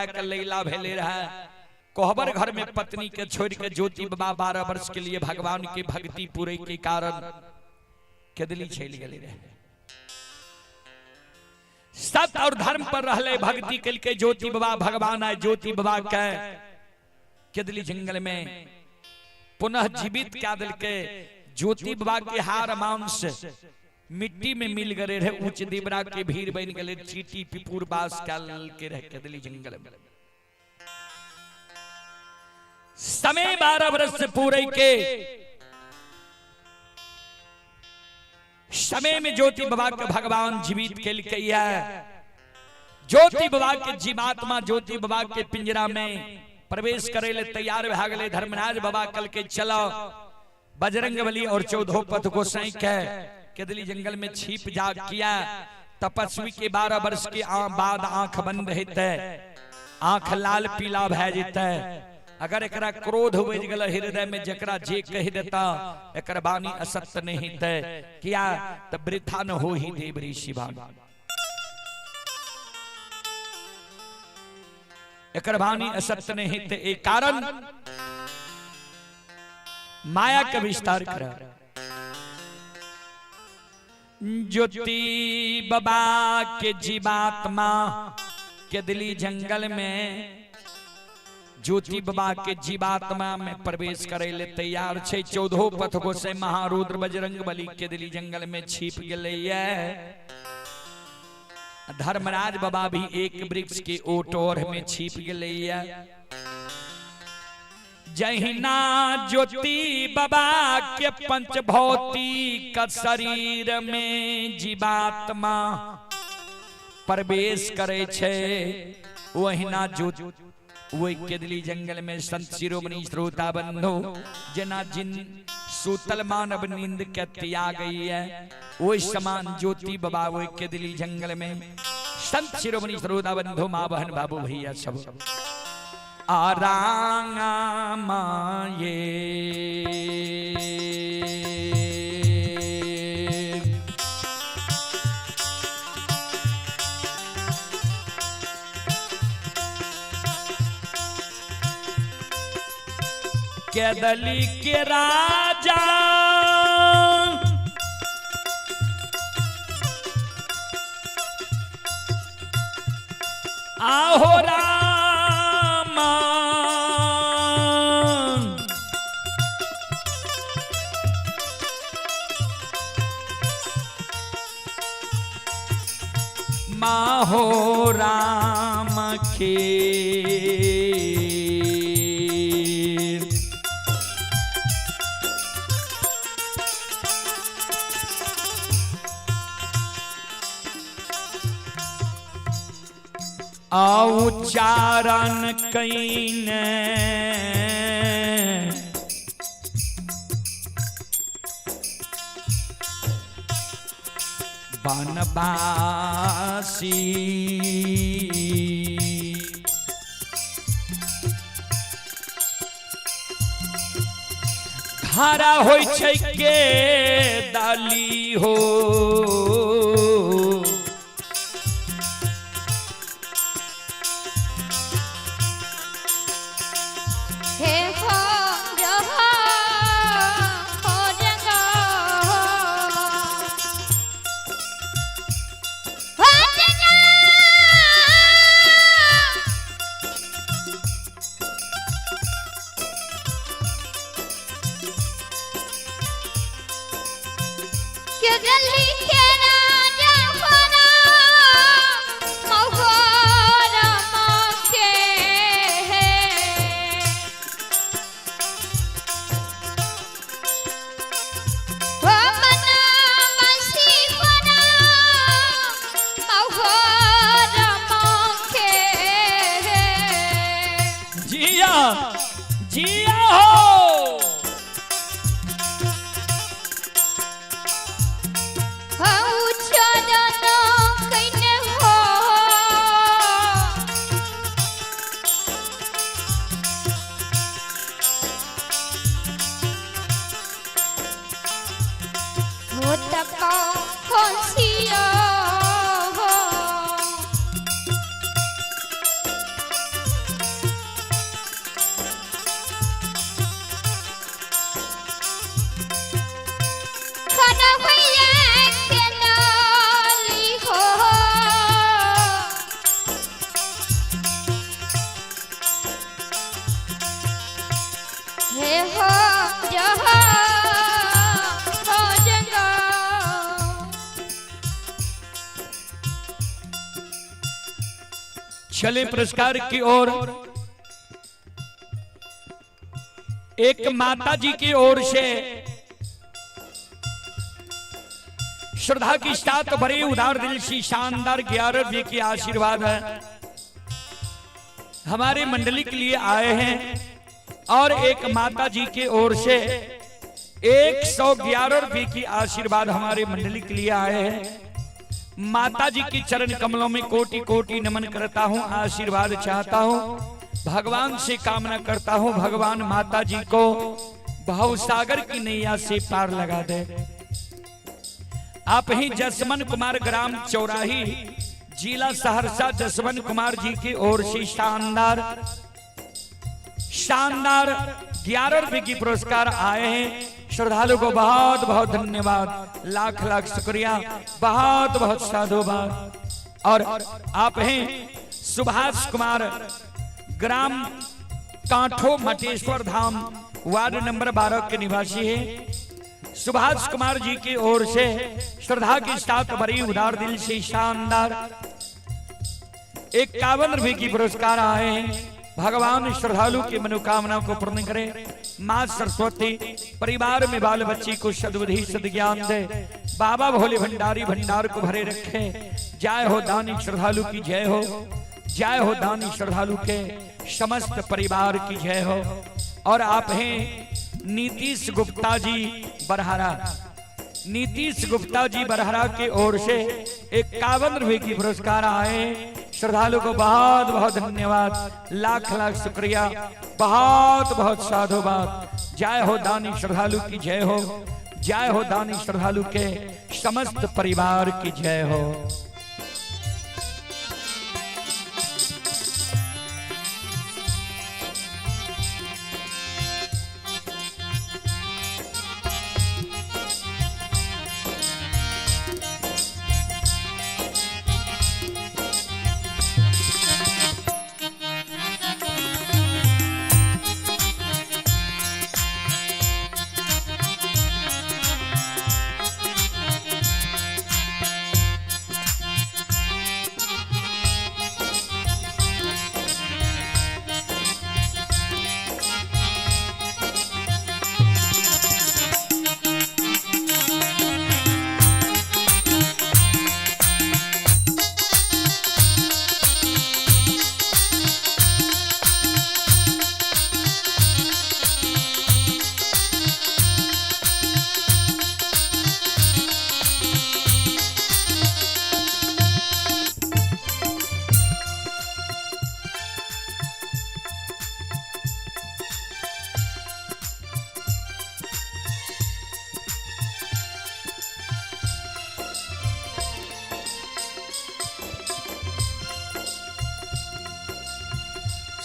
के लैला भेले रहे। कोहबर घर में पत्नी के छोड़ के ज्योति बाबा 12 वर्ष के लिए भगवान के भक्ति पूरे के कारण केदली चल गए रहे। सत्य और धर्म पर रहले भक्ति के ज्योति बाबा भगवान आए ज्योति बाबा के केदली जंगल में पुनः जीवित क्या दिल के ज्योति बाबा के हार मांस मिट्टी में मिल गए रहे। ऊंच दिबरा के भीड़ बन गए चीटी पिपुर बास के रहे केदली जंगल में। समय 12 वर्ष पूरे के समय में ज्योति बाबा के भगवान जीवित के है। ज्योति बाबा के जीवात्मा ज्योति बाबा के पिंजरा में प्रवेश करे ले तैयार भा गए। धर्मराज बाबा कल के चलो बजरंग बली और चौदहों पथ गोसाई के केदली जंगल में छिप जा किया। तपस्वी के 12 वर्ष के बाद आंख बंद रहते, आंख लाल पीला भै जेते। अगर एकरा क्रोध हो गल हृदय में जकरा जे कह देता एकर वाणी असत्य नहीं ते किया त वृथा न हो ही देव ऋषि वाणी। एकर वाणी असत्य नहीं ते एक कारण माया के विस्तार कर। ज्योति बाबा के जीवात्मा केदली जंगल में ज्योति बाबा के जीवात्मा में प्रवेश करे ले तैयार छे। चौदहो पथ गोसाई महारुद्र बजरंग बली केदली जंगल में छिप गए। धर्मराज बाबा भी एक वृक्ष के ओटोर में छिप गए। जहिना ज्योति बाबा के पंच भौतिक शरीर में जीवात्मा प्रवेश करे छे वहिना ज्योति वही केदली जंगल में संत शिरोमणि श्रोता बंधु जना जिन सूतल मानव नींद के त्याग गई है वही समान ज्योति बाबा वही केदली जंगल में संत शिरोमणि श्रोता बंधु माँ बहन बाबू भैया सब आरांगा माये केदली के राजा आहो रामा माहो राम के उच्चारण कईने बनवासी धारा होई छै के दाली हो जिया हो हो। हो जो हो जंगा। चले पुरस्कार की ओर। एक माता जी की ओर से श्रद्धा की साथ भरे उदार दिल सी शानदार 11 रुपये की आशीर्वाद है हमारे मंडली के लिए आए हैं। और एक माता जी की ओर से 111 रुपये की आशीर्वाद हमारे मंडली के लिए आए हैं। माता जी की चरण कमलों में कोटि कोटि नमन करता हूं, आशीर्वाद चाहता हूं, भगवान से कामना करता हूं, भगवान माता जी को भव सागर की नैया से पार लगा दे। आप ही जसमन कुमार ग्राम चौराही जिला सहरसा जसवंत कुमार जी की ओर से शानदार शानदार 11 रुपए की पुरस्कार आए हैं। श्रद्धालु को बहुत बहुत धन्यवाद, लाख लाख शुक्रिया, बहुत बहुत साधुवाद। और आप हैं सुभाष कुमार ग्राम कांठो मटेश्वर धाम वार्ड नंबर 12 के निवासी हैं। सुभाष कुमार जी की ओर से श्रद्धा के साथ भरी उदार दिल से शानदार 51 रुपए की पुरस्कार आए हैं। भगवान श्रद्धालु की मनोकामना को पूर्ण करे। माँ सरस्वती परिवार में बाल बच्ची को सद्बुद्धि सद्ज्ञान दे। बाबा भोले भंडारी भंडार को भरे रखे। जय हो दानी श्रद्धालु की जय हो, जय हो दानी श्रद्धालु के समस्त परिवार की जय हो। और आप हैं नीतीश गुप्ता जी बरहरा, नीतीश गुप्ता जी बरहरा के ओर से 51 रुपए की पुरस्कार आए। श्रद्धालु को बहुत बहुत धन्यवाद, लाख लाख शुक्रिया, बहुत बहुत साधुवाद। जय हो दानी श्रद्धालु की जय हो, जय हो दानी श्रद्धालु के समस्त परिवार की जय हो।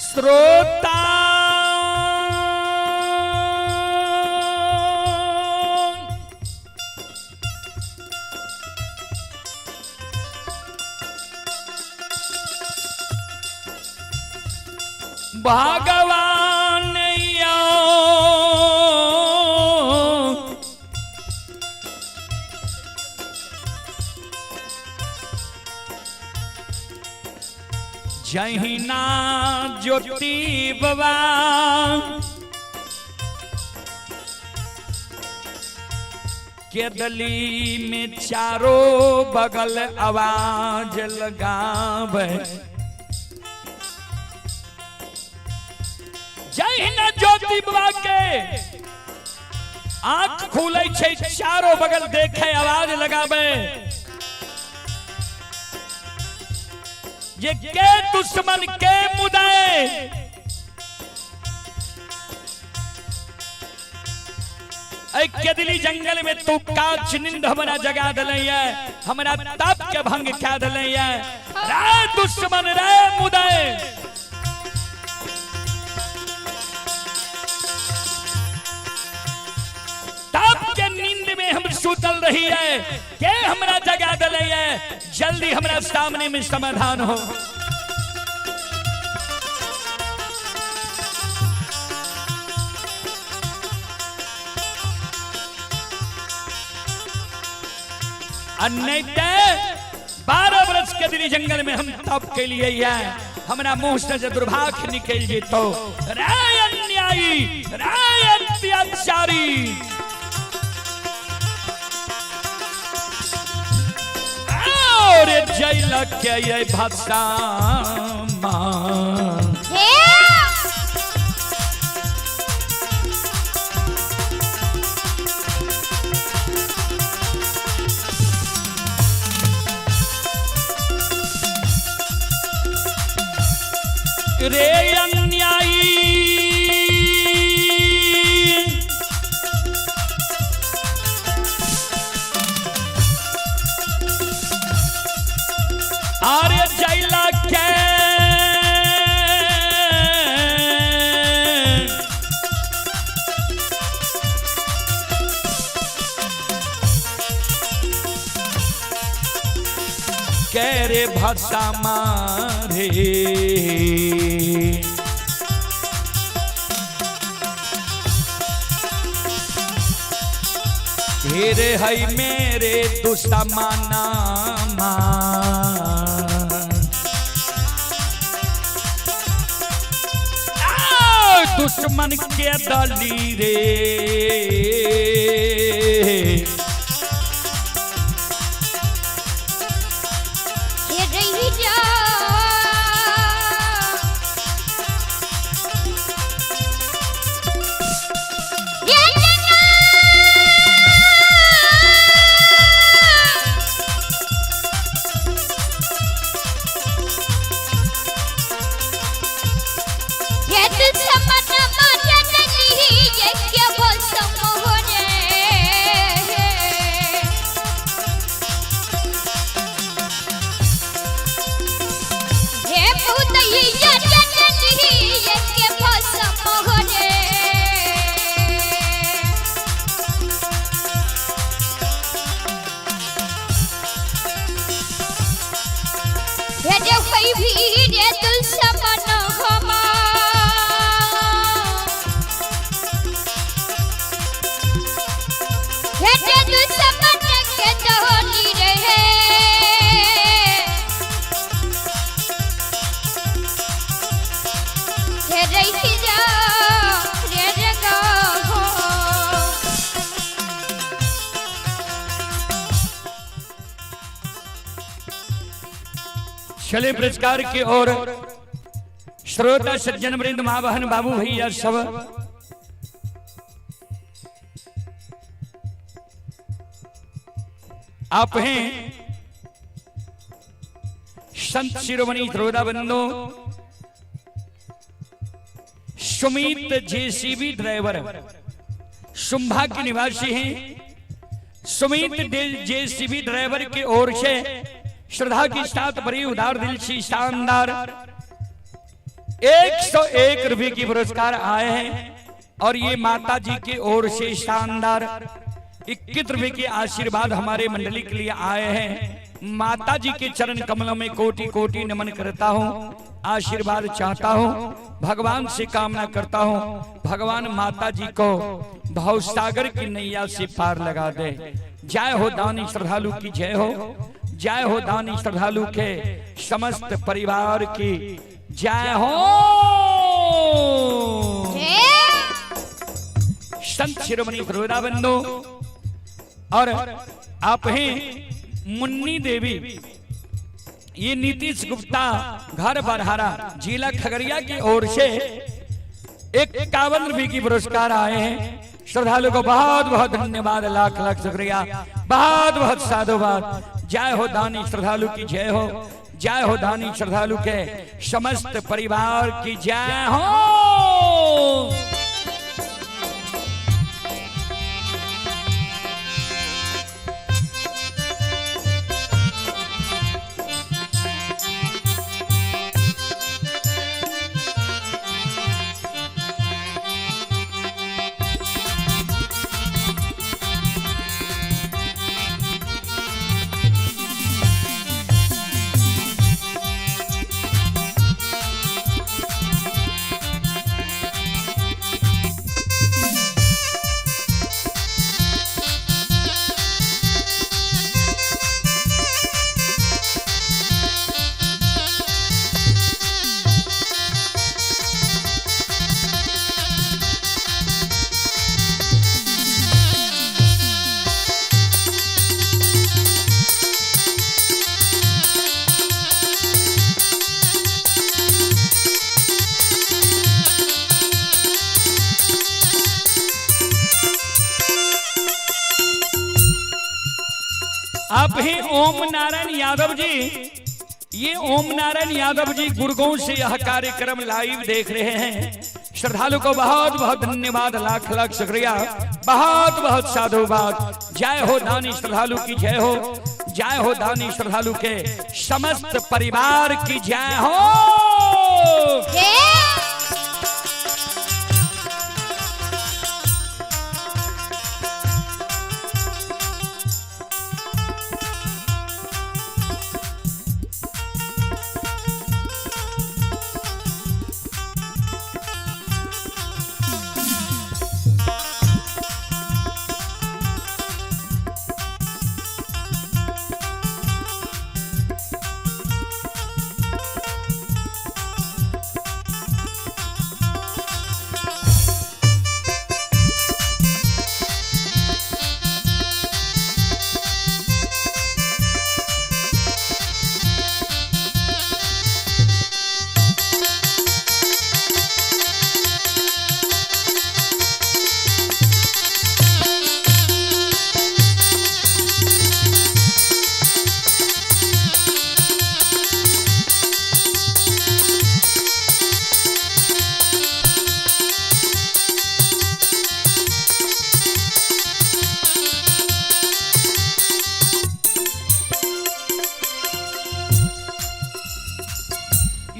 श्रोता भगवान यो जहिना ज्योति बाबा केदली में चारों बगल आवाज लगावे। जहिना ज्योति बाबा के आंख खुले छे, चारों बगल देखे आवाज लगावे। ये के दुश्मन के मुदाए केदली जंगल में तू काच निंद हमरा जगा दिलैया, हमरा ताप के भंग खा दिलैया। रे दुश्मन रे मुदाए, ताप के नींद में हम सुतल रही है, के हमरा जगा दिलैया, जल्दी हमरा सामने में समाधान हो। आ नहीं ते 12 वर्ष के दिली जंगल में हम तप के लिए है, हमरा मुंह से जे दुर्भाग्य निकल जेतो। रे अन्यायी, रे अत्याचारी, और जैल के ये भसामा। रे अन्यायी, आरे जैला के रे भसा मारे। हेरे है मेरे दुश्मना दुश्मन के दली रे। चले पुरस्कार की ओर। श्रोता सज्जन वृंद, माँ बहन बाबू भैया सब, आप हैं संत शिरोमणि श्रोता बंधु सुमित जेसीबी ड्राइवर शुंभा के निवासी हैं। सुमित जेसीबी ड्राइवर की ओर से श्रद्धा के साथ बड़ी उदार दिल से शानदार 101 रुपए की पुरस्कार आए हैं और ये माता जी की ओर से शानदार 21 रुपए के आशीर्वाद हमारे मंडली के लिए आए हैं। माता जी के चरण कमलों में कोटि कोटि नमन करता हूँ, आशीर्वाद चाहता हूँ, भगवान से कामना करता हूँ भगवान माता जी को भवसागर की नैया से पार लगा दे। जय हो दानी श्रद्धालु की जय हो, जय हो दानी श्रद्धालु के समस्त परिवार की जय हो। संत शिरोमणि बंधु और आप हैं मुन्नी देवी, ये नीतीश गुप्ता घर बरहारा जिला खगड़िया की ओर से 51 रुपए की पुरस्कार आए हैं। श्रद्धालु को बहुत बहुत धन्यवाद, लाख लाख शुक्रिया, बहुत बहुत साधुवाद। जय हो दानी श्रद्धालु की जय हो, जय हो दानी श्रद्धालु के समस्त परिवार की जय हो। आप हैं ओम नारायण यादव जी। ये ओम नारायण यादव जी गुड़गांव से यह कार्यक्रम लाइव देख रहे हैं। श्रद्धालु को बहुत बहुत धन्यवाद, लाख लाख शुक्रिया, बहुत बहुत साधुवाद। जय हो दानी श्रद्धालु की जय हो, जय हो दानी श्रद्धालु के समस्त परिवार की जय हो।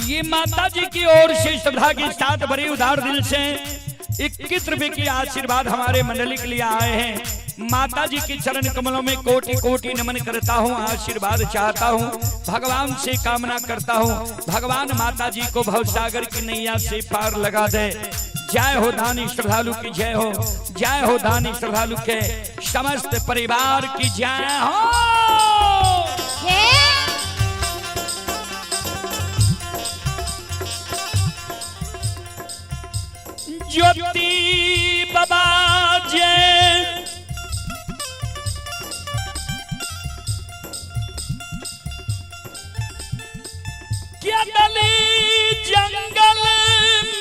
ये माता जी की ओर से श्रद्धा के साथ बड़े उदार दिल से 21 रुपए की आशीर्वाद हमारे मंडली के लिए आए हैं। माता जी के चरण कमलों में कोटि कोटि नमन करता हूँ, आशीर्वाद चाहता हूँ, भगवान से कामना करता हूँ, भगवान माता जी को भवसागर की नैया से पार लगा दे। जय हो दानी श्रद्धालु की जय हो, जय हो दानी श्रद्धालु के समस्त परिवार की जय हो। ज्योति बाबा जय क्या डली जंगल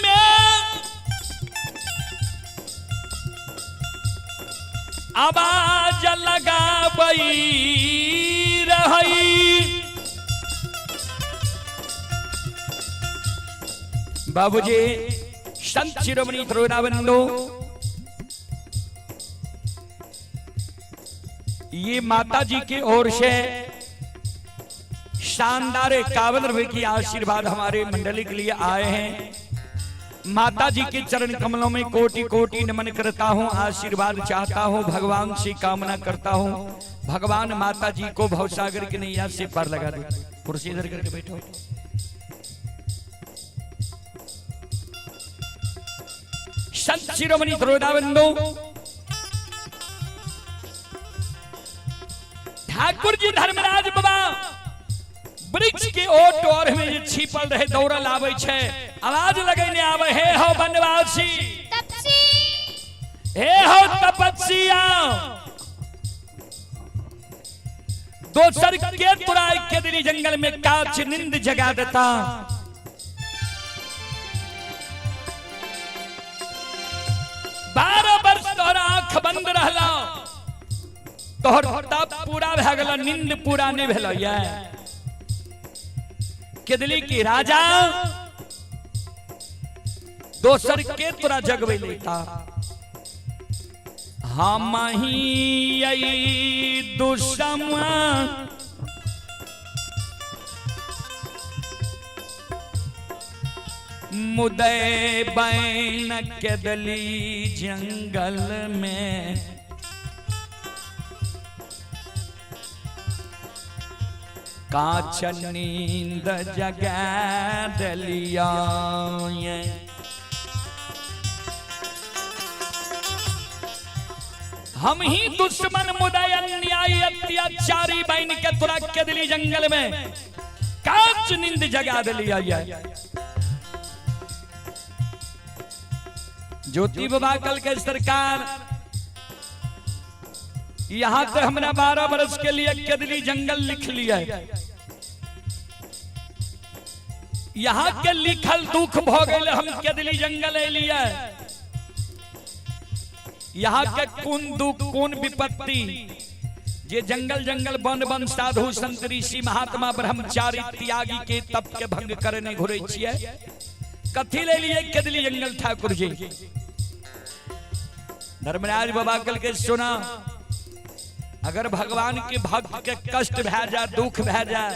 में आवाज लगाबई रही। बाबूजी संत शिरोमणि त्रोनाबंधु, ये माता जी की ओर से शानदार 51 रुपए की आशीर्वाद हमारे मंडली के लिए आए हैं। माता जी के चरण कमलों में कोटि कोटि नमन करता हूँ, आशीर्वाद चाहता हूँ, भगवान से कामना करता हूँ, भगवान माता जी को भवसागर की नैया से पार लगा दे। कुर्सी इधर करके बैठो। संत शिरोमणि त्रोदाबंधु ठाकुर जी धर्मराज बाबा वृक्ष के ओट और में जे छिपल रहे दौड़ल आवे छे, आवाज लगैने आवे, हे हो वनवासी तपसी, हे हो तपस्वी, आओ दोसर के तोरा के दिली जंगल में काच नींद जगा देता। बारह वर्ष तोहर आंख बंद रहला, तोहर तप पूरा भए गेल, नींद पूरा नहीं भेल। ये केदली की राजा दोसर के तोरा जगबै लेता। हम ही दुश्मन मुदय बैन केदली जंगल में काच नींद जगा दलिया। हम ही दुश्मन मुदय अन्याय अत्याचारी बन के तोरा केदली जंगल में काच नींद जगा दलिया। ज्योति बाबा कल के सरकार यहाँ से हमरा 12 बरस के लिए केदली जंगल लिख लिया। यहाँ के लिखल दुख भ गए, हम केदली जंगल एलिए। यहाँ के कोन दुख कोन विपत्ति जे जंगल जंगल वन वन साधु संत ऋषि महात्मा ब्रह्मचारी त्यागी के तप के भंग करने घुरे छियै। कथी ले लिए केदली जंगल ठाकुर जी? धर्मराज बाबा कल के सुना, अगर भगवान के भक्त के कष्ट भै जाए, दुख भै जाए,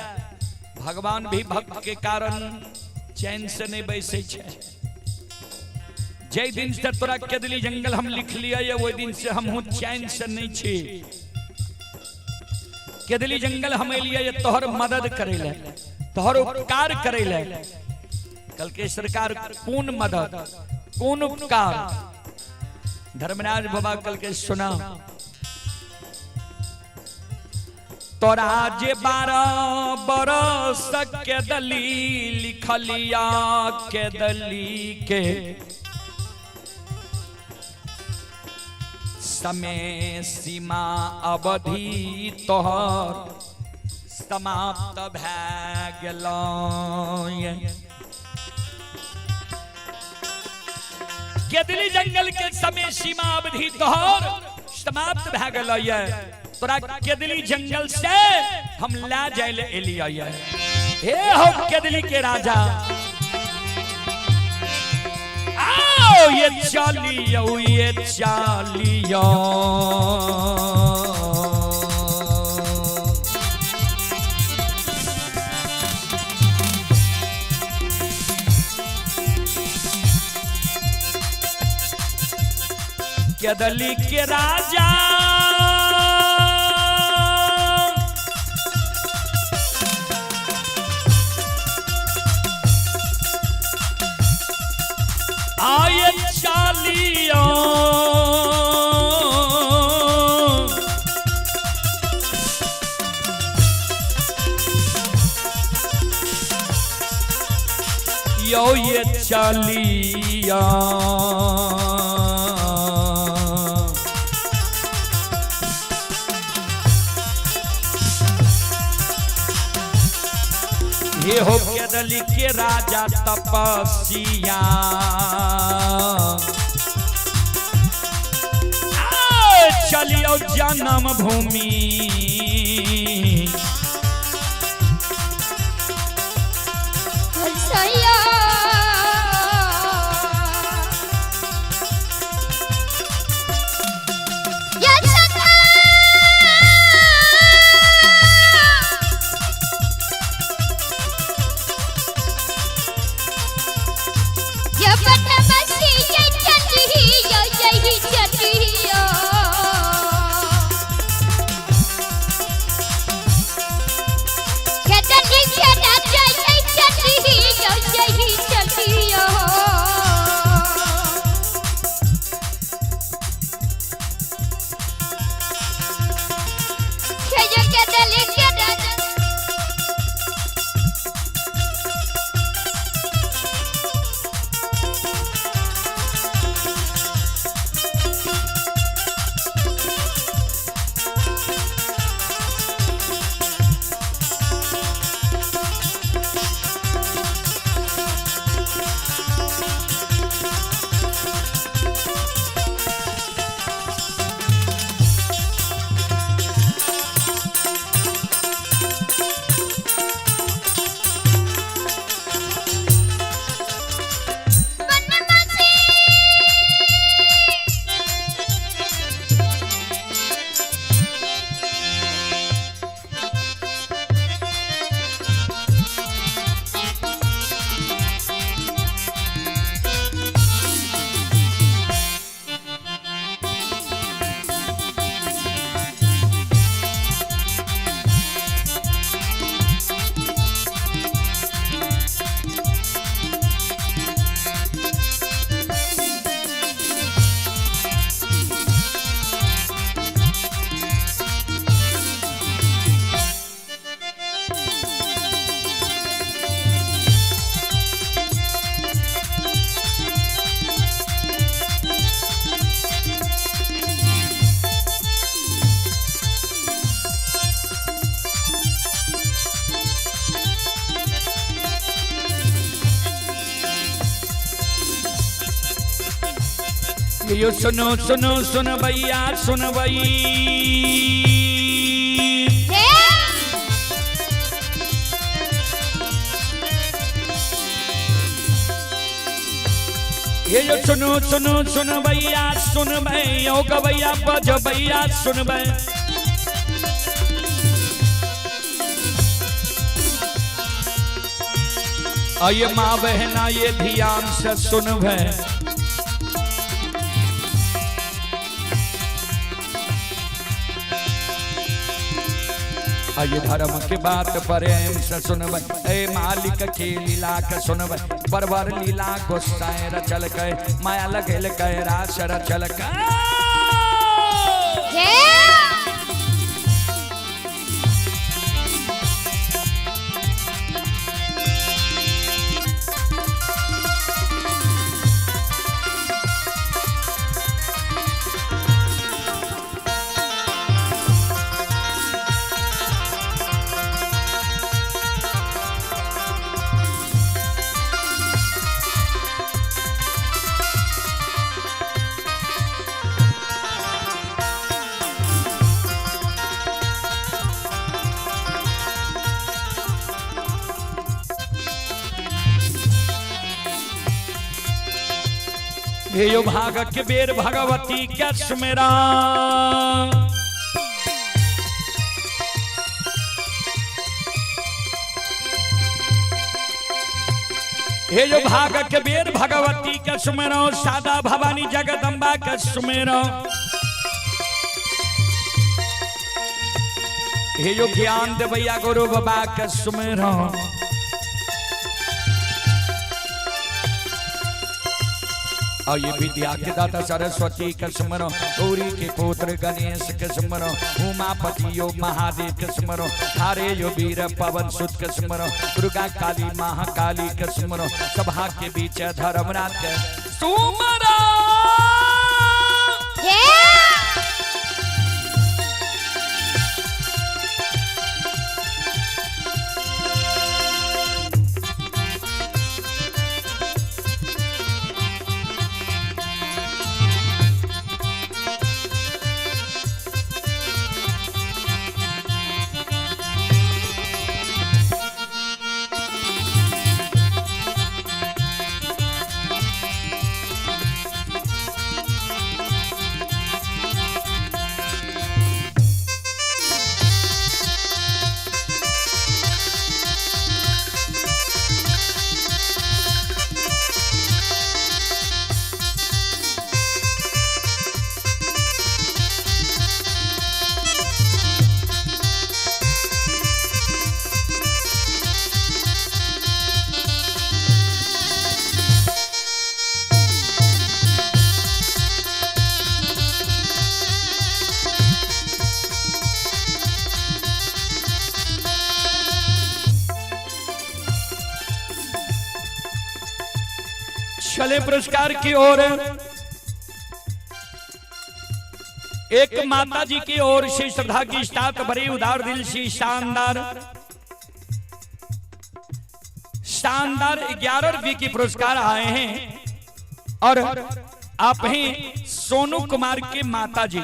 भगवान भी भक्त के कारण चैन से नहीं बैसे छे। जै दिन से तोरा केदली जंगल हम लिख लिया, वही दिन से हम हूँ चैन से नहीं छी। केदली जंगल हम एलिए तोहर मदद करे ले, तोहर उपकार करे ले। कल के सरकार कौन मदद कौन उपकार? धर्मराज बाबा कल के सुना, तोरा जे 12 बरस केदली लिखलिया केदली के समय सीमा अवधि तोहर समाप्त भै गेलौ। केदली जंगल के समय सीमा अवधि तोहर समाप्त भै गेलौ। तोरा केदली जंगल से हम ला जाय ले एलियै। हे हो केदली के राजा, आओ ये चालियो, ये चालियो। केदली के राजा आए चालियो, यो ये चालिया। ये हो केदली के राजा तपस्या, चलियो जन्म भूमि। यो सुनो सुनो सुन भैया सुन भई। ये जो सुनो सुनो सुन भैया सुन भैया गवैया बज भैया सुन भै। आये माँ बहना ये ध्यान से सुन भै। आये धर्म के बात प्रेम से सुनबै, ए मालिक के लीला के सुनबै। बरबर लीला गोसाई रचल के, माया लगेल के रास रचल के। हे यो भाग के बेर भगवती क्या सुमेरा। हे यो भाग के बेर भगवती के सुमेरो, सादा भवानी जगदम्बा के सुमेरो। हे यो ज्ञान देवैया गुरु बाबा के सुमेरो। और ये विद्या के दाता सरस्वती के सुमरो, गौरी के पुत्र गणेश के सुमरो, उमापति यो महादेव के सुमरो, हारे यो वीर पवन सुत के सुमरो, दुर्गा काली महाकाली के सुमरो, सभा के बीच धर्मराज के सुमरो। चले पुरस्कार की ओर। एक माता जी की ओर से श्रद्धा की साथ भरी उदार दिल से शानदार शानदार 11 रुपये की पुरस्कार आए हैं। और आप हैं सोनू कुमार के माता जी,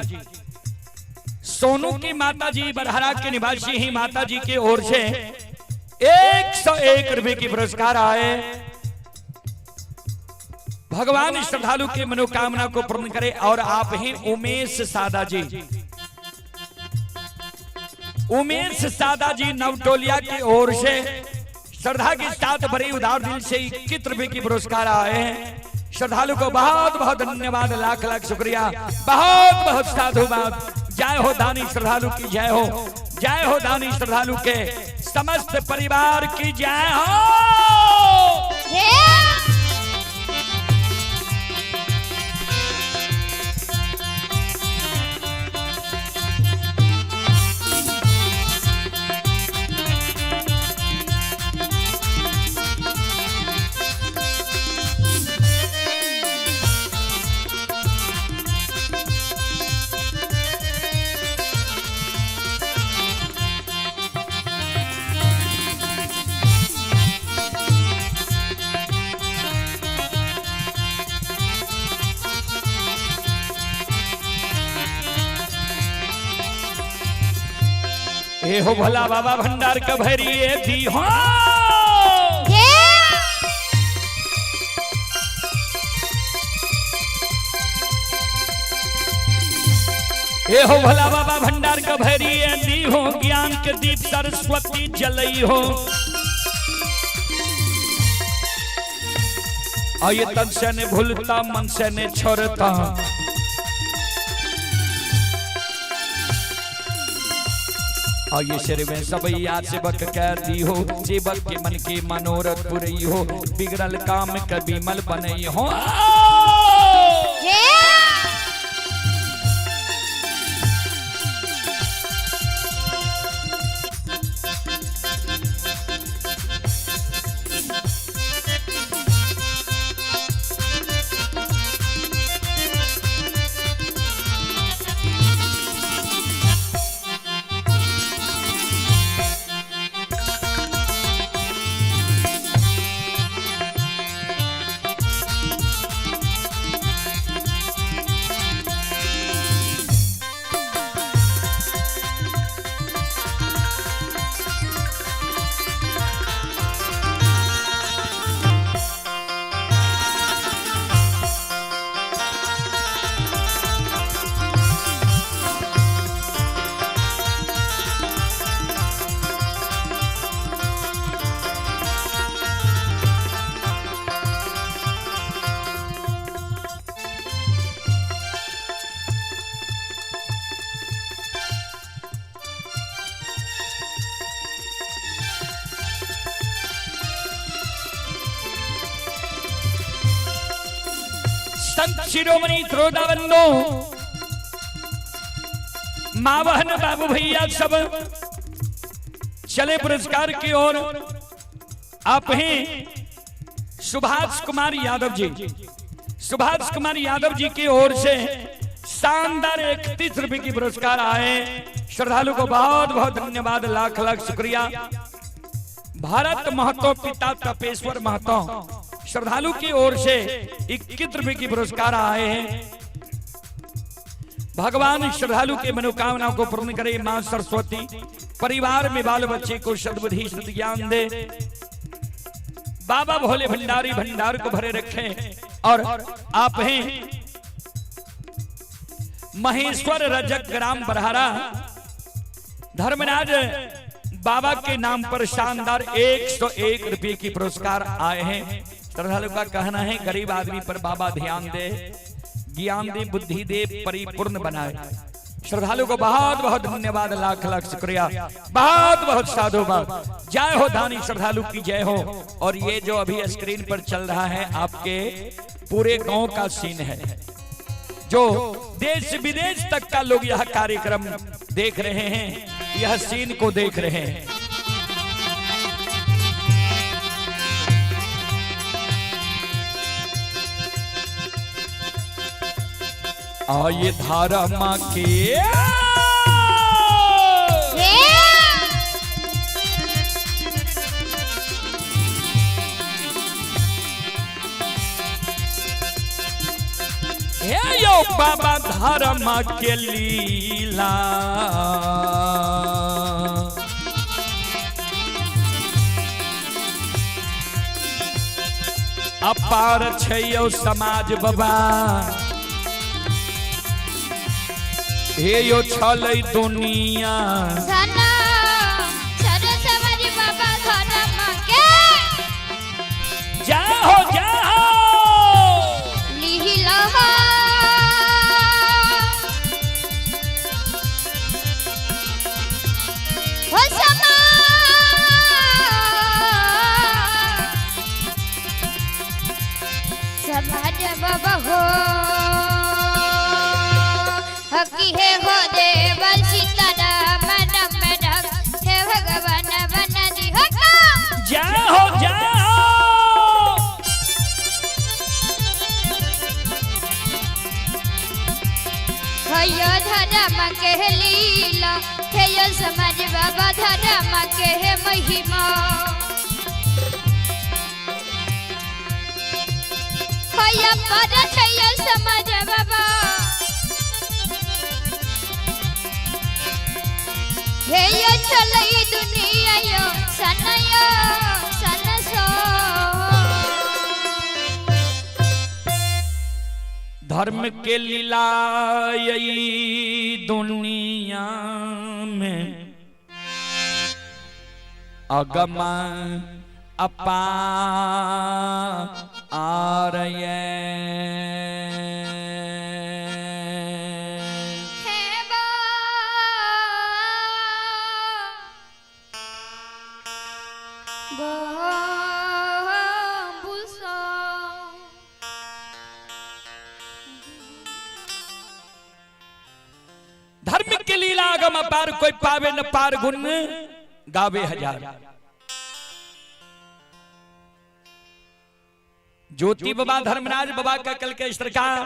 सोनू की माता जी बरहरा के निवासी ही माता जी की ओर से 101 रुपये की पुरस्कार आए। भगवान श्रद्धालु की मनोकामना को पूर्ण करे। और आप हैं उमेश सादा जी, उमेश सादा जी नवटोलिया की ओर से श्रद्धा के साथ भरी उदार दिल से 21 रुपए की पुरस्कार आए हैं। श्रद्धालु को बहुत बहुत धन्यवाद, लाख लाख शुक्रिया, बहुत बहुत साधुवाद। जय हो दानी श्रद्धालु की जय हो, जय हो दानी श्रद्धालु के समस्त परिवार की जय हो। हे हो भोला बाबा भंडार का भरिए दी हो। ए हो भोला बाबा भंडार के भैरी दी हो ज्ञान के दीप सरस्वती जलई हो। और ये तन से ने भूलता मन से ने छोड़ता। और ये सिर में सबैया सेवक कह दी हो, सेवक के मन के मनोरथ पुरई हो, बिगड़ल काम कभी मल बनई हो। जय। संत शिरोमणि श्रोताबंधु, माँ बहन बाबू भैया सब चले पुरस्कार की ओर। आप हैं सुभाष कुमार यादव जी। सुभाष कुमार यादव जी की ओर से शानदार 31 रुपए की पुरस्कार आए। श्रद्धालु को बहुत बहुत धन्यवाद, लाख लाख शुक्रिया। भारत महतो पिता तपेश्वर महतो श्रद्धालु की ओर से 21 रुपए की पुरस्कार आए हैं। भगवान श्रद्धालु के मनोकामना को पूर्ण करे। मां सरस्वती परिवार में बाल बच्चे को सद्बुद्धि सद्ज्ञान दे। बाबा भोले भंडारी भंडार को भरे रखें। और आप हैं महेश्वर रजक ग्राम बरहारा धर्मराज बाबा के नाम पर शानदार 101 रुपए की पुरस्कार आए हैं। श्रद्धालु का कहना है गरीब आदमी पर बाबा ध्यान दे, ज्ञान दे, बुद्धि दे, परिपूर्ण बनाए। श्रद्धालु को बहुत बहुत धन्यवाद, लाख लाख शुक्रिया, बहुत बहुत साधुवाद। जय हो दानी श्रद्धालु की जय हो। और ये जो अभी स्क्रीन पर चल रहा है आपके पूरे गांव का सीन है, जो देश विदेश तक का लोग यह कार्यक्रम देख रहे हैं, यह सीन को देख रहे हैं। आये धारा माँ के जय। हे यो बाबा धारा माँ के लीला। अपार छै यो समाज बाबा, हे यो छलै दुनिया। सना सरस्वती बाबा धर्म के जय हो जय हो। लीला। हो समा समाज बाबा हो हकी हे हो देव सीताराम राम राम हे भगवान बन दी हो का। जय हो जय हो। हयो धर्म के लीला, हे समाज बाबा धर्म के महिमा। हयो पर छयो समाज बाबा, हे यो चलई दुनिया यो सनयो सनसो। धर्म के लीला यही दुनिया में अगम अपार ये। हे बा बाबूसा। धर्म के लीला अगम अपार, कोई पावे न पार, गुण गावे हजार। ज्योति बाबा धर्मराज बाबा का कल के सरकार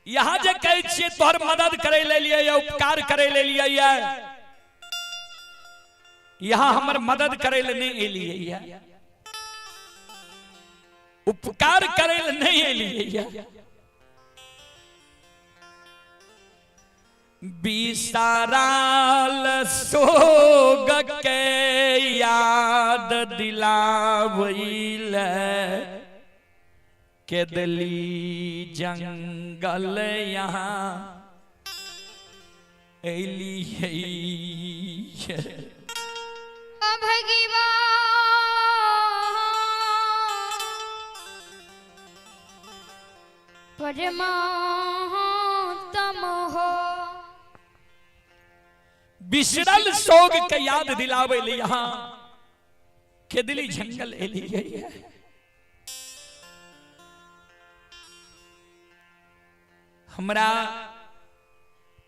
यहाँ जे कहै छियै तोहर मदद करे ले लिए या उपकार करे ले लिए या यहाँ हमर मदद करे ले नहीं एलियै या उपकार करे ले नहीं एलियै या। बिसाराल सोग के याद दिलावैल के दिली जंगल यहाँ एलियै। भगवान परमात्म हो। बिसरल सोग के याद दिलावे ले यहाँ के दिली जंगल एलियै। हमरा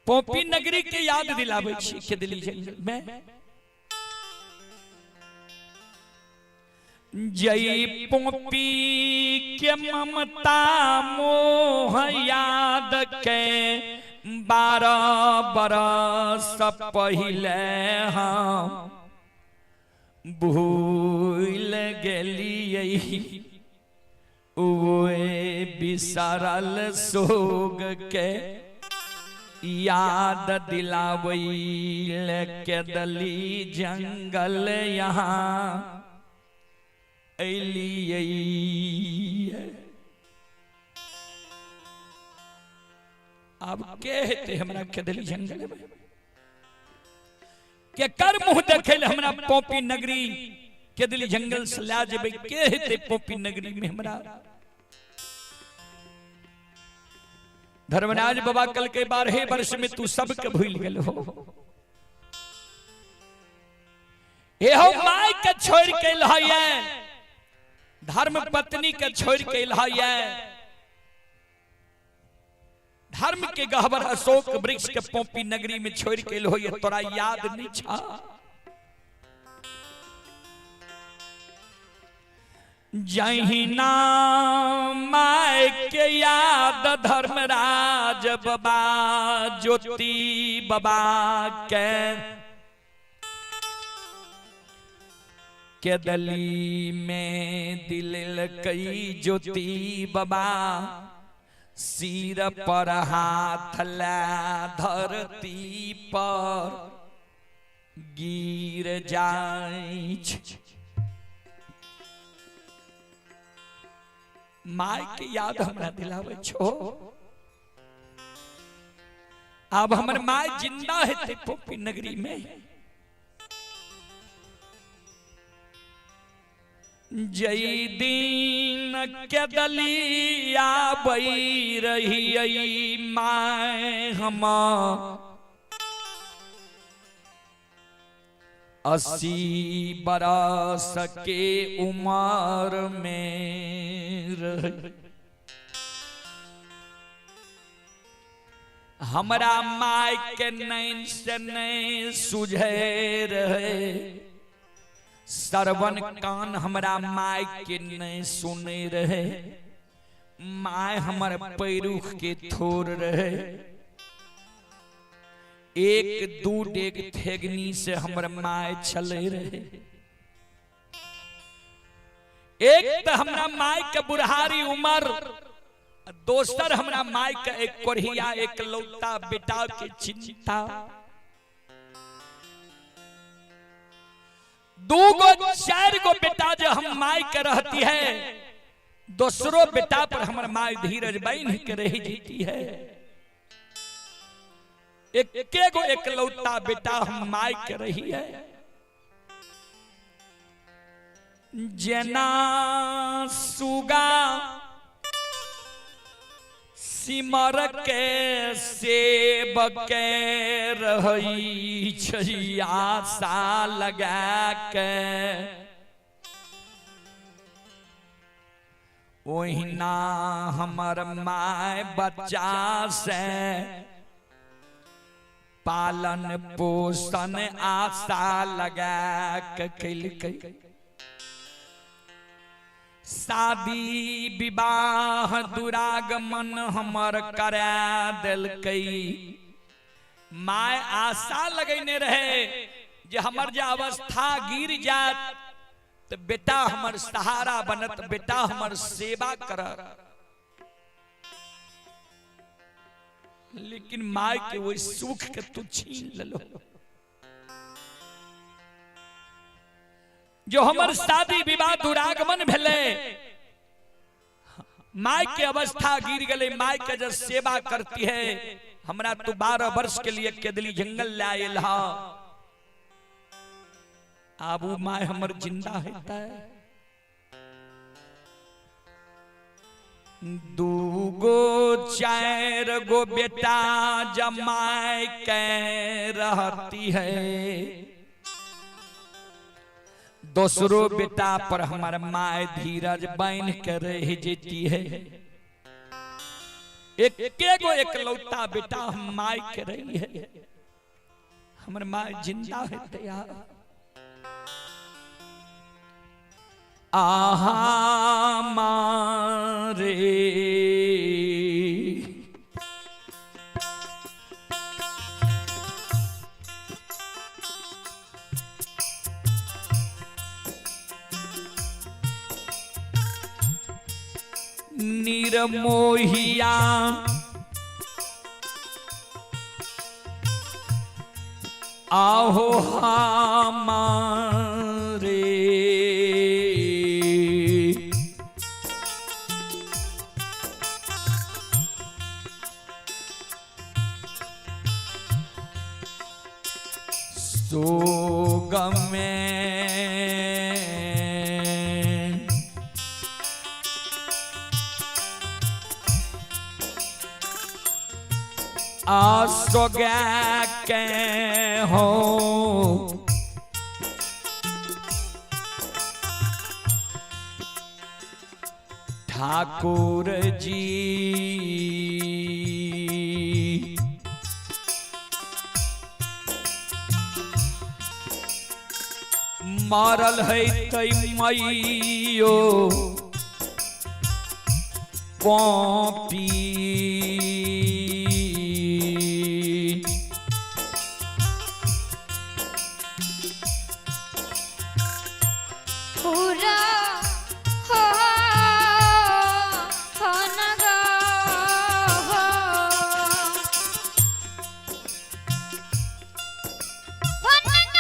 पोपी नगरी के याद दिलावे छी के दिली जंगल में। जई पोपी के ममता मोह याद के 12 बरस पहिले हम भूल गेलियै, ओए बिसरल सोग के याद दिलावैल के दली जंगल यहाँ एलियै। आब के हेतै हमरा केदली जंगल में? के कर मुंह देखे ले हमरा पोपी नगरी केदली जंगल से ला जेबै? के हेतै पोपी नगरी में हमरा? धर्मराज बाबा कल के 12 वर्ष में तू सबके भूल गेल हो। एहो my के छोड़ के लहैया, धर्म पत्नी के छोड़ के लहैया, धर्म के गहबर अशोक वृक्ष के पोपी नगरी में छोड़ के लो, ये तोरा याद नहीं छा? जहिना my के याद धर्मराज बाबा ज्योति बाबा के केदली में दिल कई ज्योति बाबा सिर पर हाथ ला धरती पर गिर जाय। My के याद हमरा दिलावे छो। अब हमर my जिंदा हेतै पोपी नगरी में। जई दिन के दलिया बई रही my हम 80 बरस के उम्र में रही। हमरा my के नैन से नहीं सुझे रहे, सरवन कान हमरा my के नहीं सुने रहे, my हमर पैरुख के थोर रहे, 1-2 डेग थेगनी से हमर my चले रहे। एक तो हमरा my के बुढ़ारी उम्र, दोसर हमरा my के एक कोढ़िया एक लौता बेटा के चिंता। 2 गो 4 गो बेटा जो हम my के रहती है, दोसरो बेटा पर हमर माय धीरज बान्हि के रह जीती है। एके गो एकलौता बेटा हम माय के रही है। जेना सुगा सिमर के सेब के रहई छै आशा लगा के, ओहिना हमर my बच्चा से पालन पोषण आशा लगा के केलकै। शादी विवाह दुरागमन हमर करा देलकै। My आशा लगैने रहे जे हमर जे अवस्था गिर जात तो बेटा हमर सहारा बनत, बेटा हमर सेवा करत। लेकिन my के वही सुख के तू छीन लेलो। जो हमर शादी विवाह दुरागमन भेले, my के अवस्था गिर गले, my के जब सेवा करती है हमरा तू 12 वर्ष के लिए केदली जंगल ले आयल हा। आबू my हमर जिंदा होता है। 2 गो 4 गो बेटा जमाए के रहती है, दूसरो बेटा पर हमार my धीरज बांध के रह जेती है। एक गो एकलौता बेटा हम my के रही है, हमर my जिंदा है तैयार। आहा मारे निरमोहिया आहो हमारे सोग में आसोगा के हो ठाकुर जी। मारल है तै मैयो पॉपी पूरा हो हो नगा हो हो नगा।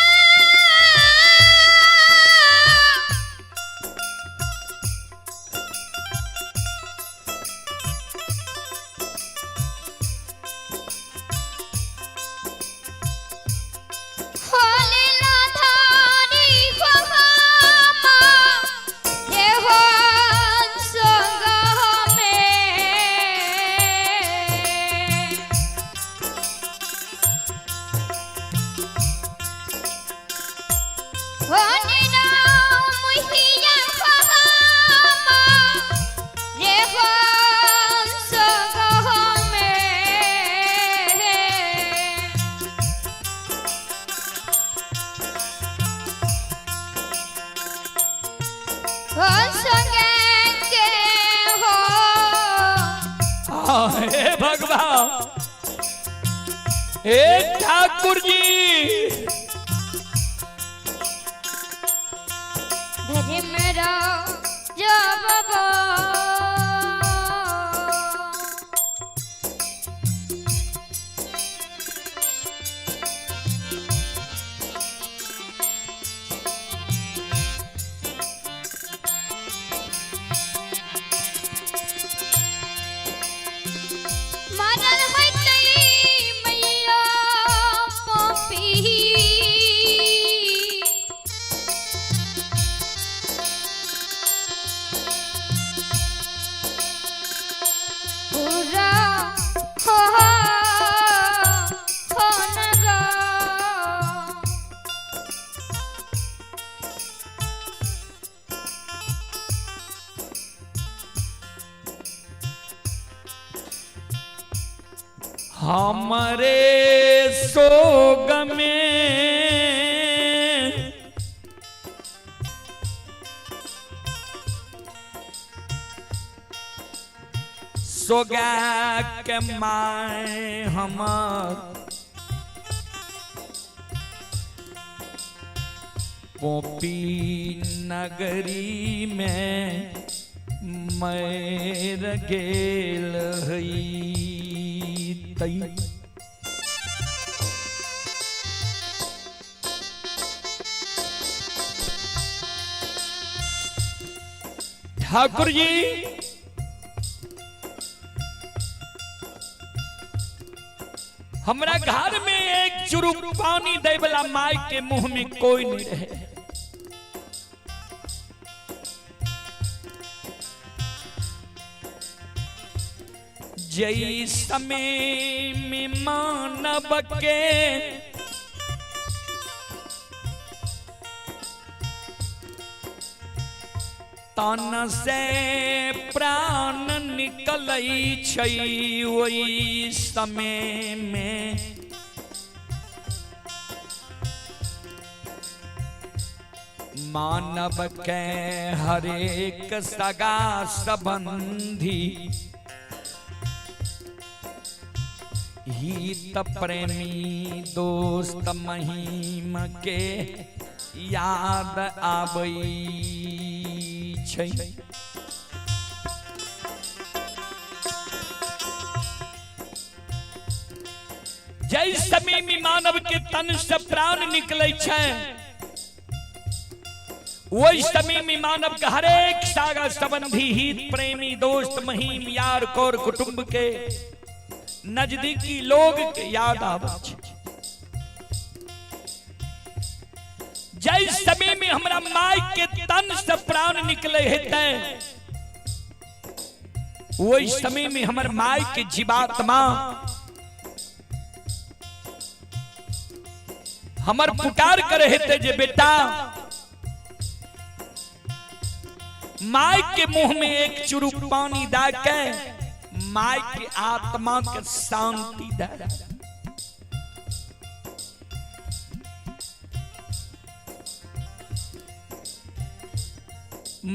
हे भगवान, हे ठाकुर जी, हमरे सोग में सोगा के माय हमर पोपी नगरी में मैर गेल हई तई। ठाकुर जी हमरा घर में एक चुरुक पानी दे वाला माई के मुंह में कोई नहीं रहे। जई समय में मानव के तन से प्राण निकलै छै ओहि समय में मानव के हरेक सगा संबंधी हित प्रेमी दोस्त महिम के याद आबै छै। जै समय में मानव के तन से प्राण निकलै छै वही समय में मानव के हरेक सागा संबंधी हित प्रेमी दोस्त महिम यार कौर कुटुंब के नजदीकी लोग के याद आबै छै। जै समय में हमरा माय के तन से प्राण निकले हेतै वही समय में हमर माय के जीवात्मा हमर पुकार करे हेतै जे बेटा माय के मुंह में एक चुरुक पानी दे के माय के आत्मा के शांति दे।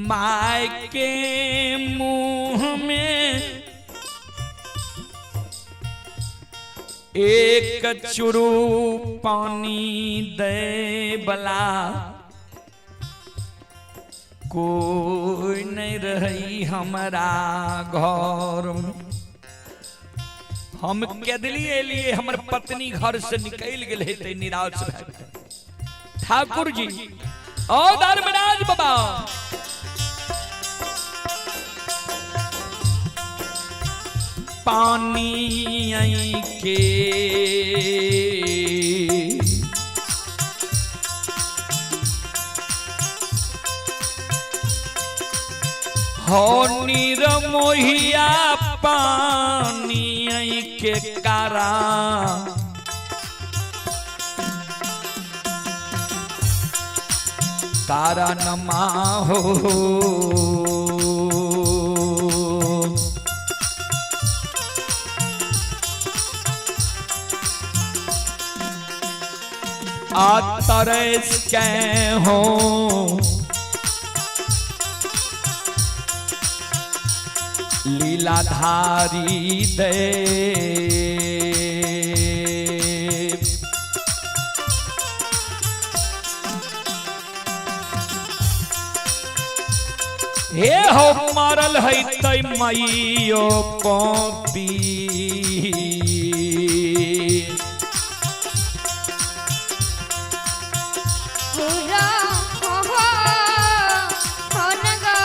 माय के मुंह में एक चुरू पानी दे बला कोई नहीं रही हमारा घर में। हम केदली एलिए हमर पत्नी घर से निकल गेल हेतै निराश भए गेल। ठाकुर जी ओ धर्मराज बाबा पानी आई के हो निरमोहिया पानी आई के कारा कारण हो। आ तरस के हो लीलाधारी दे हे हो मारल है तै मैयो पपी पूरा हो हो हो नगा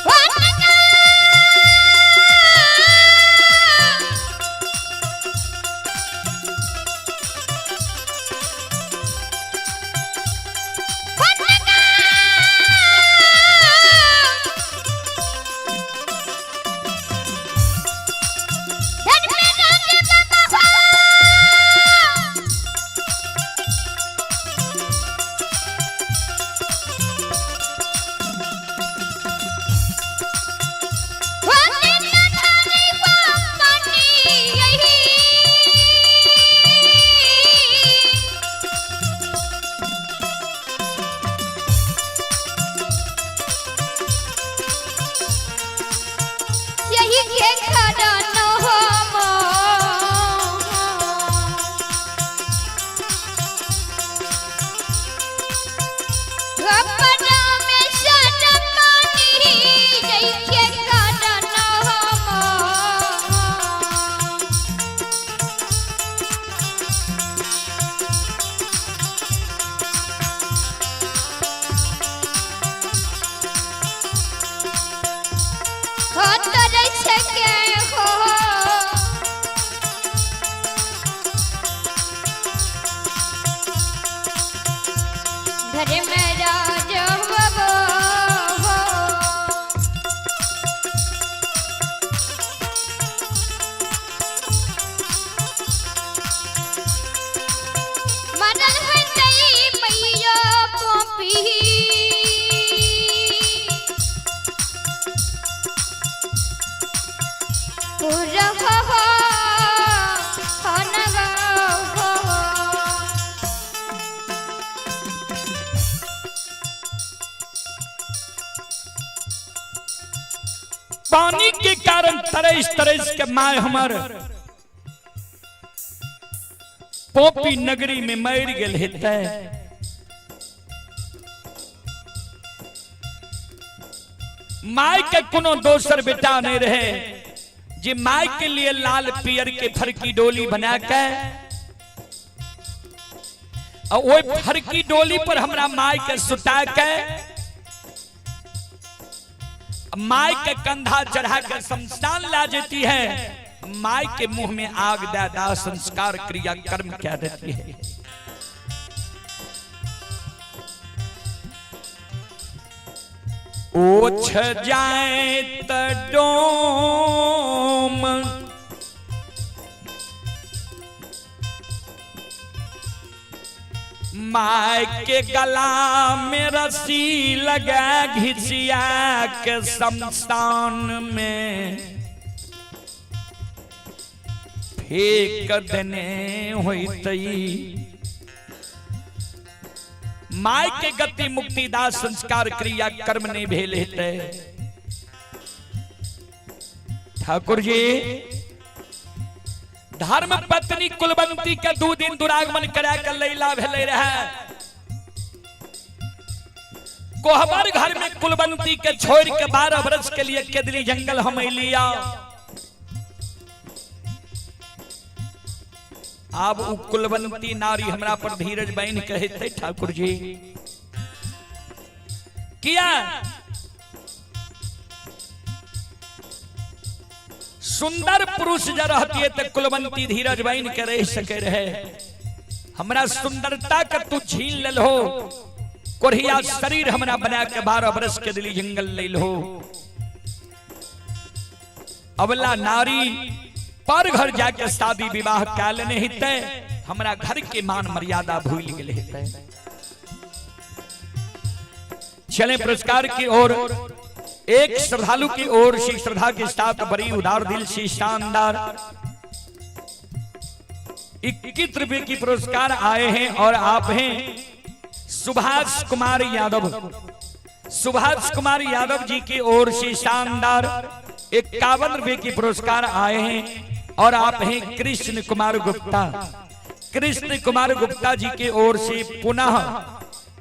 हो नगा हो नगा। पानी के कारण तरस तरस के my हमर पोपी नगरी में मर गेल हेतै। My के कोनो दोसर बेटा नहीं रहे जे my के लिए लाल पियर के फरकी डोली बना के और ओहि फरकी डोली पर हमरा my के सुता के my के कंधा चढ़ा के शमशान ला देती है, my के मुंह में आग दे दाह संस्कार क्रिया कर्म क्या देती है। ओछ जाए त डोम my के गला में रस्सी लगा घिसिया के शमशान में फेंक देने होतई। My के गति मुक्तिदास संस्कार क्रिया कर्म नहीं भेल हेतै। ठाकुर जी धर्म पत्नी कुलवंती के 2 दिन दुरागमन करा के लैला भेलै रहे। कोहबर घर में कुलवंती के छोड़ के 12 वर्ष के लिए केदली जंगल हम लिया। आब उ कुलवंती नारी हमरा पर धीरज बहन कहते ठाकुर जी किया सुंदर पुरुष ज रहती तो कुलवंती धीरज बहन के रह सके रहे। हमरा सुंदरता के तू छीन लेल हो, कोढ़िया शरीर हमरा बना के 12 वर्ष के दिली जंगल लेल हो। अबला नारी पर घर जाके शादी विवाह कल नहीं हेतै, हमरा घर के मान मर्यादा भूल गेल हेतै। चले पुरस्कार की ओर। एक श्रद्धालु की ओर से श्रद्धा के साथ बड़ी उदार दिल से शानदार 21 रुपए की पुरस्कार आए हैं और आप हैं सुभाष कुमार यादव। सुभाष कुमार यादव जी की ओर से शानदार 51 रुपए की पुरस्कार आए हैं और आप हैं कृष्ण कुमार गुप्ता। कृष्ण कुमार गुप्ता जी की ओर से पुनः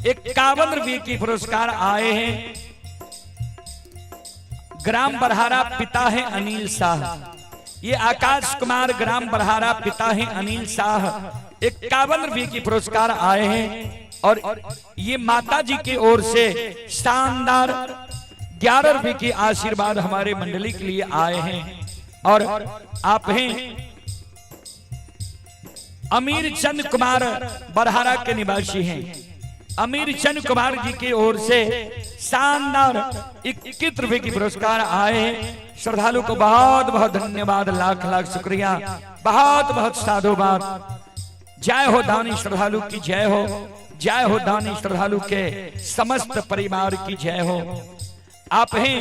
51 रुपए की पुरस्कार आए हैं। ग्राम बरहारा पिता है अनिल शाह। ये आकाश कुमार ग्राम बरहारा पिता है अनिल शाह 51 रुपए की पुरस्कार आए हैं और ये माता जी की ओर से शानदार 11 रुपए की आशीर्वाद हमारे मंडली के लिए आए हैं और आप हैं अमीर चंद कुमार बरहारा के निवासी हैं। अमीर चंद कुमार जी की ओर से शानदार 21 रुपए की पुरस्कार आए हैं। श्रद्धालु को बहुत बहुत धन्यवाद, लाख लाख शुक्रिया, बहुत बहुत साधुवाद। जय हो दानी श्रद्धालु की जय हो, जय हो दानी श्रद्धालु के समस्त परिवार की जय हो। आप हैं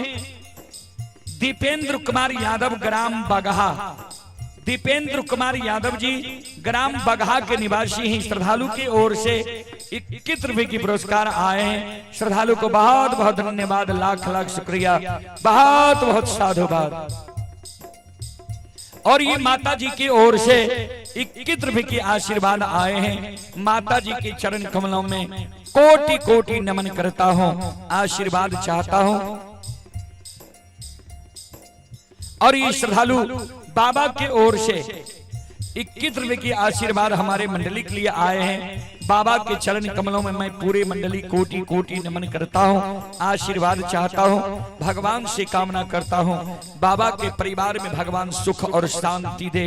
दीपेंद्र कुमार यादव ग्राम बगहा। दीपेंद्र कुमार यादव जी ग्राम बगहा के निवासी हैं। श्रद्धालु की ओर से 21 रुपए की पुरस्कार आए हैं। श्रद्धालु को बहुत बहुत धन्यवाद, लाख लाख शुक्रिया, बहुत बहुत साधुवाद। और ये माता जी की ओर से 21 रुपए की आशीर्वाद आए हैं। माता जी के चरण कमलों में कोटि कोटि नमन करता हूं, आशीर्वाद चाहता हूं। और ये श्रद्धालु बाबा के ओर से 21 रुपए की आशीर्वाद हमारे मंडली के लिए आए हैं। बाबा के चरण कमलों में मैं पूरे मंडली कोटि कोटि नमन करता हूं, आशीर्वाद चाहता हूं, भगवान से कामना करता हूं बाबा के परिवार में भगवान सुख और शांति दे,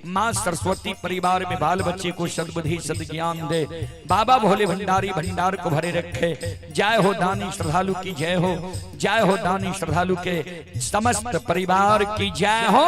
मां सरस्वती परिवार में बाल बच्चे को सद्बुद्धि सद्ज्ञान दे, बाबा भोले भंडारी भंडार को भरे रखे। जय हो दानी श्रद्धालु की जय हो, जय हो दानी श्रद्धालु के समस्त परिवार की जय हो।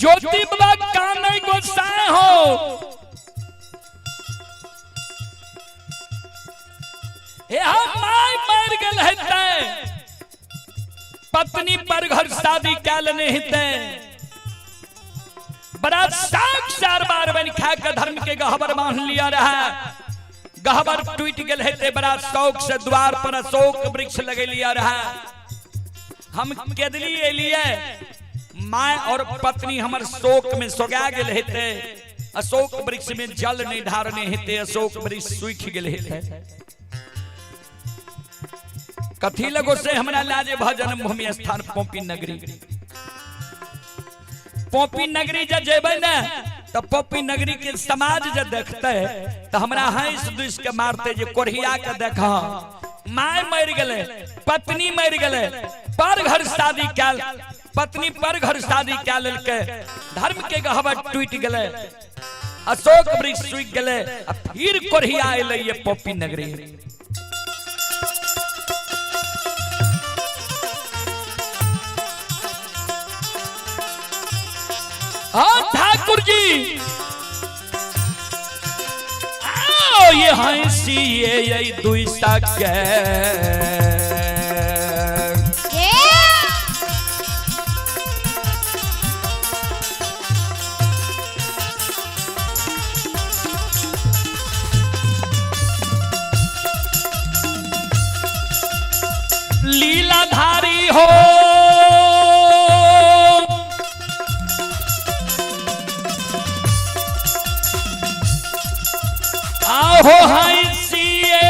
ज्योति बाबा कानै गोसाई हो। हे हम my मर गेल हेतै, पत्नी पर घर शादी कए लेने हेतै, बड़ा साग चार बार बन खा के धर्म के गहबर बांध लिया रहा, गहबर टूट गेल हेतै, बड़ा शौक से द्वार पर अशोक वृक्ष लगे लिया रहा। हम केदली एलिए, my और पत्नी हमर शोक में सोगा गेल हेतै, अशोक वृक्ष में जल नहीं ढारने हेतै, अशोक वृक्ष सूखि गेल हेतै। कथी लगो से हमरा लाजे भ जन्मभूमि स्थान पोपी नगरी। पोपी नगरी जब जेबै ने तो पोपी नगरी के समाज जब देखते तो हमरा हंस दुस के मारते जे कोढ़िया के देख, my मर गेलै, पत्नी मर गेलै, पर घर शादी कयल, पत्नी पर घर शादी कए लेलकै, धर्म के गहबर टूटि गेलै, अशोक वृक्ष सूखि गेलै, आ फिर कोढ़िया एलै ये पोपी नगरी। हाँ ठाकुर जी आओ ये हंसी ये दुई सके लीलाधारी हो, आहो हंसिए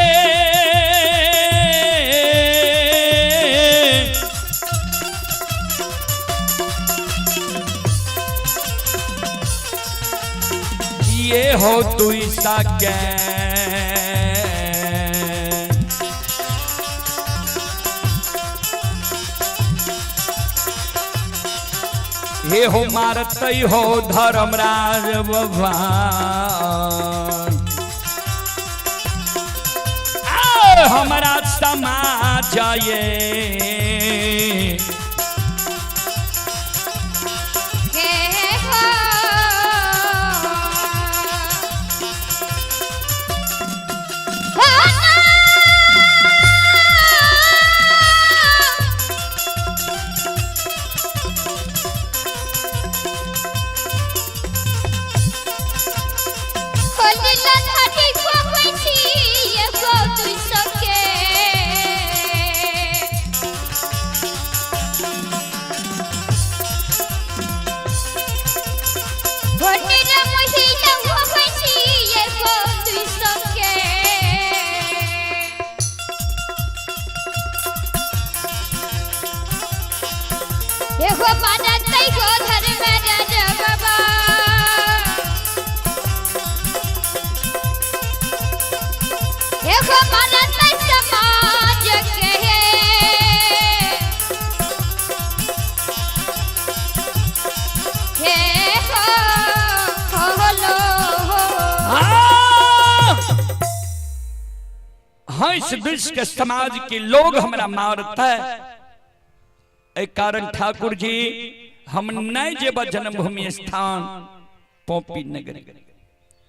ये हो तुई सके। हे हो मारतई हो धर्मराज भगवान, हमारा समाज ये हंस दुष्ट के समाज के लोग हमरा मारता है। कारण ठाकुर जी हम नहीं जेब जन्मभूमि स्थान पोपी नगरी।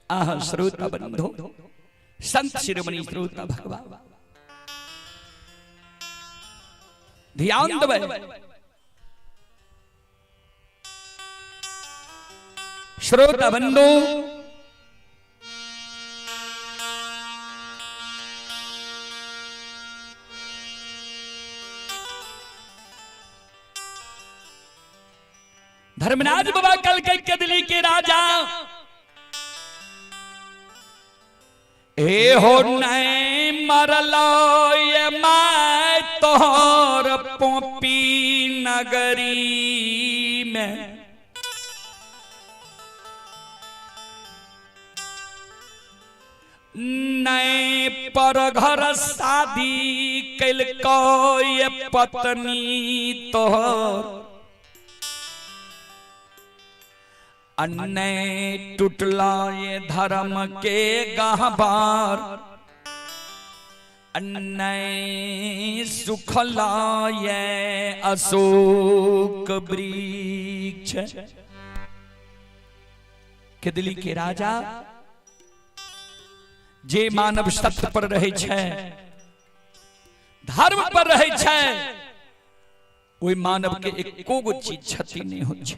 आह श्रोता बंधु, संत शिरोमणि श्रोता भगवान ध्यान देबै। श्रोता बंधु, धर्मराज बाबा कल के कदली के राजा ए हो नहीं मरलो ये मैं तोहर पोपी नगरी में, नहीं पर घर शादी कैलको ये पत्नी तोहर, अन्य टूटला ये धर्म के गहबार, अन्य सुखला ये अशोक वृक्ष। केदली के राजा जे मानव सत्य पर रहे छै, धर्म पर रहे छै, ओहि मानव के एको गो चीज क्षति नहीं होइ छै।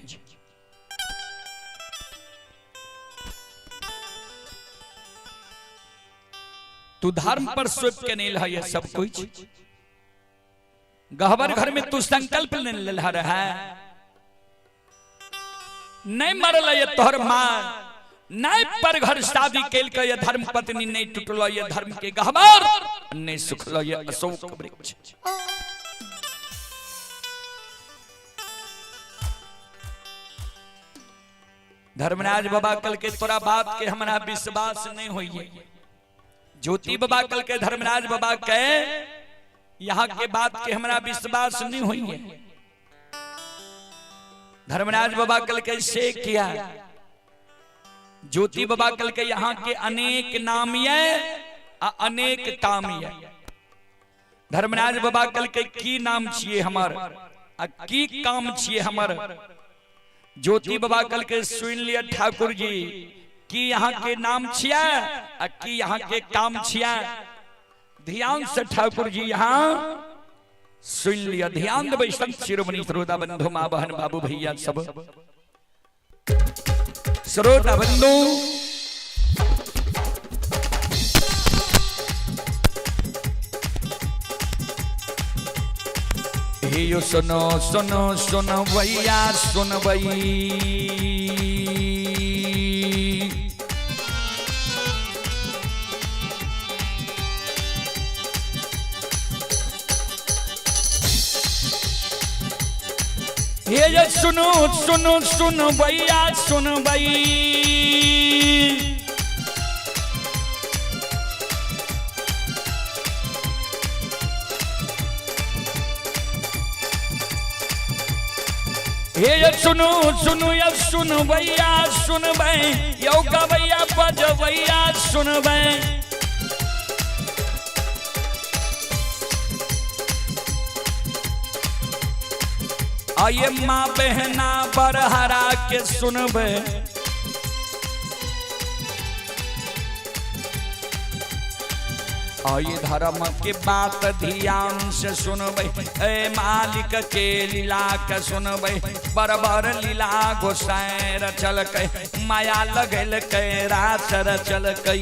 तू धर्म पर सौंप के नहीं लह सब कुछ। गहबर घर में तू संकल्प नहीं लेलह रहा, नहीं मरल ये तोहर माँ, नहीं पर घर शादी केल के ये धर्म पत्नी नहीं टूटल ये धर्म के गहबर, नहीं सुखल ये अशोक वृक्ष। धर्मराज बाबा कल के तोरा बात के हमरा विश्वास नहीं होइए। ज्योति बाबा कल के धर्मराज बाबा के यहाँ के बात के हमरा विश्वास नहीं होइए। धर्मराज बाबा कल के से किया, ज्योति बाबा कल के यहाँ के अनेक नाम ये आ अनेक काम ये। धर्मराज बाबा कल के की नाम छिए हमर आ की काम छिए हमर। ज्योति बाबा कल के सुन लिया ठाकुर जी की यहाँ के नाम छिया आ की यहाँ के काम छिया। ध्यान से ठाकुर जी यहाँ सुन लिया, ध्यान देबै संत शिरोमणि श्रोता बंधु माँ बहन बाबू भैया सब श्रोता बंधु। हे यो सुनो सुनो सुनो भैया सुनबई, हे ये सुनो सुनो सुनो भैया सुनबई। हे ये सुनो सुनो या सुन भैया सुनबै, यौ गवैया बजबैया सुनबै। आये माँ बहना बरहरा के सुनबै, आये धर्म के बात ध्यान से सुनबै, ए मालिक के लीला के सुनबै। बरबर लीला गोसाई रचलकै, माया लगेलकै रास रचलकै।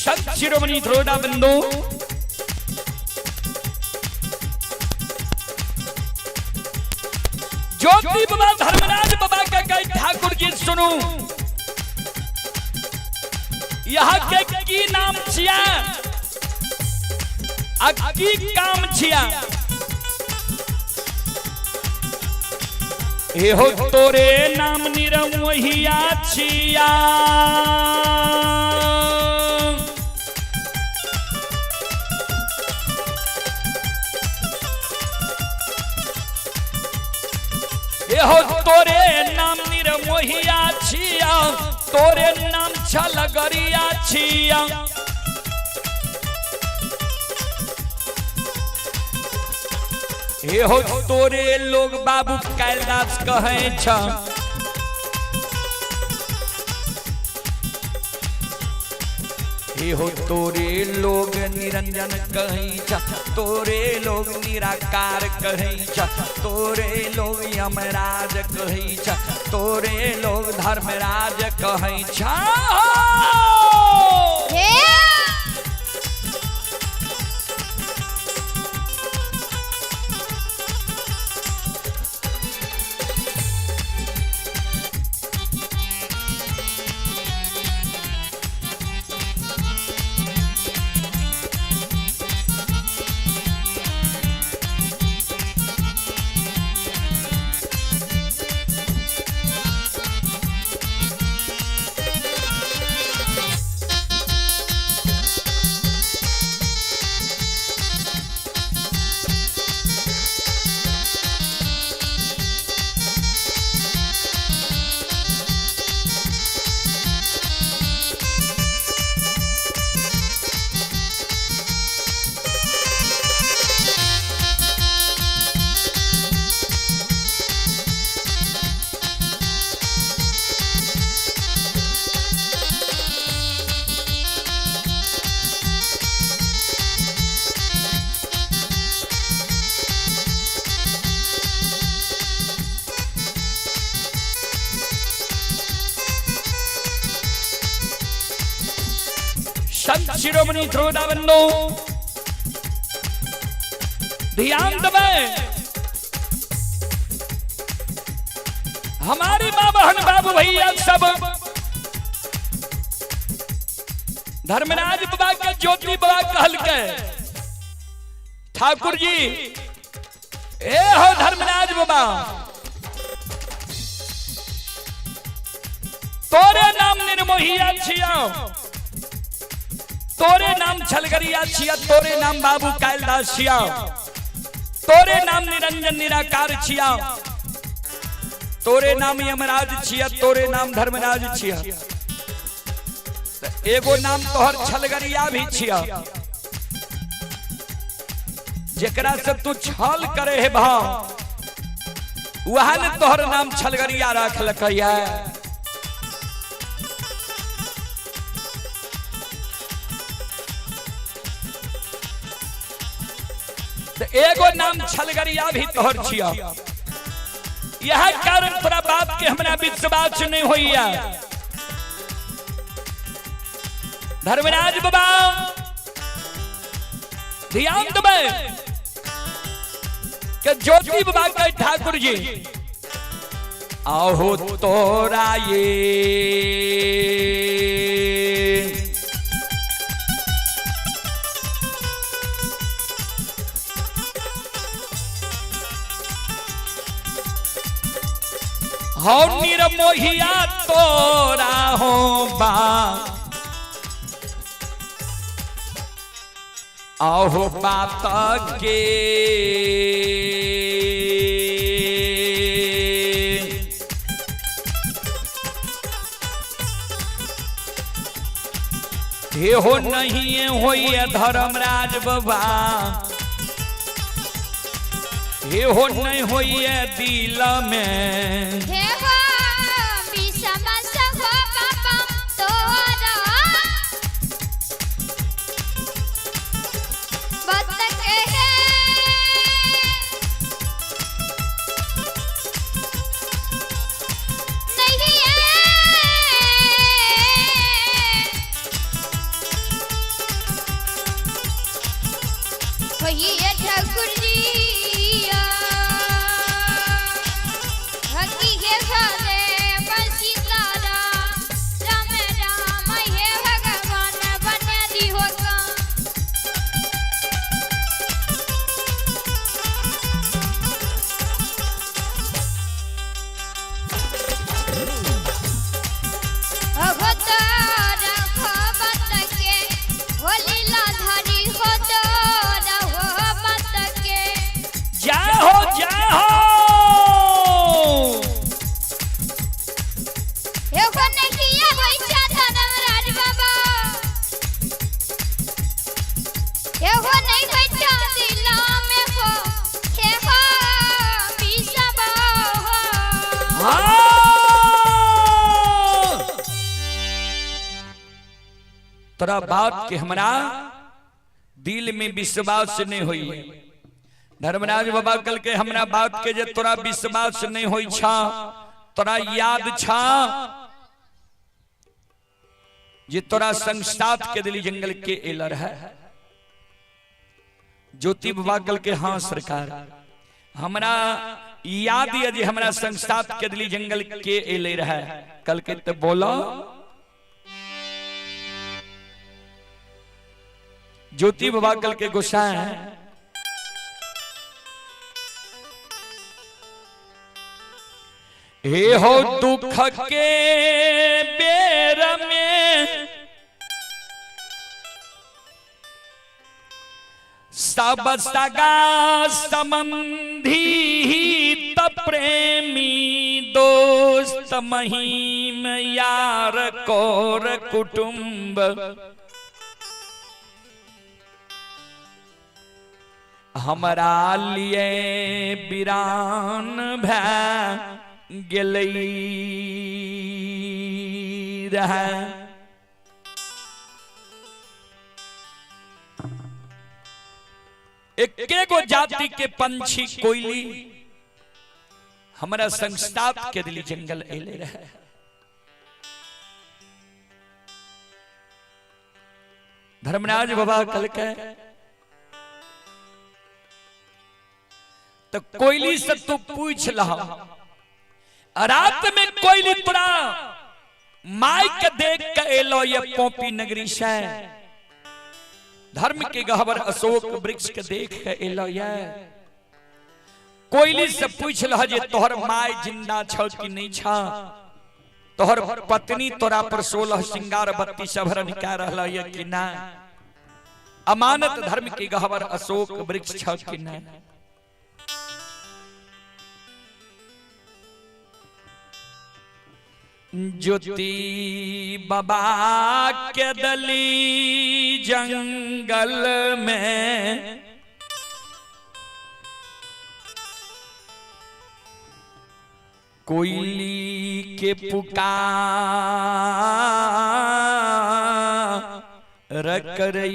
संत शिरोमणि श्रोता बंधु, ज्योति बाबा धर्मराज बाबा का कई ठाकुर जी सुनू, यहाँ के की नाम छिया आ की काम छिया। एहो तोरे नाम निरमोहिया छिया, एहो तोरे नाम निरमोहिया निर्मोहिया छिया, तोरे नाम छलगरिया छिया। हे हो तोरे लोग बाबू कैलाश कहै छ, हे हो तोरे लोग निरंजन कहै छ, तोरे लोग निराकार कहै छ, तोरे लोग यमराज कहै छ, तोरे लोग धर्मराज कहै छ। हे संत शिरोमणि श्रोता बंधु ध्यान दबे, हमारी माँ बहन बाबू भैया सब धर्मराज बाबा के ज्योति बाबा कहल के ठाकुर जी ए हो धर्मराज बाबा, तोरे नाम निर्मोहिया छिया, तोरे नाम छलगरिया छिया, तोरे नाम बाबू कालिदास छिया, तोरे नाम निरंजन निराकार छिया, तोरे नाम यमराज छिया, तोरे नाम धर्मराज छिया, एगो नाम तोहर छलगरिया भी छिया, जेकरा से तू छल करे हे भाव वह ने तोहर नाम छलगरिया रख लकैया। एगो नाम छलगरिया भी तोहर छिया, यह कारण तोरा बाप के हमरा विश्वास नहीं होइया। धर्मराज बाबा ध्यान देबै के ज्योति बाबा के ठाकुर जी आहो तोरा ये हो निर्मोहिया तोरा हो बा आहो बात के हे हो नहीं होई धर्मराज बाबा, हे हो नहीं होई दिल में, हे हो विषम हो बाबा तोरा बत के हे नहीं है होई ठाकुर जी हकी हे घरे बंसी तारा राम राम हे भगवान बन दिहो का। अवतार भवत के हो लीला धारी हो तोर हो मत के। तोरा बात के हमरा दिल में विश्वास नहीं होई। धर्मराज बाबा कल के हमरा बात के जे तोरा विश्वास नहीं होई छा, तोरा याद छा जे तोरा संग साथ के दिली जंगल के एलर है? ज्योति बाबा कल के हाँ सरकार, हमरा याद ये जे हमरा संग साथ के दिली जंगल के एले रहे। कल के तो बोलो। ज्योति बाबा कल के गुस्सा है, हे हो दुख के बेर में सब सगा संबंधी त प्रेमी दोस्त महीम यार कोर कुटुंब हमरा लिए वीरान भै गेलै रहे। एके गो जाति के पंछी कोयली हमरा संग साथ के दिली जंगल एले रहे। धर्मराज बाबा कल के तो कोयली से तू पूछ लहा, रात में कोयली तोरा माइक देख के एलो ये पोपी नगरी से, धर्म के गहवर अशोक वृक्ष के देख के एलो ये। कोयली से पूछ लह जे तोहर my जिंदा छ कि नहीं छ, तोहर पत्नी तोरा पर 16 श्रृंगार 32 आभरण कह रहल ये कि ना, अमानत धर्म के गहवर अशोक वृक्ष छ कि ना। ज्योति बाबा के दली जंगल में कोयली के पुकार करैया।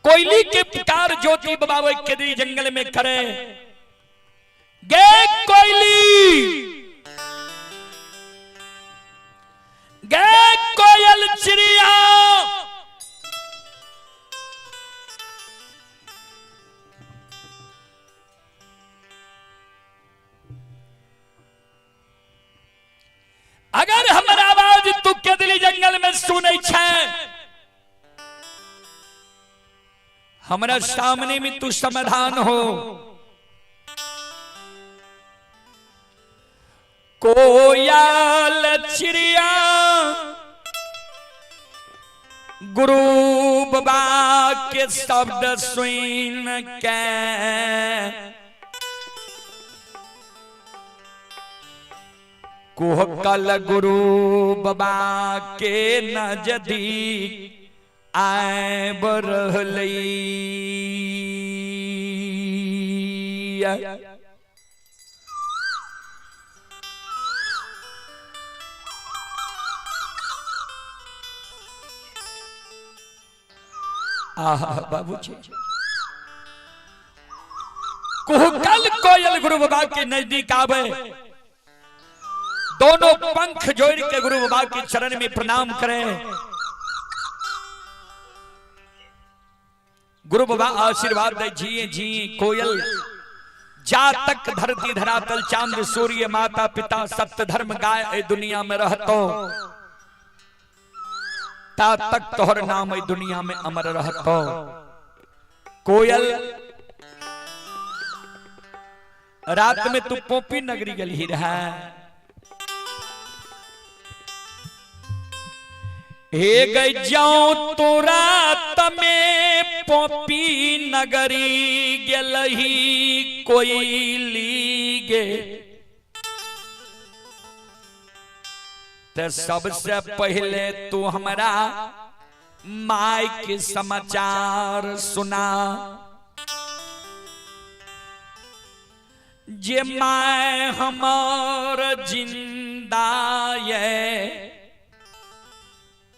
कोयली के पुकार ज्योति बाबा के दी जंगल में करे गे कोयली, गे कोयल चिड़िया, अगर हमर आवाज तू के दिली जंगल में सुनै छै, हमरा सामने में तू समाधान हो। कोयल चिड़िया गुरु बाबा के शब्द सुन के कुहकल गुरु बाबा के नजदीक आब रहलै। आहा बाबूजी, कुहकल कोयल गुरु बाबा के नजदीक आवे, दोनों पंख जोड़ के गुरु बाबा के चरण में प्रणाम करें। गुरु बाबा आशीर्वाद दे, जिए जिए कोयल जा तक धरती धरातल चांद सूर्य माता पिता सत्य धर्म गाय ए दुनिया में रहतो, ता तक तोहर नाम ए दुनिया में अमर रहतो। कोयल रात में तू पोपी नगरी गली रहा, हे गई जाऊं तो रात में पोपी नगरी गेलही कोयली गे, ते सबसे पहले तू हमरा my के समाचार सुना। जे my हमर जिंदा ये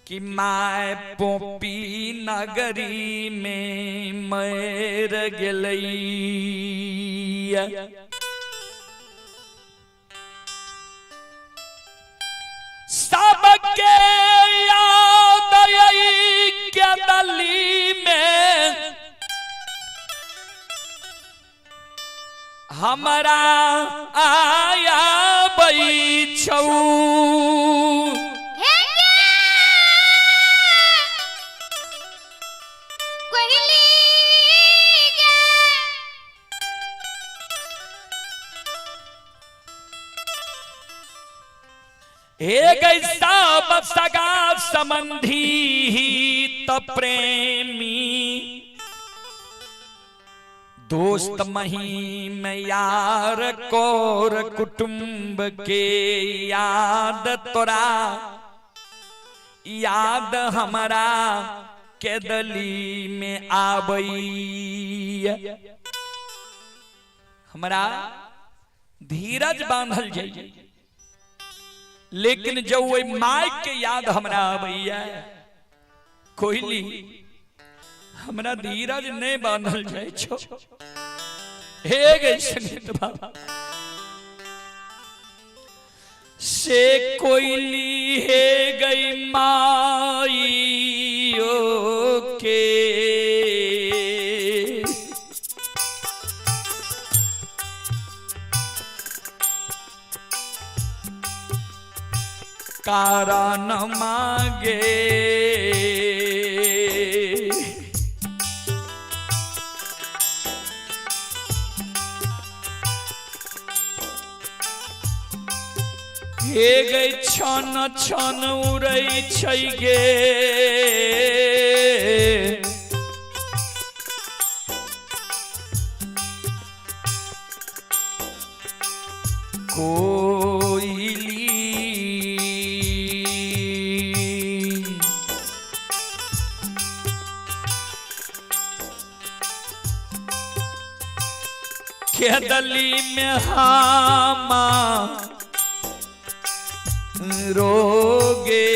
कि my पोपी नगरी में मर गेलई। सबके याद आई के दली में हमरा आया बैछौ। हे गे कोइली गे हे गई सब सगा संबंधी त प्रेमी दोस्त महीम यार कोर कुटुंब के याद तोरा याद हमरा के दली में आबई। हमरा धीरज बांधल जाइए, लेकिन जब वही my के याद हमरा आबैया कोइली हमरा धीरज नहीं बांधल जाय छो। हे गई संगीत बाबा से कोइली हे गई माई के कारण मांगे हे गई छन छन उड़ै छै गे कोइली। खेदली में हामा रोगे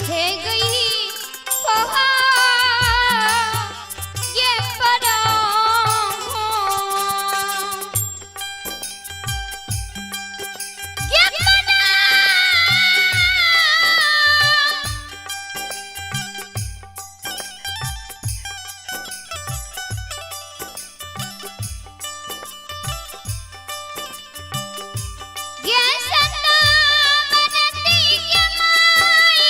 हे गई पहा ये परा ये परा ये सन्ना बनती ये माई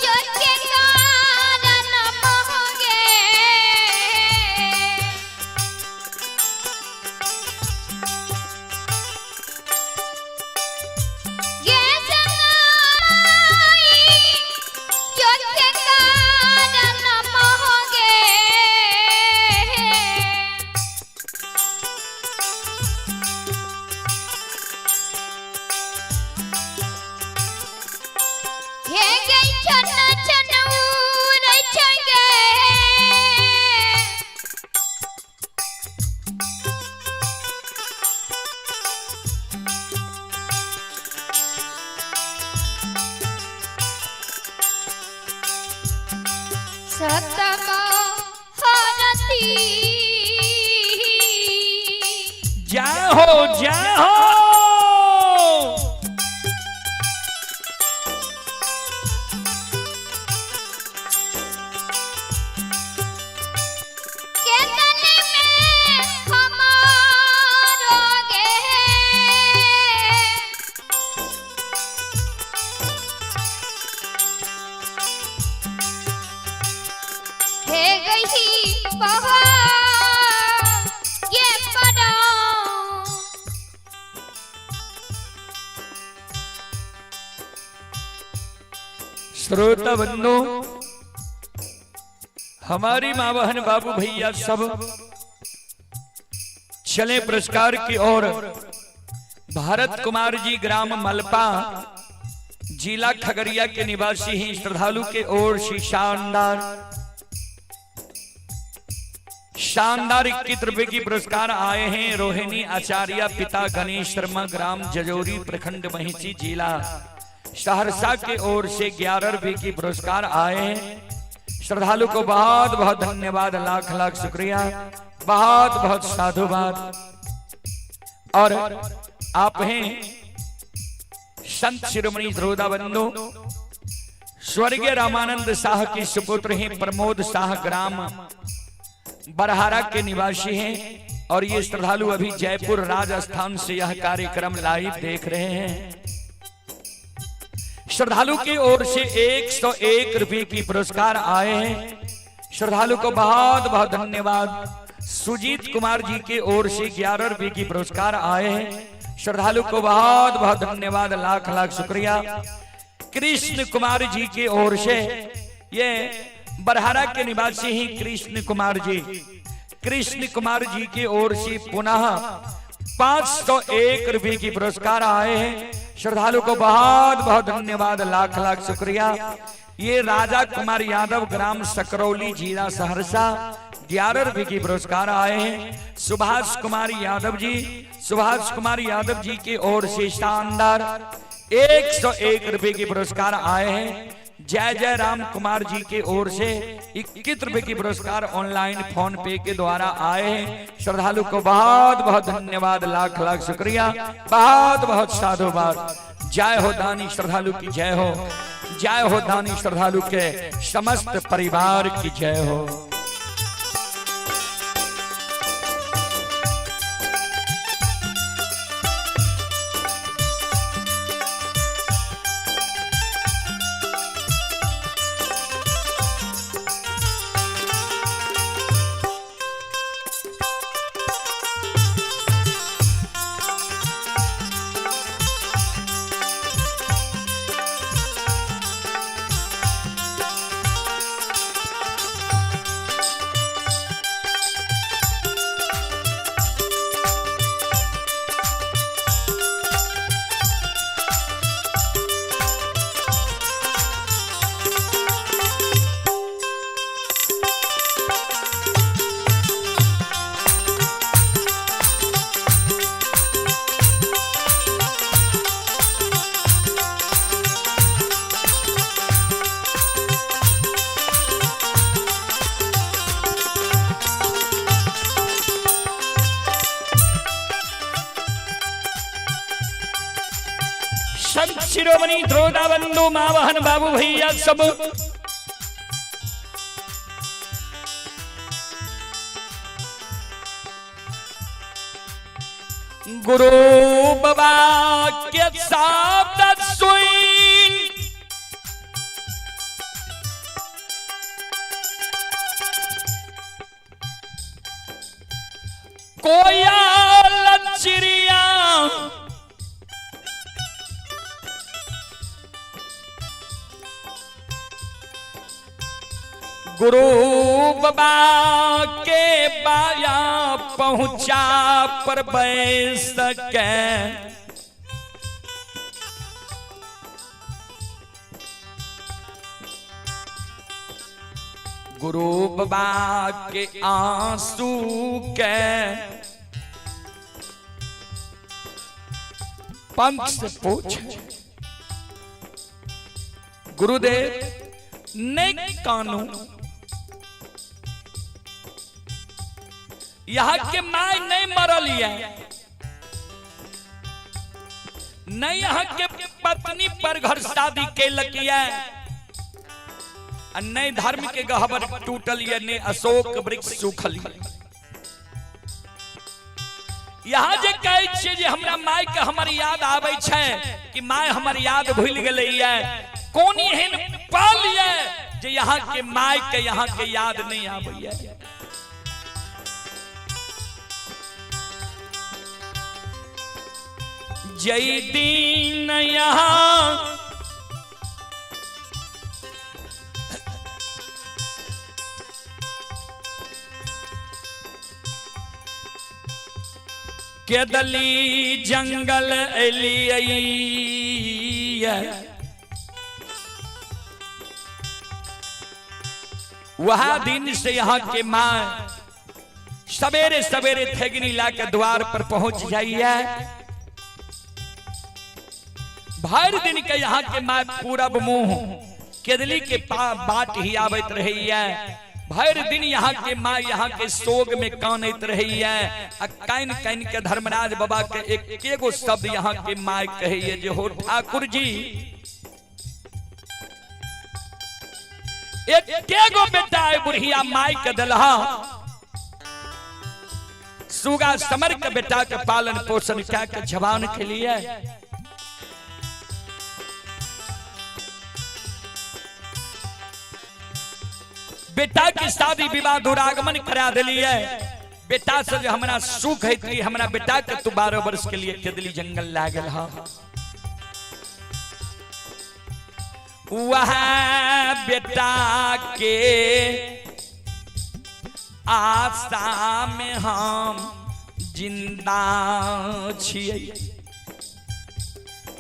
जो के कारण मोहगे। ये सन्नाई जो के कारण मोहगे। हे गई छन छन उड़ै छै गे। सतम हरती जय हो जय हो। के तन में हमारो गे हे गई पहा ये पड़ा। श्रोता बंधु, हमारी माँ बहन बाबू भैया सब चले पुरस्कार की ओर। भारत कुमार जी ग्राम मलपा जिला खगड़िया के निवासी हैं। श्रद्धालु के ओर से शानदार शानदार 21 रुपए की पुरस्कार आए हैं। रोहिणी आचार्य पिता गणेश शर्मा, ग्राम जजौरी, प्रखंड महिषी, जिला सहरसा के ओर से 11 रुपए की पुरस्कार आए हैं। श्रद्धालु को बहुत बहुत धन्यवाद, लाख लाख शुक्रिया, बहुत बहुत साधुवाद। और आप हैं संत शिरोमणि द्रोदा बंधु स्वर्गीय रामानंद शाह के सुपुत्र हैं प्रमोद शाह, ग्राम बरहारा के निवासी हैं और ये श्रद्धालु अभी जयपुर राजस्थान से यह कार्यक्रम लाइव देख रहे हैं। श्रद्धालु की ओर से 101 रुपए की पुरस्कार आए हैं। श्रद्धालु को बहुत बहुत धन्यवाद। सुजीत कुमार जी के ओर से 11 रुपए की पुरस्कार आए हैं। श्रद्धालु को बहुत बहुत धन्यवाद, लाख लाख शुक्रिया। कृष्ण कुमार जी के ओर से, ये बरहारा के निवासी ही कृष्ण कुमार जी, कृष्ण कुमार जी की ओर से पुनः 501 रुपए की पुरस्कार आए हैं। श्रद्धालु को बहुत बहुत धन्यवाद, लाख लाख शुक्रिया। ये राजा कुमार यादव, ग्राम सकरौली, जिला सहरसा, 11 रुपए की पुरस्कार आए हैं। सुभाष कुमार यादव जी, सुभाष कुमार यादव जी की ओर से शानदार 101 रुपए की पुरस्कार आए हैं। जय जय राम कुमार जी के ओर से 21 रुपए की पुरस्कार ऑनलाइन फोन पे के द्वारा आए हैं। श्रद्धालु को बहुत बहुत धन्यवाद, लाख लाख शुक्रिया, बहुत बहुत साधुवाद। जय हो दानी श्रद्धालु की जय हो, जय हो दानी श्रद्धालु के समस्त परिवार की जय हो। संत शिरोमणि द्रोदा बंधु मावहन बाबू भैया सब गुरु बाबा के शब्द सुन कोयल चिड़िया गुरु बाबा के बाया पहुंचा पर बैस सके। गुरु बाबा के आंसू के पंख से पूछ गुरुदेव नहीं कानू, यहां के my नहीं मरल है, नहीं यहाँ के पत्नी पर घर शादी केलक है, नहीं धर्म के गहबर टूटल ये, नहीं अशोक वृक्ष सूखल। यहाँ जे कहै छियै जे हमरा my के हमर याद आबै छै कि my हमर याद भूल गेलै ये, कोन एहन पल ये जे यहाँ के my के यहाँ के याद नहीं आबै ये। जय दीन यहाँ केदली जंगल एलियै। वह दिन से यहाँ के माँ सवेरे सवेरे ठेगनी ला के द्वार पर पहुंच जाइए। भर दिन के यहाँ के माँ पूरब मुंह केदली के बाट ही आबत रही है। भर दिन यहाँ के माँ यहाँ के शोक में कानैत रही है। आ कान कान के धर्मराज बाबा के एक एगो शब्द यहाँ के माँ कहिए जे हो ठाकुर जी, एक एगो बेटा है बुढ़िया माई के दलहा सुगा समर के बेटा के पालन पोषण क्या के जवान के लिए। बेटा के शादी विवाह दुरागमन करा दिलिए। बेटा से जो हमरा सुख है हमरा बेटा के तू 12 वर्ष के लिए केदली जंगल लागल हा। वह बेटा के आशा में हम जिंदा छियै।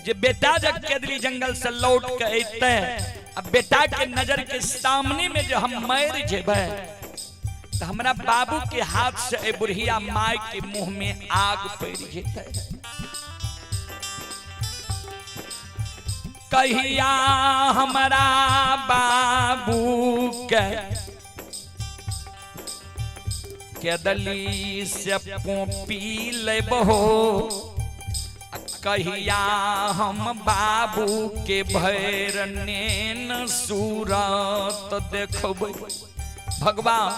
जे बेटा जब केदली जंगल से लौट के अइते अब बेटा के नजर के सामने में जो हम मर जेबै तो हमरा बाबू के हाथ से ए बुढ़िया माय के मुंह में आग पड़ जेतै। कहिया हमरा बाबू के केदली से पोपी लेबहो, कहिया हम बाबू के भैर नेन सूरत देखबै। भगवान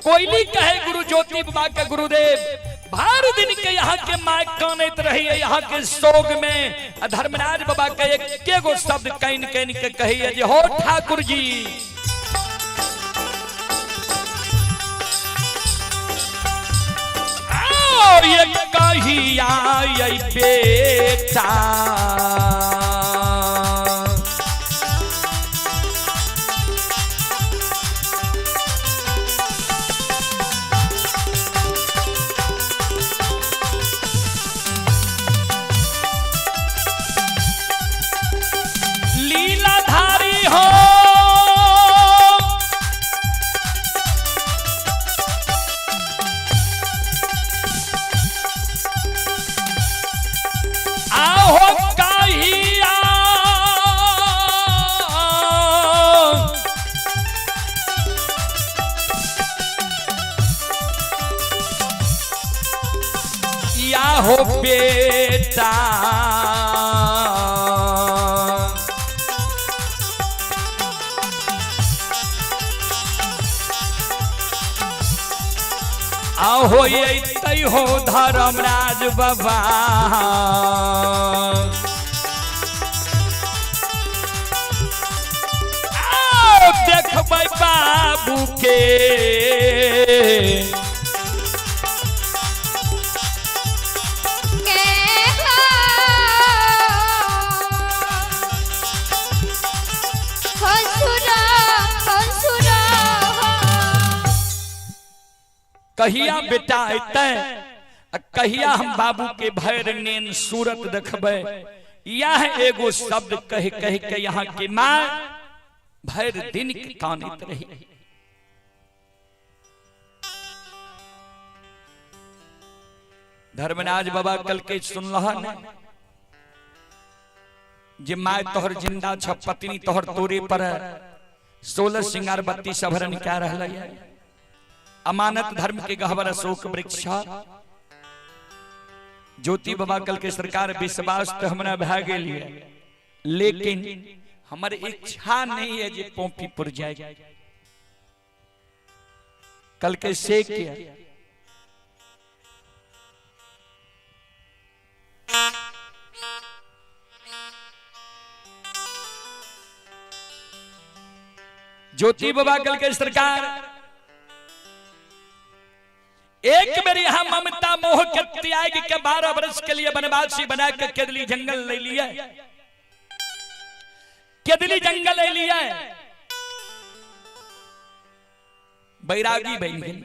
कोयली कहे गुरु ज्योति बाबा के गुरुदेव भर दिन के यहाँ के माय कानैत रही है यहाँ के शोक में। धर्मराज बाबा के एक एगो शब्द can can के कहिए जे हो ठाकुर जी, ये कहिया ये बेटा लीलाधारी हो, आहो कहिया या हो बेटा आहो ये हो धर्मराज बाबा। आओ देखबै बाबू के कहिया बेटा अतै कहिया हम बाबू के भैर नेन सूरत देखबै। यह एगो शब्द कह कह के यहाँ के माँ भैर दिन के कानैत रही। धर्मराज बाबा कल के सुनलह ने जे my तोहर जिंदा छ पत्नी तोहर तोरे पर 16 सिंगार 32 आभरण क्या रहलै। अमानत धर्म के गहवर अशोक वृक्ष ज्योति बाबा कल के सरकार विश्वास तो हमरा भए गेल है, लेकिन हमर इच्छा नहीं है जे पोपीपुर जाए। कल के से किया ज्योति बाबा कल के सरकार एक बेर यहाँ ममता मोह के त्याग के 12 वर्ष के लिए वनवासी बना के केदली जंगल ले लिया, केदली जंगल ले लिया, बैरागी बन गेल।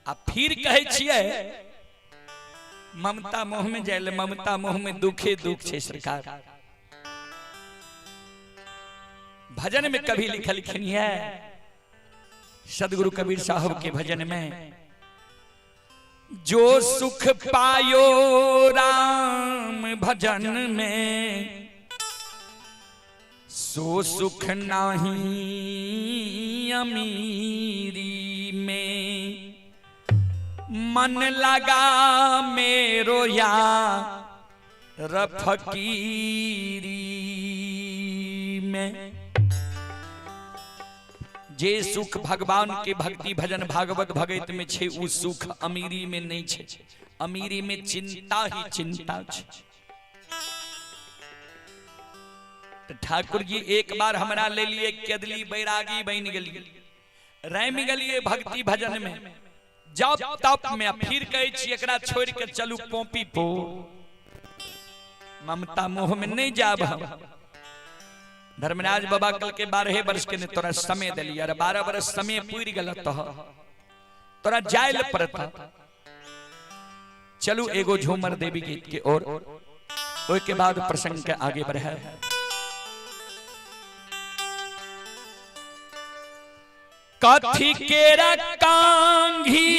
आ फिर कहे छियै ममता मोह में जाए, ममता मोह में दुखे दुख छे सरकार। भजन में कभी लिखलखिन है सदगुरु कबीर साहब के भजन में, जो सुख पायो राम भजन में सो सुख नाही अमीरी में। मन लगा मेरो या रफकीरी में। जे सुख भगवान के भक्ति भजन भागवत भगत में छे उ सुख अमीरी में नहीं छे। अमीरी में चिंता ही चिंता छे। तो ठाकुर जी एक बार हमरा ले लिए केदली बैरागी बन गेलिए, रमि गेलिए भक्ति भजन में, जप तप में, फिर कहै छी एकरा छोड़ के चलू पोपी पो, ममता मोह में नहीं जाब हम। धर्मराज बाबा कल के 12 वर्ष के ने तोरा समय दिलियै, अरे 12 वर्ष समय पूरि गेल तोरा जायल पड़त। चलू एगो झूमर देवी गीत के और ओहि के बाद प्रसंग के आगे बढ़े। कथी केरा कांघी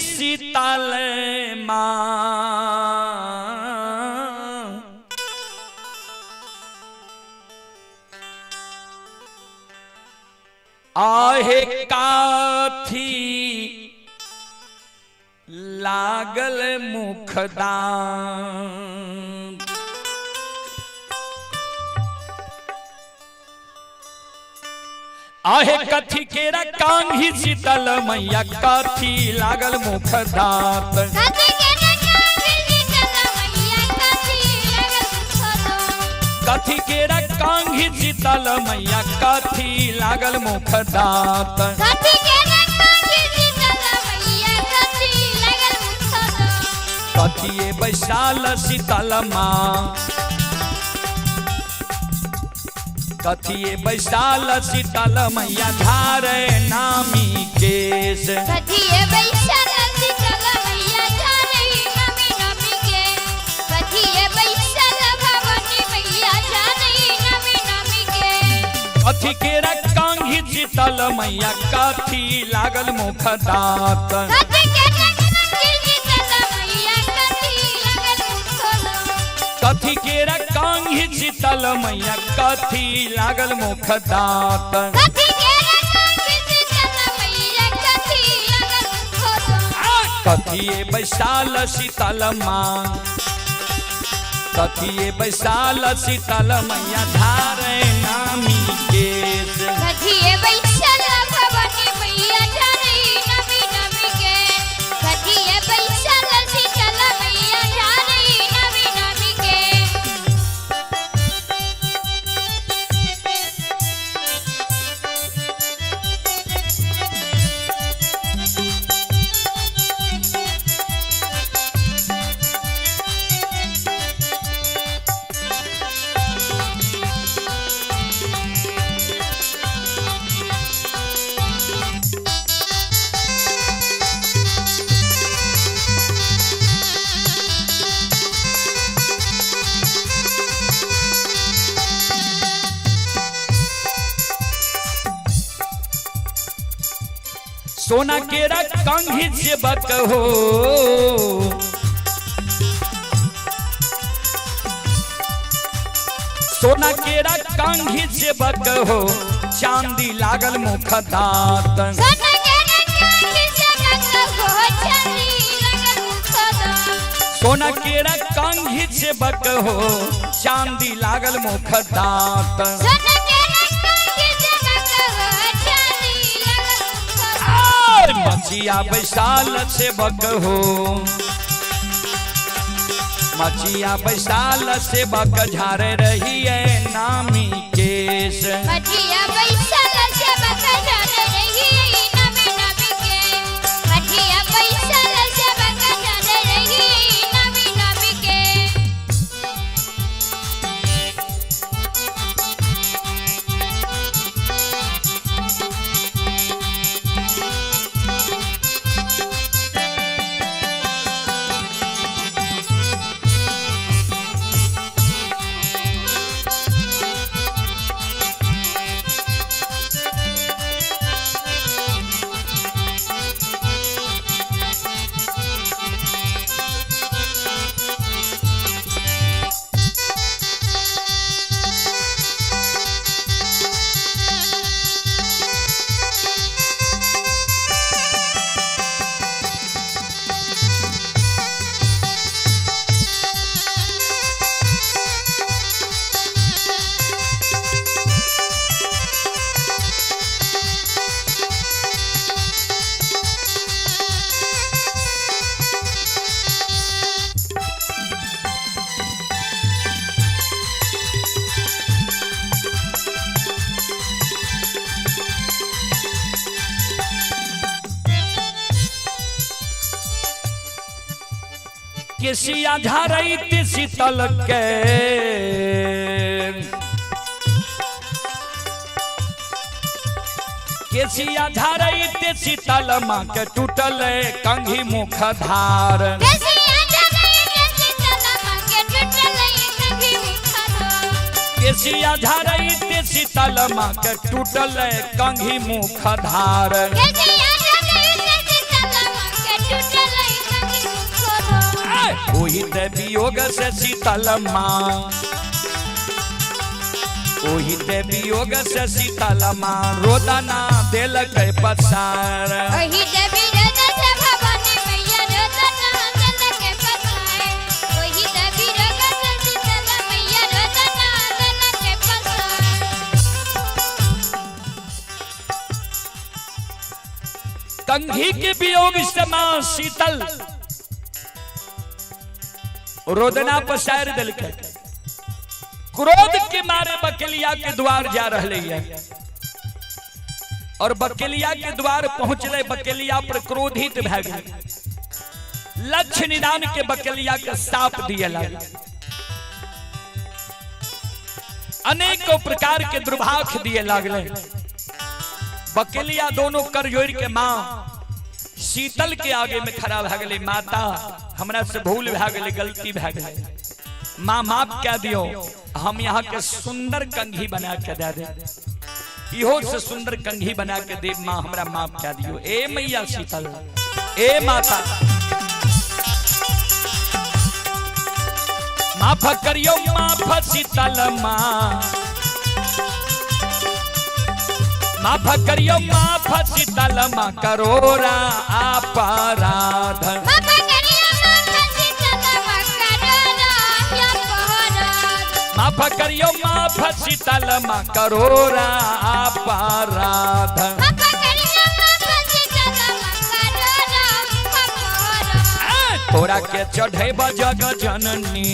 सीतल मां, आहे काथी लागल मुखदान। आहे कथी केरा कांघी शीतल मैया कथी लागल मुखदात। कथी केरा कांघी शीतल मैया कथी लागल मुखदात। कथिए बैसाल शीतल माँ, कथिए बैसाल शीतल मैया धारे नामी केश। कथिए बैसाल शीतल मैया धारे नामी नामी केश। कथिए बैसाल भवानी मैया धारे नामी नामी केश। कथी केरा कांघी शीतल मैया कथी लागल मुख दांत। कथी केरा कांघी शीतल मैया कथी लागल मुख दांत। कथिए बैसाल शीतल माँ, कथिए बैसाल शीतल मैया धारे नामी केश। कथिए बैसाल भवानी मैया धारे नामी नामी केश। कथिए बैसाल शीतल मैया धारे नामी नामी केश। सोना केरा कंघी सेवक हो, सोना केरा कंघी सेवक हो, चांदी लागल मुख दांत। सोना केरा कंघी सेवक हो, चांदी लागल मुख दांत। मचिया बैसाल सेवक हो, मचिया बैसाल सेवक झारे रही है नामी केश। मचिया बैसाल सेवक झारे रही है नामी नामी केश। मचिया बैसाल सेवक झारे रही है नामी नामी केश। केसिया झारैत शीतल के, केसिया झारैत शीतल माँ के टूटल कंघी मुख धार। केसिया झरैत शीतल माँ के टूटलै कंघी मुख धार। केसिया झारैत शीतल माँ के टूटल कंघी मुख धार। केसिया झरैत शीतल माँ के टूटलै कंघी मुख धार। ओही ते वियोग से शीतल माँ, ओही ते वियोग से शीतल माँ रोदना देलक पसार। ओही देवी रत से भवानी मैया रोदना देलक पसार। ओही देवी रत से शीतल मैया रोदना देलक पसार। कंघी के वियोग से माँ शीतल रोदना पसार दिलकै। क्रोध के मारे बकेलिया के द्वार जा रहे है और बकेलिया के द्वार पहुंचले, बकेलिया पर क्रोधित भए गेल। लक्ष्य निदान के बकेलिया के साप दिए लगे, अनेकों प्रकार के दुर्भाग्य दिए लागले। बकेलिया दोनों कर जोड़ के माँ शीतल के आगे में खड़ा भए गेलै। माता हमरा से भूल भए गेलै, गलती भए गेलै, माँ माफ कह दियो, हम यहाँ के सुंदर कंघी बना के दे दे, इहो से सुंदर कंघी बना के दे माँ, हमरा माफ कह दियो। ए मैया शीतल, ए माता माफ करियो, माफ शीतल माँ, माफ करियो, माफ शीतल माँ करोरा अपराध। माफ करियो माफ शीतल माँ करोरा अपराध। माफ करियो माफ शीतल माँ करोरा अपराध। माफ करियो माफ शीतल माँ करोरा अपराध। तोरा के चढ़ेब जग जननी,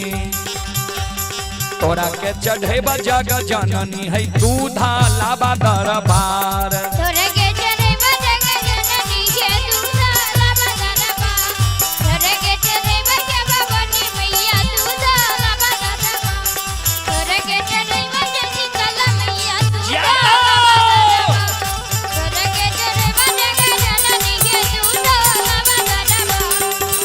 तोरा के चढ़ेब जग जननी है दूधा लाबा दरबार। तोरा के चढ़ेब जग जननी हे दूधा लाबा दरबार। तोरा के चढ़ेब के भवानी मैया दूधा लाबा दरबार। तोरा के चढ़ेब के शीतल मैया दूधा लाबा दरबार। तोरा के चढ़ेब जग जननी हे दूधा लाबा दरबार।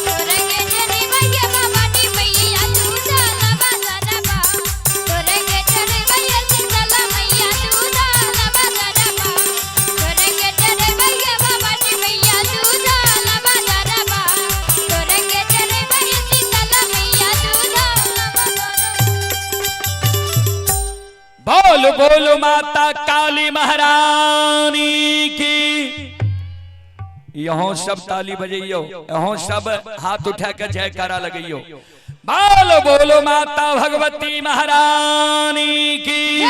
तोरा के चढ़ेब के भवानी मैया दूधा लाबा दरबार। तोरा के चढ़ेब के शीतल मैया दूधा लाबा दरबार। तोरा के चढ़ेब के भवानी मैया दूधा लाबा दरबार। तोरा के चढ़ेब के शीतल मैया दूधा लाबा दरबार। बोल बोल माता काली महारानी की। यहाँ सब ताली बजैयो, यहाँ सब हाथ उठा के जयकारा लगैयो। बोल बोलो माता भगवती महारानी की,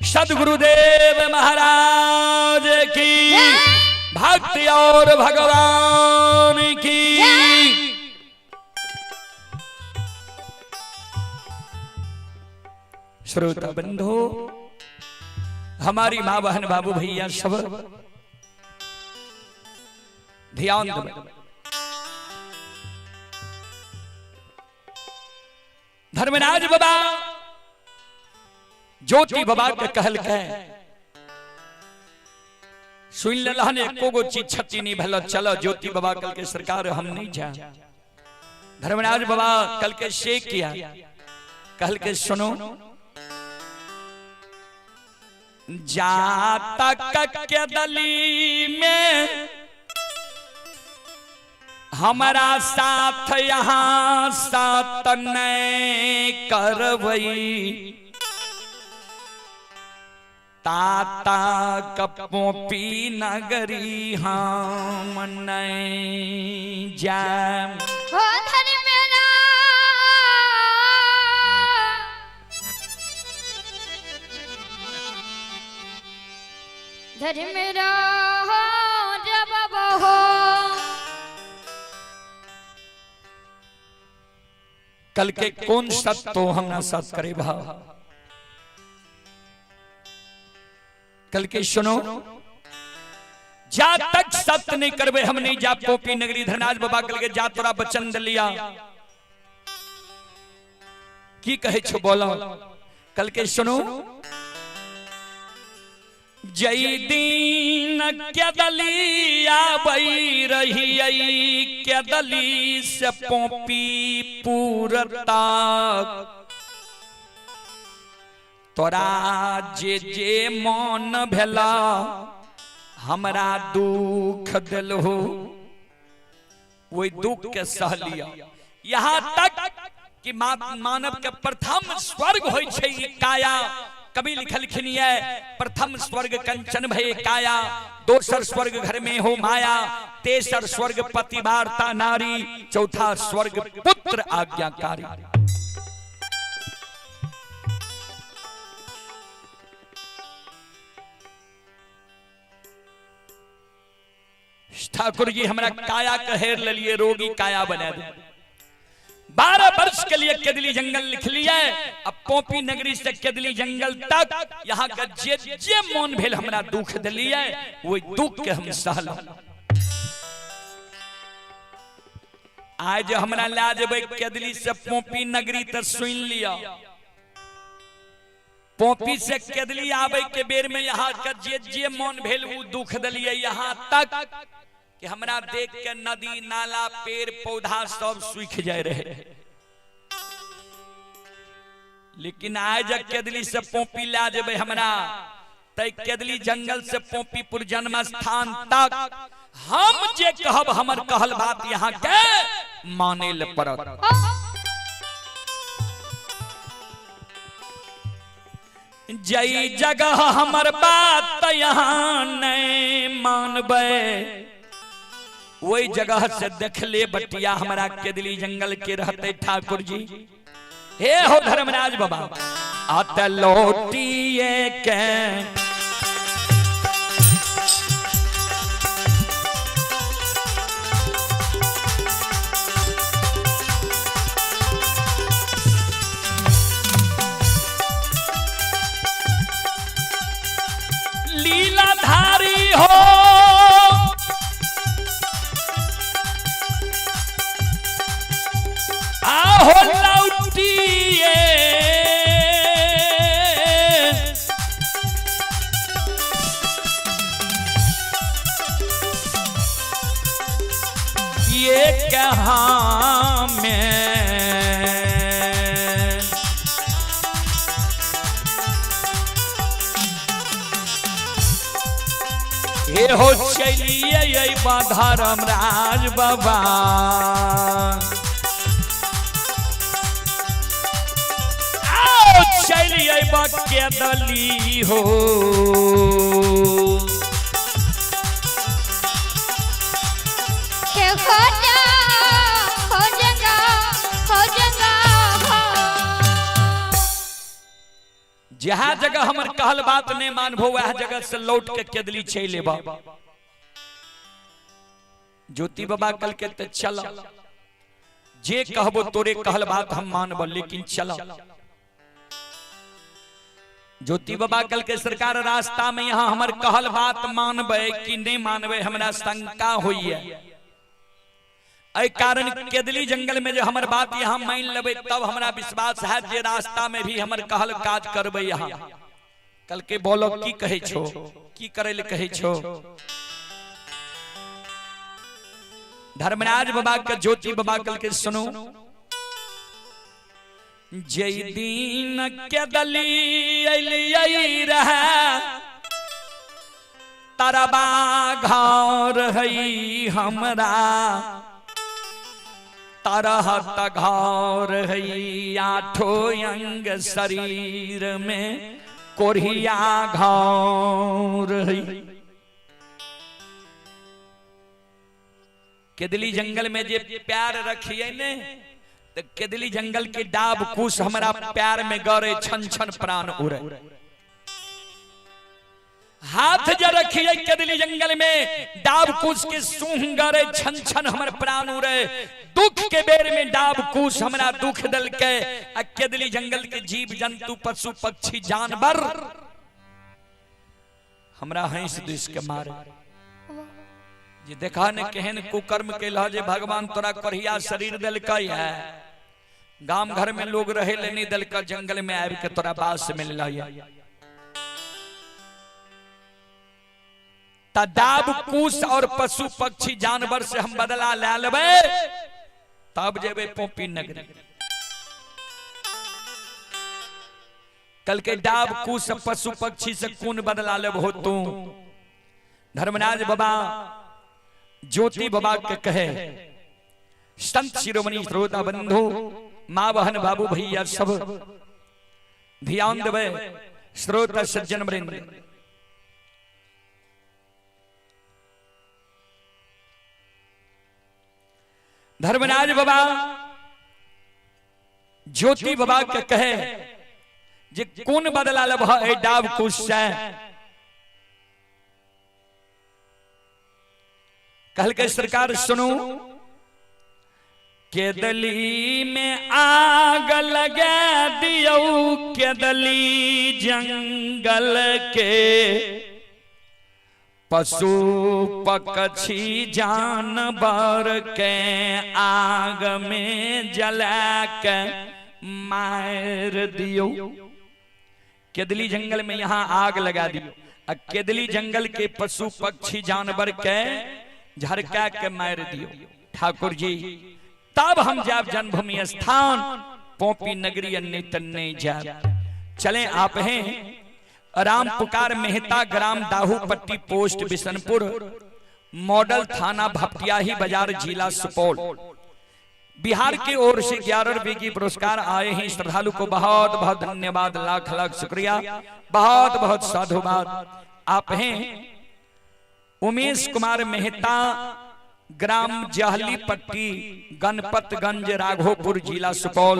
सदगुरुदेव महाराज की, भक्ति और भगवान की। श्रोता बंधु, हमारी माँ बहन बाबू भैया सब ध्यान दो। धर्मराज बाबा ज्योति बाबा के कहल के सुन लेलहन, एको गो चीज क्षति नहीं भेल। चलो ज्योति बाबा कल के सरकार हम नहीं जा। धर्मराज बाबा कल के शेख किया, कहल के सुनो, जाता के दली में हमारा साथ यहाँ साथ नहीं करवई, ताता कपोपी नगरी हम नहीं जाम। हो धर्मराज, धर्मराज बाबा हो। कल के कौन सत तो हम ना साथ करे भाव। कल के सुनो, जा तक सत्य नहीं करबे हम नहीं जा पोपी नगरी। धनराज बाबा कल के जा तोरा बचन दलिया, की कहै छौ बोलो। कल के सुनू, जई दिन केदली आबै रहियै, केदली से पोपी पूरता, तोरा जे जे मन भेला हमरा दुख दिलहो, वही दुख के सह लिया। यहाँ तक कि मानव के प्रथम स्वर्ग होइ छै ई काया। कवि लिखलखिन ये, प्रथम स्वर्ग कंचन भय काया, दोसर स्वर्ग घर में हो माया, तेसर स्वर्ग पतिवार्ता नारी, चौथा स्वर्ग पुत्र आज्ञाकारी। ठाकुर जी हमरा काया के हेर लेलिए, रोगी काया बना दे। 12 वर्ष के लिए केदली जंगल लिख लिए। अब पोपी नगरी से केदली जंगल तक यहाँ के जे जे मन भेल हमरा दुख दिलिए, वही दुख के हम सहल। आज हमरा ला जेबै केदली से पोपी नगरी त सुन लिया, पोपी से केदली आवे के बेर में यहाँ के जे जे मन भेल वो दुख दिलिए, यहाँ तक कि हमरा देख के नदी नाला पेड़ पौधा सब सूख जाए रहे। लेकिन आज केदली से पोपी ला जेबै हमरा, तै केदली जंगल से पोपीपुर जन्म स्थान तक हम जे कहब हमर कहल बात यहाँ के माने ले पड़त। जई जगह हमर बात यहाँ नहीं मानबै, वही जगह से देख ले बटिया हमरा केदली जंगल के रहते ठाकुर जी। हे हो धर्मराज बाबा, आत लौटिए के लीलाधारी हो, आहो लौटिए ये कहाँ में हे हो चलिए धर्मराज बाबा। आओ चलिए केदली हो, जहाँ जगह हमर कहल बात नहीं मानबो वह जगह से लौट के केदली चल एबा। ज्योति बाबा कल के ते चल, जे कहबो तोरे कहल बात हम मानब, लेकिन चल। ज्योति बाबा कल के सरकार रास्ता में यहाँ हमर कहल बात मानबे कि नहीं मानबे हमरा शंका होइए, एहि कारण केदली जंगल में जो हमर बात यहाँ मान लेबै तब हमरा विश्वास है जे रास्ता में भी हमर कहल काज करबै। यहाँ कल के बोलो की कहै छो, की करै ले कहै छो। धर्मराज बाबा के ज्योति बाबा कल के सुनो, जय दिन केदली अलियै रहे, तरबा घर है हमरा, तरह घर है आठो अंग शरीर में कोढ़िया घर है। केदली जंगल में जे प्यार रखिए ने, तो केदली जंगल के डाब कुश हमरा प्यार में गरे छन छन प्राण उड़े। हाथ जे रखिए केदली जंगल में डाब कुश के सूह गरे छन छन हमर प्राण उड़े। दुख के बेर में डाब कुश हमरा दुख दल के, आ केदली जंगल के जीव जंतु पशु पक्षी जानवर हमरा हंस this के मारे। जे देखा ने केहन कुकर्म के जे भगवान तोरा करिया शरीर दिलकै है, गाम घर में लोग रहे ले नहीं दल का जंगल में आबि के तोरा बास मिलल दाब कुश और पशु पक्षी जानवर से हम बदला ले लेबै, तब जेबै पोपी नगरी। कल के डाब कुश पशु पक्षी से कोन बदला लेब हो तू? धर्मराज बाबा ज्योति बाबा के कहे, संत शिरोमणि श्रोता बंधु, माँ बहन बाबू भैया सब ध्यान देवे, श्रोता सज्जन वृंद। धर्मराज बाबा ज्योति बाबा के कहे जे कोन बदला लेब ए डाब कुश से? कहल के सरकार सुनू, केदली में आग लगा दियौ, केदली जंगल के पशु पक्षी जानवर के आग में जला के मार दियो। केदली जंगल में यहाँ आग लगा दियो, केदली जंगल के पशु पक्षी जानवर के झरका के मार दियो ठाकुर जी, तब हम जाब जन्मभूमि स्थान पोपी नगरी अन्य तन्ने जाब। चले आप हैं राम पुकार मेहता, ग्राम दाहूपट्टी, पोस्ट बिशनपुर, मॉडल थाना भपटियाही बाजार, जिला सुपौल, बिहार की ओर से 11 रुपए की पुरस्कार आए हैं। श्रद्धालु को बहुत बहुत धन्यवाद, लाख लाख शुक्रिया, बहुत बहुत साधुवाद। आप हैं उमेश कुमार मेहता, ग्राम जहली पट्टी, गणपतगंज, राघोपुर, जिला सुपौल,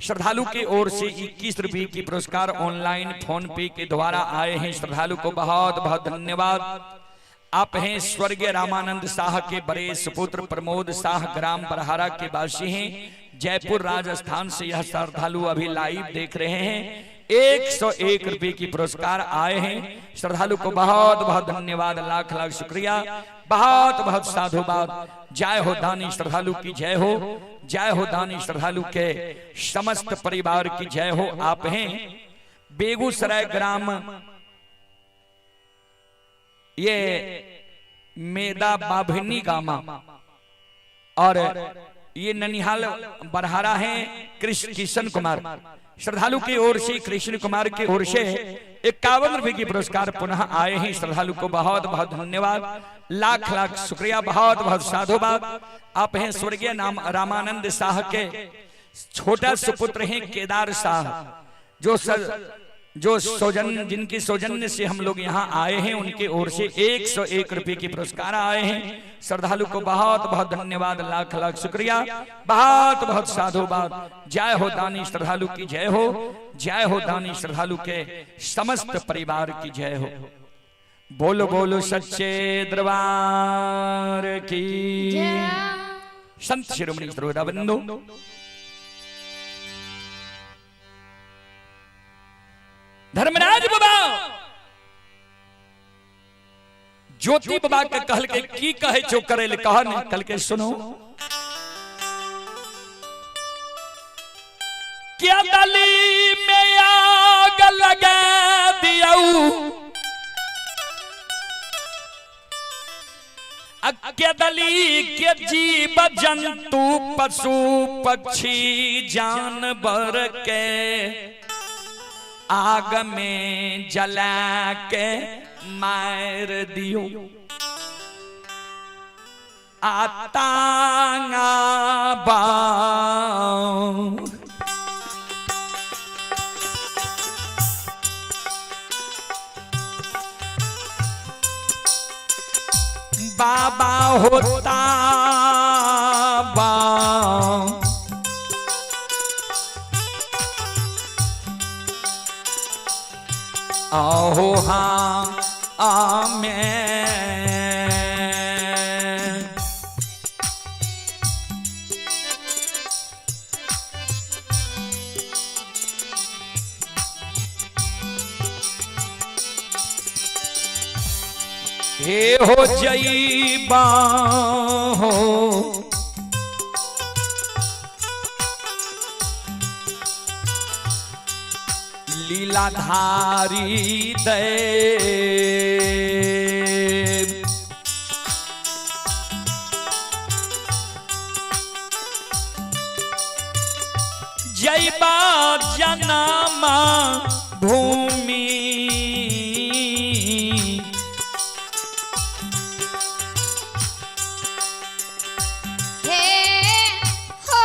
श्रद्धालु की ओर से 21 रुपए की पुरस्कार ऑनलाइन फोन पे के द्वारा आए हैं। श्रद्धालु को बहुत बहुत धन्यवाद। आप हैं स्वर्गीय रामानंद शाह के बड़े सुपुत्र प्रमोद शाह, ग्राम बरहारा के वासी हैं, जयपुर राजस्थान से यह श्रद्धालु अभी लाइव देख रहे हैं। 101 रुपए की पुरस्कार आए हैं। श्रद्धालु को बहुत बहुत धन्यवाद, लाख लाख शुक्रिया, बहुत बहुत साधुवाद। जय हो दानी श्रद्धालु की जय हो, जय हो दानी श्रद्धालु के समस्त परिवार की जय हो। आप हैं बेगूसराय ग्राम ये मेदा बाभनी गामा और ये ननिहाल बरहारा है कृष्ण किशन कुमार, श्रद्धालु की ओर से कृष्ण कुमार की ओर से 51 रुपए की पुरस्कार पुनः आए हैं। श्रद्धालु को बहुत बहुत धन्यवाद, लाख लाख शुक्रिया, बहुत बहुत साधुवाद। आप हैं स्वर्गीय नाम रामानंद शाह के छोटा सुपुत्र हैं केदार शाह, जो सौजन्य जिनकी सौजन्य से हम लोग यहाँ आए हैं, उनके ओर से 101 रुपए की पुरस्कार आए हैं। श्रद्धालु को बहुत बहुत धन्यवाद, लाख लाख शुक्रिया, बहुत बहुत साधुवाद। जय हो दानी श्रद्धालु की जय हो, जय हो दानी श्रद्धालु के समस्त परिवार की जय हो। बोलो बोलो सच्चे दरबार की। संत शिरोमणि श्रोता बंधु, धर्मराज बाबा ज्योति बाबा के कहल के की कहे छो करे ले कह ने, कल के सुनो क्या दली में आग लगा दियाऊ, अकेदली के जीव जंतु पशु पक्षी जानवर के आग में जला के मार दियो। आतांगा बा बाबा होता बा आहो हाँ आमें। हे हो जईबा हो लीलाधारी देव। जयबा जनमा भूमि हे हो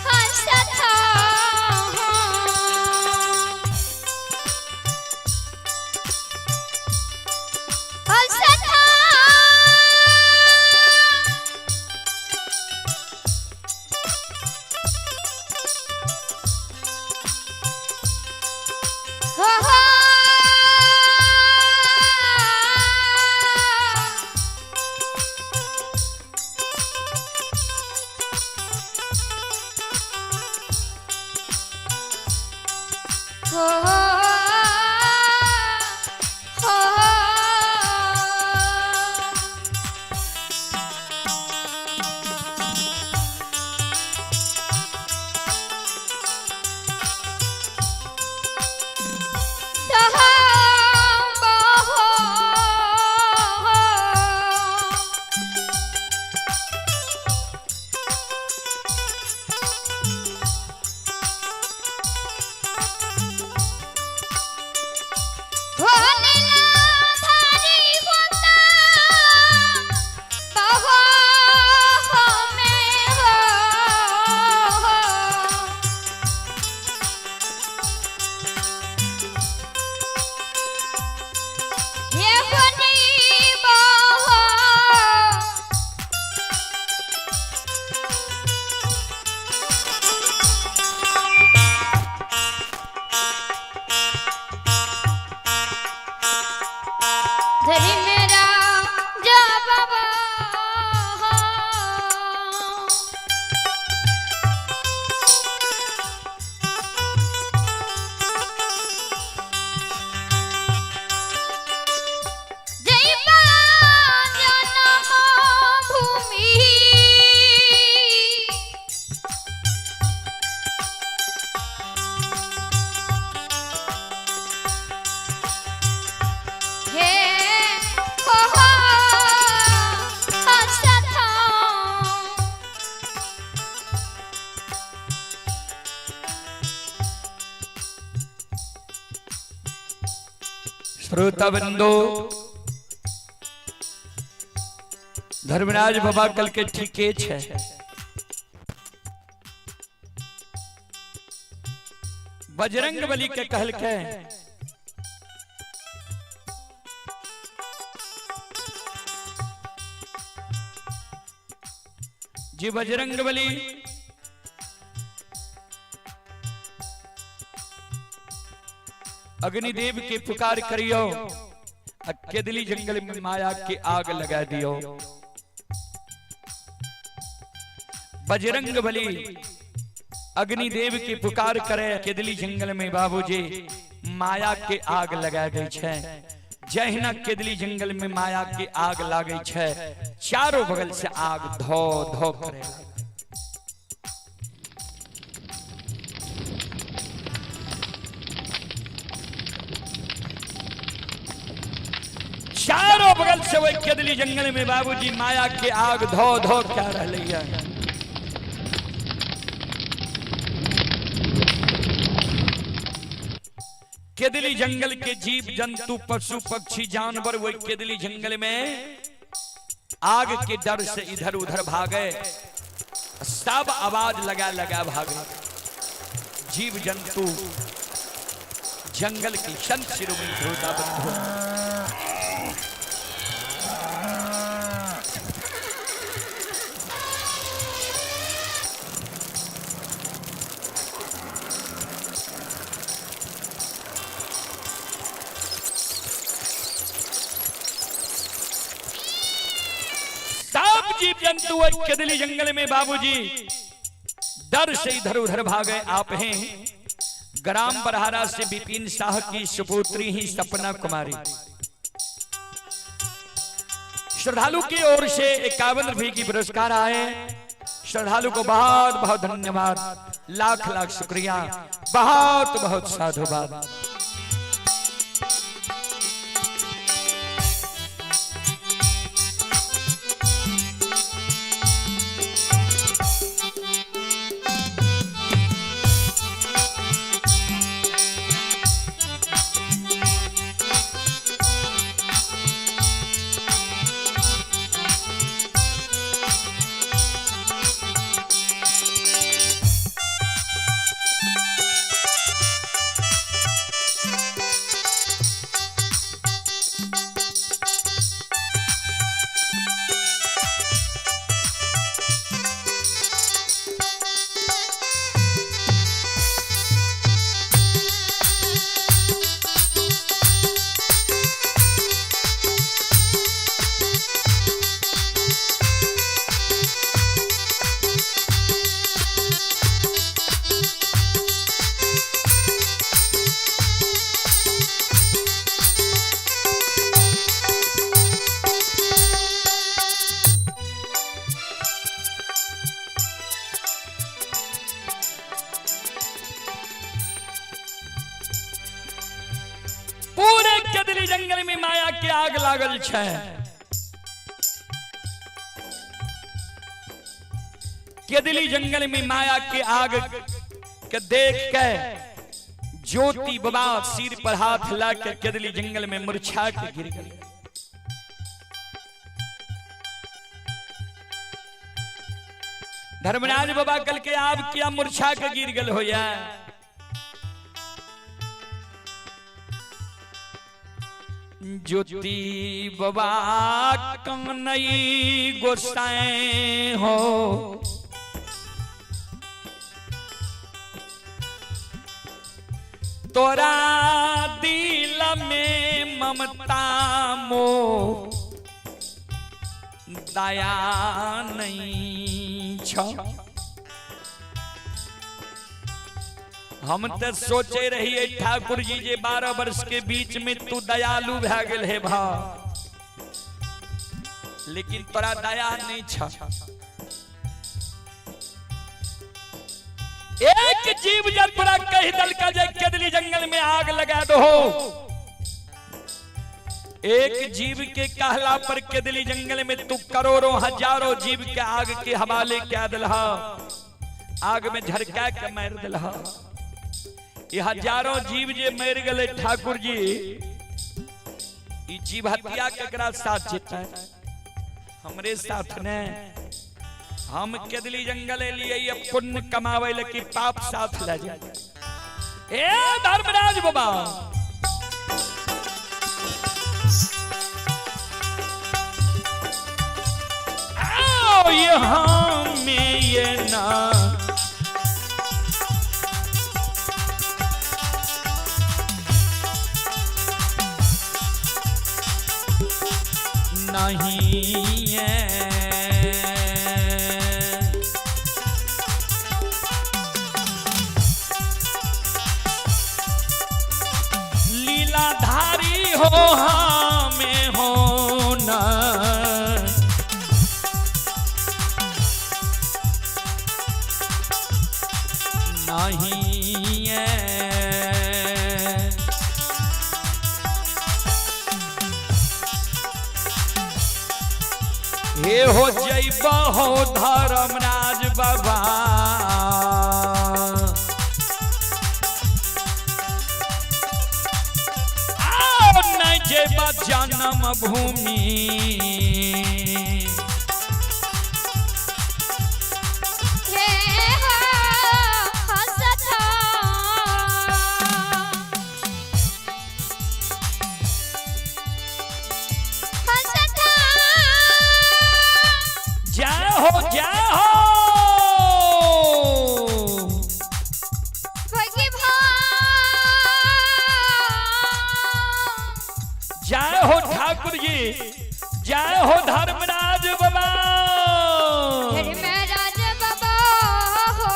हंसत हंसत हो हो हो हो धरी मेरा जा बाबा। जय जन्म भूमि हे हो हंसत श्रोता बंधु, धर्मराज बाबा कल के ठीके छे। बजरंग बली के कहल के जी बजरंग बली अग्निदेव के पुकार करियो, केदली जंगल में माया के आग लगा दियो। बजरंग बली अग्निदेव के पुकार करे, केदली जंगल में बाबूजी माया के आग लगा दै छै। जहिना केदली जंगल में माया के आग लागे छै, चारों बगल से आग धो धो करे। चारों बगल से वही केदली जंगल में बाबूजी माया के आग धो धो क्या रही है। केदली जंगल के जीव जंतु पशु पक्षी जानवर वही केदली जंगल में आग के डर से इधर उधर भागे, सब आवाज लगा लगा भागे। जीव जंतु जंगल की संत शिरोमणि श्रोता बंधु, सब जीव जंतु और केदली जंगल में बाबूजी डर से इधर उधर भागे। आप हैं ग्राम बरहारा से विपिन शाह की सुपुत्री ही सपना कुमारी। श्रद्धालु की ओर से 51 रुपए की पुरस्कार आए। श्रद्धालु को बहुत बहुत धन्यवाद, लाख लाख शुक्रिया। बहुत बहुत साधुवाद। पूरे कदली जंगल में माया के आग लागल छै। केदली जंगल में माया के आग के देख के ज्योति बाबा सिर पर हाथ ला के केदली जंगल में मुरझा के गिर गए। धर्मराज बाबा कल के आब किया मुरझा के गिर गल होया। ज्योति बाबा कनई गोसाई हो, तोरा दिल में ममता मो दया नहीं छ। हम तो सोचे रहिए ठाकुर जी जे 12 वर्ष के बीच में तू दयालु भै गेल हे भा, लेकिन तोरा दया नहीं छ। एक जीव जब तोरा कह दल का जे केदली जंगल में आग लगा दो, एक जीव के कहला पर केदली जंगल में तू करोड़ों हजारों जीव के आग के हवाले क्या दिलहा, आग में झरका के मार दिलहा। ये हजारों जीव जे मर गए ठाकुर जी, ई जीव हत्या केकरा साथ जेतै? हमरे साथ ने। हम केदली जंगल लिए ये पुण्य कमावे ले पाप साथ ले जाए। ए धर्मराज बाबा, आओ यहाँ में ये ना नहीं है। लीलाधारी हो हमें हो ना, नहीं है। हे हो जैब हो धर्मराज बाबा, आओ नहीं जैब जन्म भूमि। जय हो जय हो जय हो ठाकुर जी, जय हो धर्मराज बाबा। धर्मराज बाबा हो,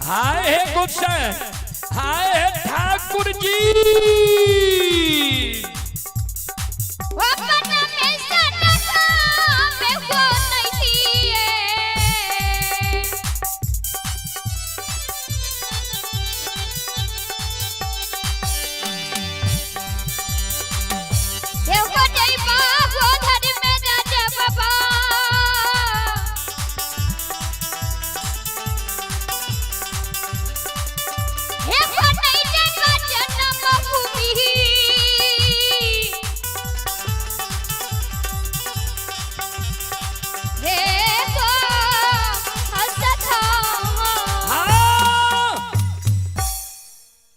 हाय हे गुस्सा, हाय हे ठाकुर। ठाकुर जी।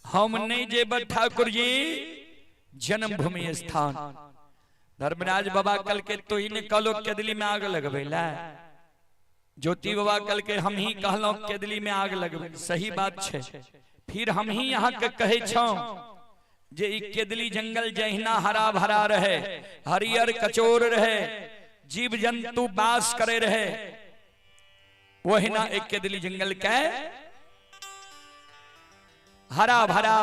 हम नहीं जेब ठाकुर जी जन्मभूमि स्थान। धर्मराज बाबा कल के तो ही ने कहलो केदली में आग लगबेला। ज्योति बाबा कल के हम ही कहलो केदली में आग लगबे, सही बात छे। फिर हम ही यहाँ के कहे छौ जे ई केदली जंगल जहिना हरा भरा रहे, हरियर कचोर रहे, जीव जंतु बास करे रहे, वहिना एक केदली जंगल के हरा भरा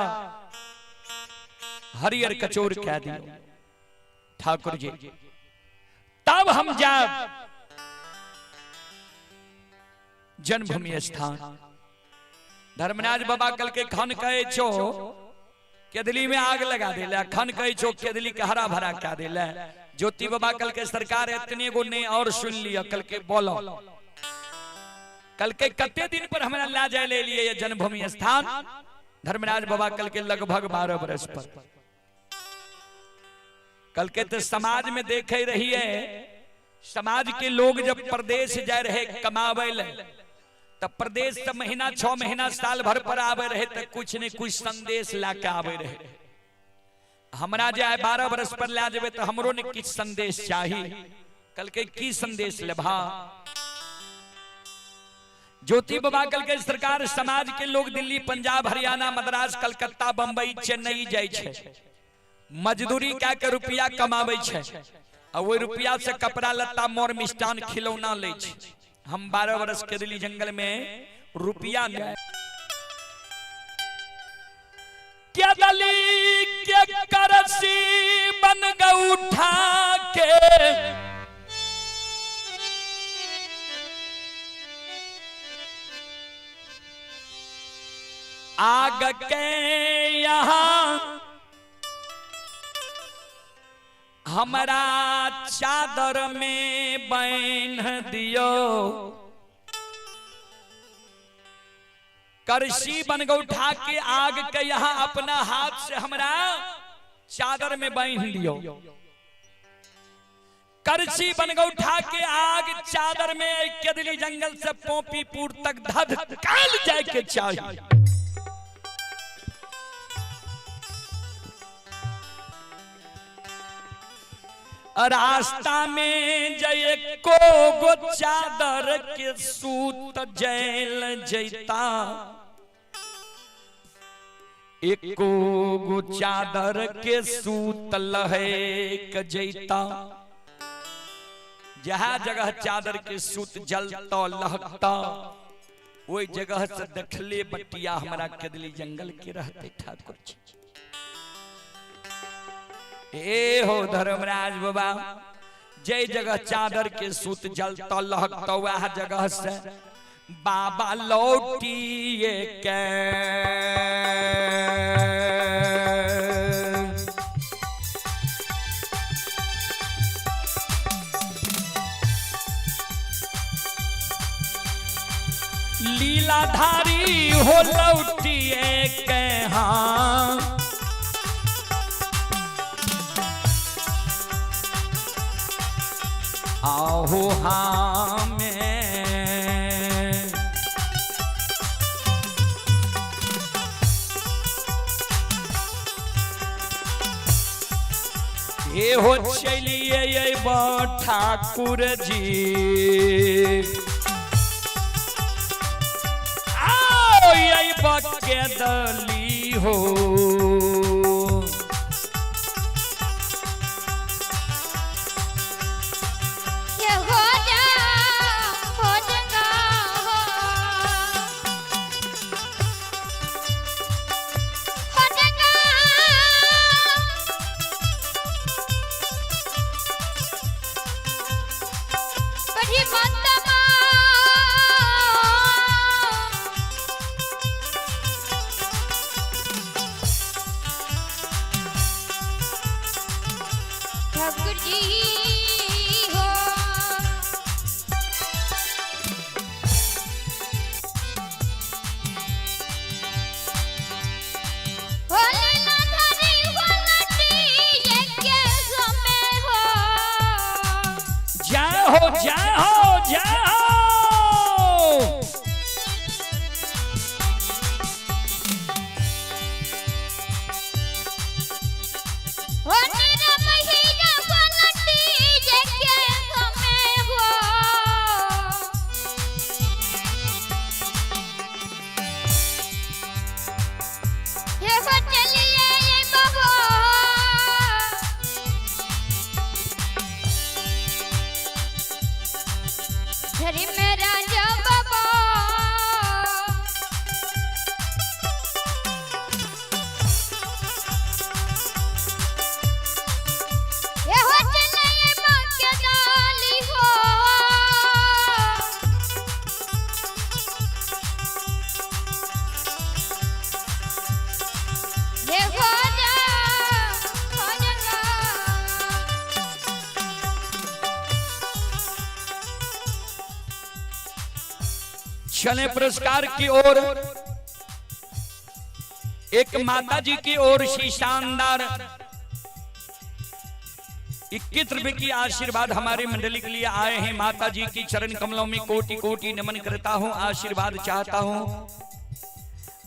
हरियर कचोर कह दियो ठाकुर जी। तब हम जाब जन्मभूमि स्थान। धर्मराज बाबा कल के खन कहे छो केदली में आग लगा देला, खन कहे छो केदली के हरा भरा कह देला। ज्योति बाबा कल के सरकार इतने गो ने और सुन लिया, कल के बोलो कल के कते दिन पर हमरा ला जाए ले लिए ये जन्मभूमि स्थान। धर्मराज बाबा कल के लगभग 12 बरस पर। कल के तो समाज में देखे रही है, समाज के लोग जब प्रदेश जाए रहे कमावे ले, तब प्रदेश से महीना 6 महीना साल भर पर आवे रहे तो कुछ ने कुछ संदेश ला के आवे रहे। हमरा जाए 12 बरस पर ला जावे तो हमरो ने किछ संदेश चाहिए। कल के की संदेश लेभा? ज्योति बाबा कल के सरकार समाज के लोग दिल्ली, पंजाब, हरियाणा, मद्रास, कलकत्ता, बंबई, चेन्नई जाए छे, मजदूरी क्या के रुपया कमावे छे और वही रुपया से कपड़ा लत्ता मोर मिष्टान खिलौना ले छे। हम 12 बरस के दिल्ली जंगल में रुपया क्या दली के करसी बन उठा के आग के यहाँ हमरा चादर में बांध दियो। करसी बन उठा के आग के यहाँ अपना हाथ से हमरा चादर में बांध दियो। करसी बन उठा के आग चादर में केदली जंगल से पोपीपुर तक धध काल जाए के चाहिए। रास्ता में जय को गो चादर के सूत जैल जैता, एको गो चादर के सूत लहेक जैता। जहाँ जगह चादर के सूत जलता लहकता वही जगह से देखले बटिया हमारा केदली जंगल के रहते ठाकुर जी। ए हो धर्मराज बाबा, जय जगह चादर के सूत जलता लहकता वह जगह से बाबा लौटिए के लीलाधारी हो लौटिए के हाँ। आहो हाँ में ये हो चलिए ठाकुर जी। आओ ये बकेदली हो। हो जा। जीवात्मा। ठाकुर जी हो। होली ना धरी होलटी एके समय हो। जय हो जय हो जय हो। हो निरमहिया होलटी एके समय हो। हे हो चलिए ये बाबा। हरि मेरा जो बाबा। ये हो चलिए माँ के डाली हो। ये हो जा हो जा। चले पुरस्कार की ओर। एक माता जी की ओर से शानदार 21 रुपए की आशीर्वाद हमारे मंडली के लिए आए हैं। माता जी की चरण कमलों में कोटि कोटि नमन करता हूं, आशीर्वाद चाहता हूं।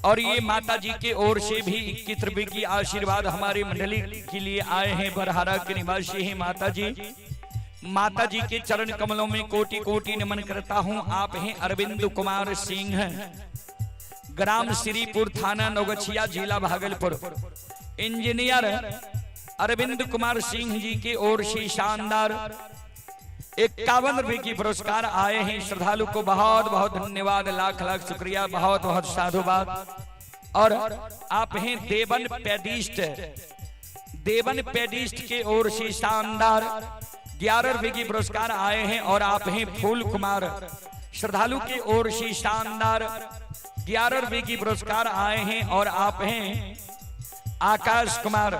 और ये माता जी के ओर से भी 21 रुपए की आशीर्वाद हमारे मंडली के लिए आए हैं। बरहारा के निवासी हैं माता जी। माता जी के चरण कमलों में कोटि कोटि नमन करता हूं। आप हैं अरविंद कुमार सिंह, ग्राम श्रीपुर, थाना नौगछिया, जिला भागलपुर। इंजीनियर अरविंद कुमार सिंह जी की ओर से शानदार 51 रुपए की पुरस्कार आए हैं। श्रद्धालु को बहुत बहुत धन्यवाद, लाख लाख शुक्रिया, बहुत बहुत साधुवाद। और आप हैं देवन पेडिस्ट, देवन पेडिस्ट के ओर से शानदार 11 रुपए की पुरस्कार आए हैं। और आप हैं फूल कुमार, श्रद्धालु की ओर से शानदार 11 रुपए की पुरस्कार आए हैं। और आप हैं आकाश कुमार,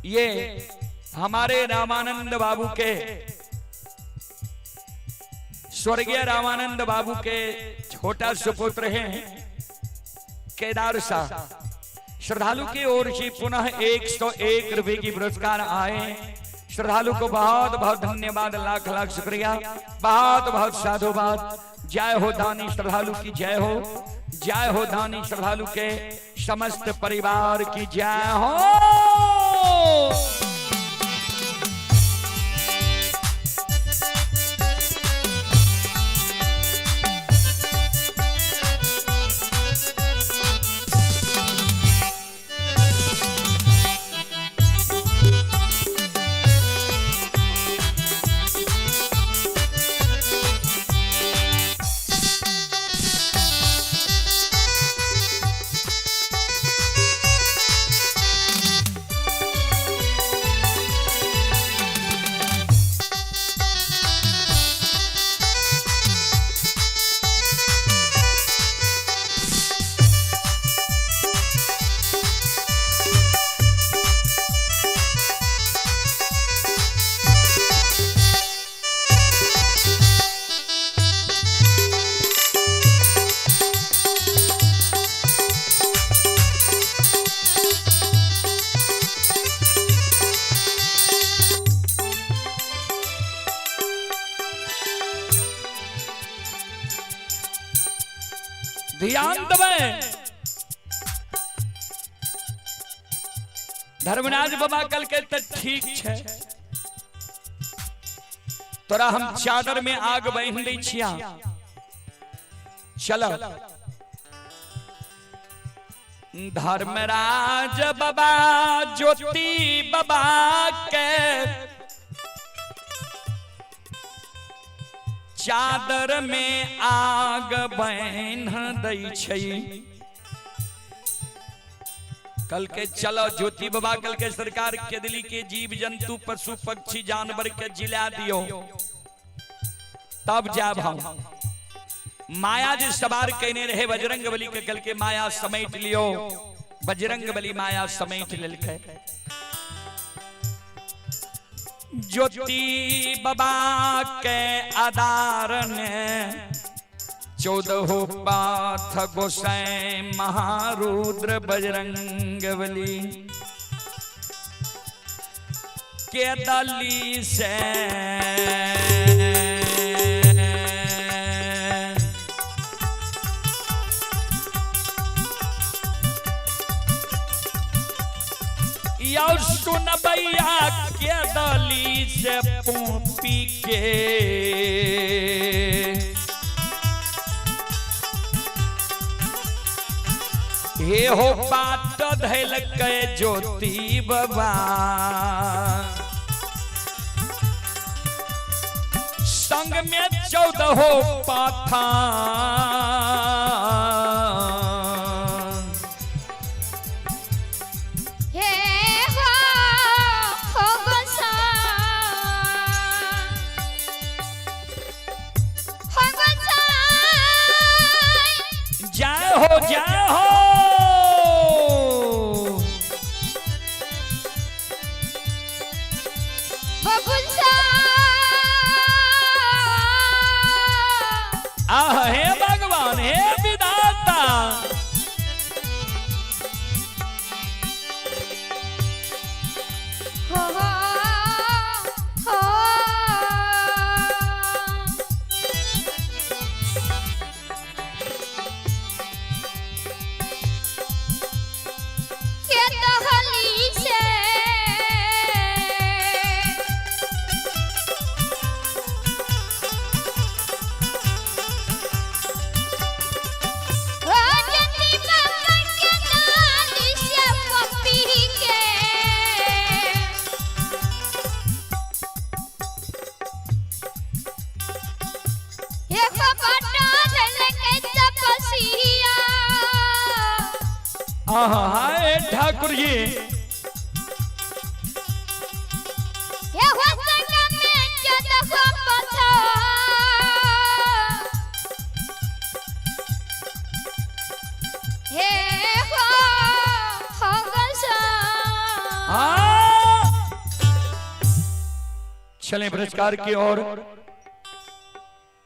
ये हमारे रामानंद बाबू के, स्वर्गीय रामानंद बाबू के छोटा सुपुत्र हैं केदार शाह। श्रद्धालु की ओर से पुनः 101 रुपए की पुरस्कार आए। श्रद्धालु को बहुत बहुत धन्यवाद, लाख लाख शुक्रिया, बहुत बहुत साधुवाद। जय हो दानी श्रद्धालु की जय हो, जय हो दानी श्रद्धालु के समस्त परिवार की जय हो। ध्यान दबे धर्मराज बाबा कल के तो ठीक छे, तोरा हम चादर में आग बहन दै छिया, चल। धर्मराज बाबा ज्योति बाबा के चादर में आग बहन दै छै। कल के चलो ज्योति बाबा, कल के सरकार के दिली के जीव जंतु पशु पक्षी जानवर के जिला दियो। तब जाब हम। माया जे सवार कहने रहे बजरंग बली के, कल के माया समेट लियो, बजरंग बली माया समेट लेलकै। ज्योति बाबा के आदारन 14 पाथ गोसाई महारुद्र बजरंग बली के दली से यौ सुनबैया के दली से पोपी के हे हो पाट धैलकै ज्योति बाबा संग में 14 पाथा। हे हो हो गोसाई, हो गोसाई। जय हो जय हो। बबुल सा आह हे भगवान हे विधाता। हो हो हो। के दहली से ओ जति बाबा के दाली से पपी के। एक बटा धलकै तपसिया। आह हाय ठाकुर जी। एहो संग में 14 पथा। हे हो हो गोसाई। हाँ। चलें पुरस्कार की ओर।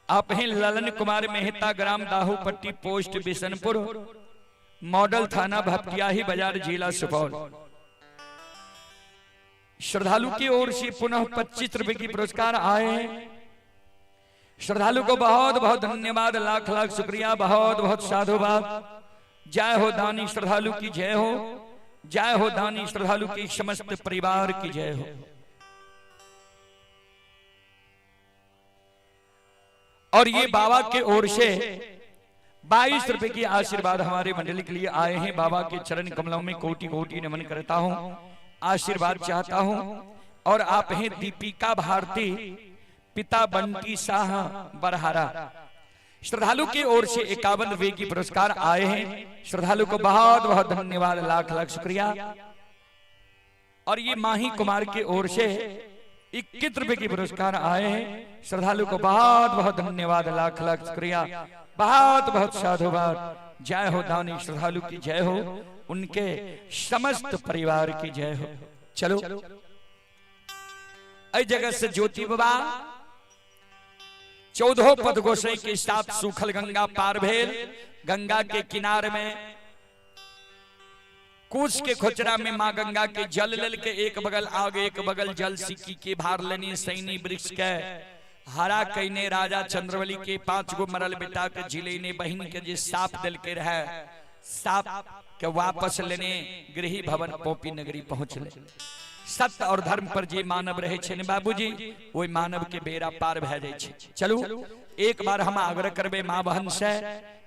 आप हैं ललन कुमार मेहता, ग्राम दाहूपट्टी, पोस्ट बिशनपुर, मॉडल थाना भपटियाही बाजार, जिला सुपौल। श्रद्धालु की ओर से पुनः 25 रुपए की पुरस्कार आए हैं। श्रद्धालु को बहुत बहुत धन्यवाद, लाख लाख शुक्रिया, बहुत बहुत साधुवाद। जय हो दानी श्रद्धालु की जय हो, जय हो दानी श्रद्धालु की समस्त परिवार की जय हो। और ये बाबा के ओर से 22 रुपए की आशीर्वाद हमारे मंडली के लिए आए हैं। बाबा के चरण कमलों में कोटि कोटि नमन करता हूं, आशीर्वाद चाहता हूं। और आप हैं दीपिका भारती, पिता बंटी शाह बरहारा। श्रद्धालु की ओर से 51 रुपए की पुरस्कार आए हैं। श्रद्धालु को बहुत बहुत धन्यवाद, लाख लाख शुक्रिया। और ये माही कुमार की ओर से 21 रुपए की पुरस्कार आए हैं। श्रद्धालु को बहुत बहुत धन्यवाद, लाख लाख शुक्रिया, बहुत बहुत साधुवाद। जय हो दानी श्रद्धालु की जय हो, उनके समस्त परिवार की जय हो। चलो ऐ जगह से ज्योति बाबा 14 पद गोसाई के साथ सूखल गंगा पार भेल। गंगा के किनार में कुश के खोचरा में माँ गंगा के जल लल के एक बगल आग एक बगल जल सिक्की के भार लेनी सैनी वृक्ष के हरा कैने राजा चंद्रवली के 5 गो मरल बेटा के जिले ने बहन के जे साप दिल के रहे साप के वापस लेने गृह भवन पोपी नगरी पहुंचले। सत्य और धर्म पर जे मानव रहे छे ने बाबूजी, ओहि मानव के बेड़ा पार भए जाय छे। चलू एक बार हम आग्रह करबे माँ बहन से,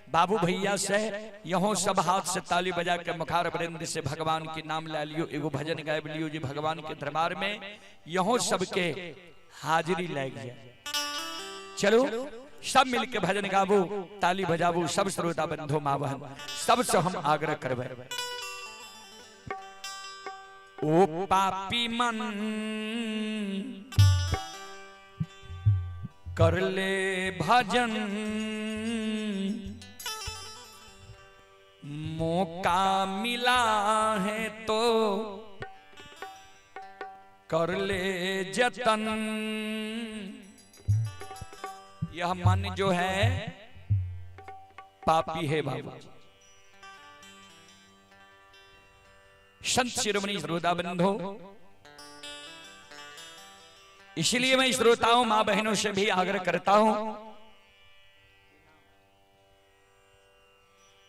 बाबू भैया से, यहो सब हाथ से ताली बजा के मुखार वृंद से भगवान के नाम ला लियो, एगो भजन गायब लियो जी भगवान के दरबार में यहो सबके हाजिरी लग जाए। चलो सब मिलके भजन गाबू, ताली बजाबू, सब श्रोता बंधु माँ बहन सबसे हम आग्रह करबे। ओ पापी मन कर ले भजन, मौका मिला है तो कर ले जतन। यह मन जो है पापी है बाबा। संत शिरोमणि श्रोता बंधु, इसलिए मैं श्रोताओं मां बहनों से भी आग्रह करता हूं,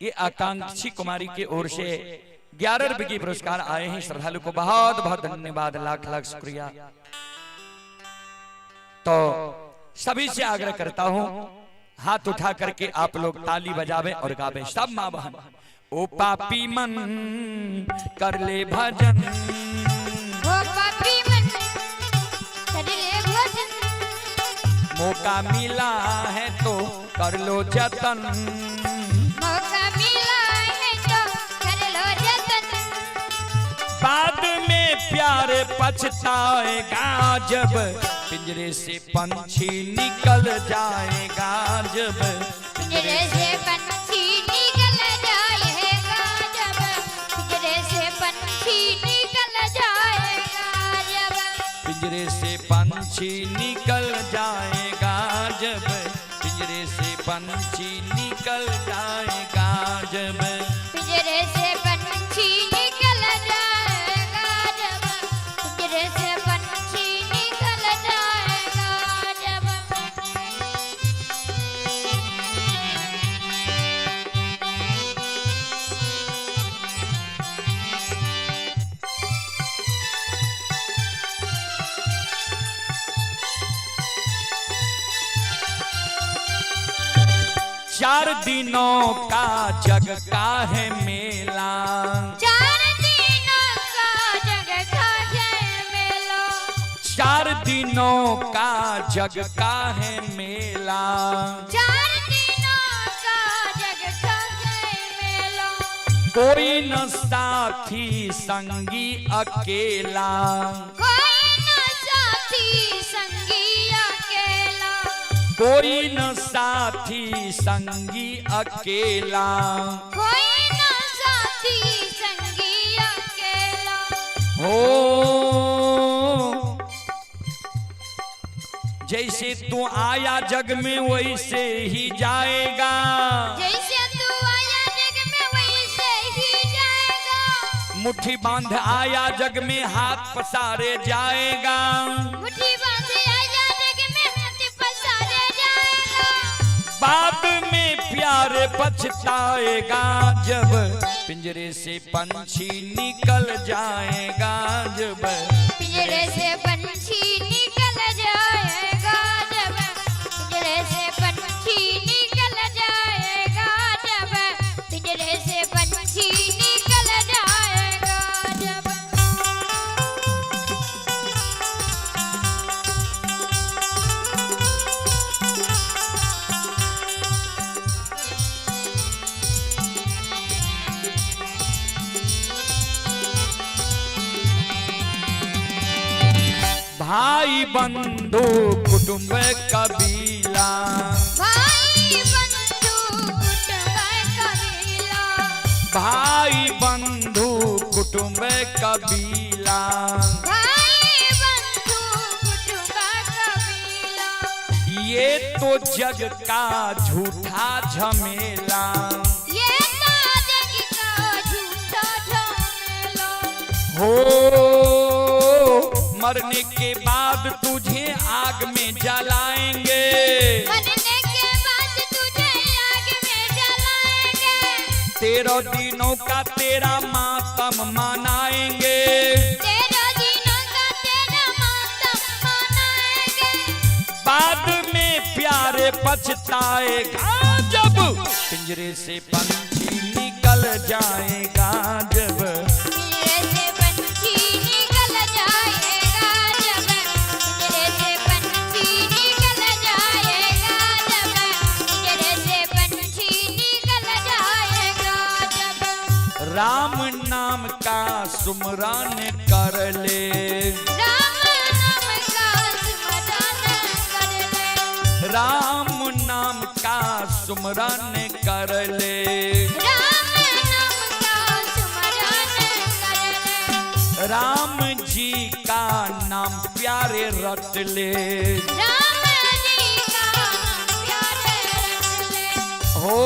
ये आकांक्षी कुमारी की ओर से 11 रुपए की पुरस्कार आए हैं। श्रद्धालु को बहुत बहुत धन्यवाद, लाख लाख शुक्रिया। तो सभी से आग्रह करता हूं, हाथ उठा करके आप लोग ताली बजावे और गावे सब माँ बहन। ओ पापी मन कर ले भजन, ओ पापी मन कर ले भजन, मौका मिला है तो कर लो जतन, मौका मिला है तो कर लो जतन। बाद में प्यार पछताएगा जब पिंजरे से पंछी निकल जाएगा, जब पिंजरे से पंछी निकल जाएगा, जब पिंजरे से पंछी निकल जाएगा, जब पिंजरे से पंछी निकल जाएगा, जब पिंजरे से पंछी निकल जाएगा, जब पिंजरे से पंछी निकल जाएगा, जब पिंजरे से पंछी निकल जाएगा, जब। चार दिनों का जग का है मेला, चार दिनों का जग का है मेला, चार दिनों का जग का है मेला, चार दिनों का जग का है मेला। कोई न साथी संगी अकेला, कोई न साथी संगी अकेला, कोई न साथी संगी अकेला, कोई न साथी संगी अकेला। हो जैसे तू आया जग में वैसे ही जाएगा, जैसे तू आया जग में वैसे ही जाएगा, मुट्ठी बांध आया जग में हाथ पसारे जाएगा, मुट्ठी बांध आया जग में हाथ पसारे जाएगा। बाद में प्यार पछताएगा जब पिंजरे से पंछी निकल जाएगा, जब पिंजरे से पंछी निकल जाएगा, जब पिंजरे से पंछी निकल जाएगा, जब पिंजरे से पंछी निकल जाएगा, जब। भाई बंधु कुटुंब कबीला, भाई बंधु कुटुंब कबीला, भाई बंधु कुटुंब कबीला, भाई बंधु कुटुंब कबीला। ये तो जग का झूठा झमेला, ये तो जग का झूठा झमेला। हो मरने के बाद तुझे आग में जलाएंगे, मरने के बाद तुझे आग में जलाएंगे, 13 दिनों का तेरा मातम मनाएंगे, 13 दिनों का तेरा मातम मनाएंगे। बाद में प्यारे पछताएगा जब पिंजरे से पंछी निकल जाएगा, जब पिंजरे से पंछी निकल जाएगा, जब पिंजरे से पंछी निकल जाएगा, जब पिंजरे से पंछी निकल जाएगा, जब। राम नाम का सुमरन कर ले, राम नाम का सुमरन कर ले, राम नाम का सुमरन कर ले, राम नाम का सुमरन कर ले, राम जी का नाम प्यारे रट ले, राम जी का नाम प्यारे रट ले। हो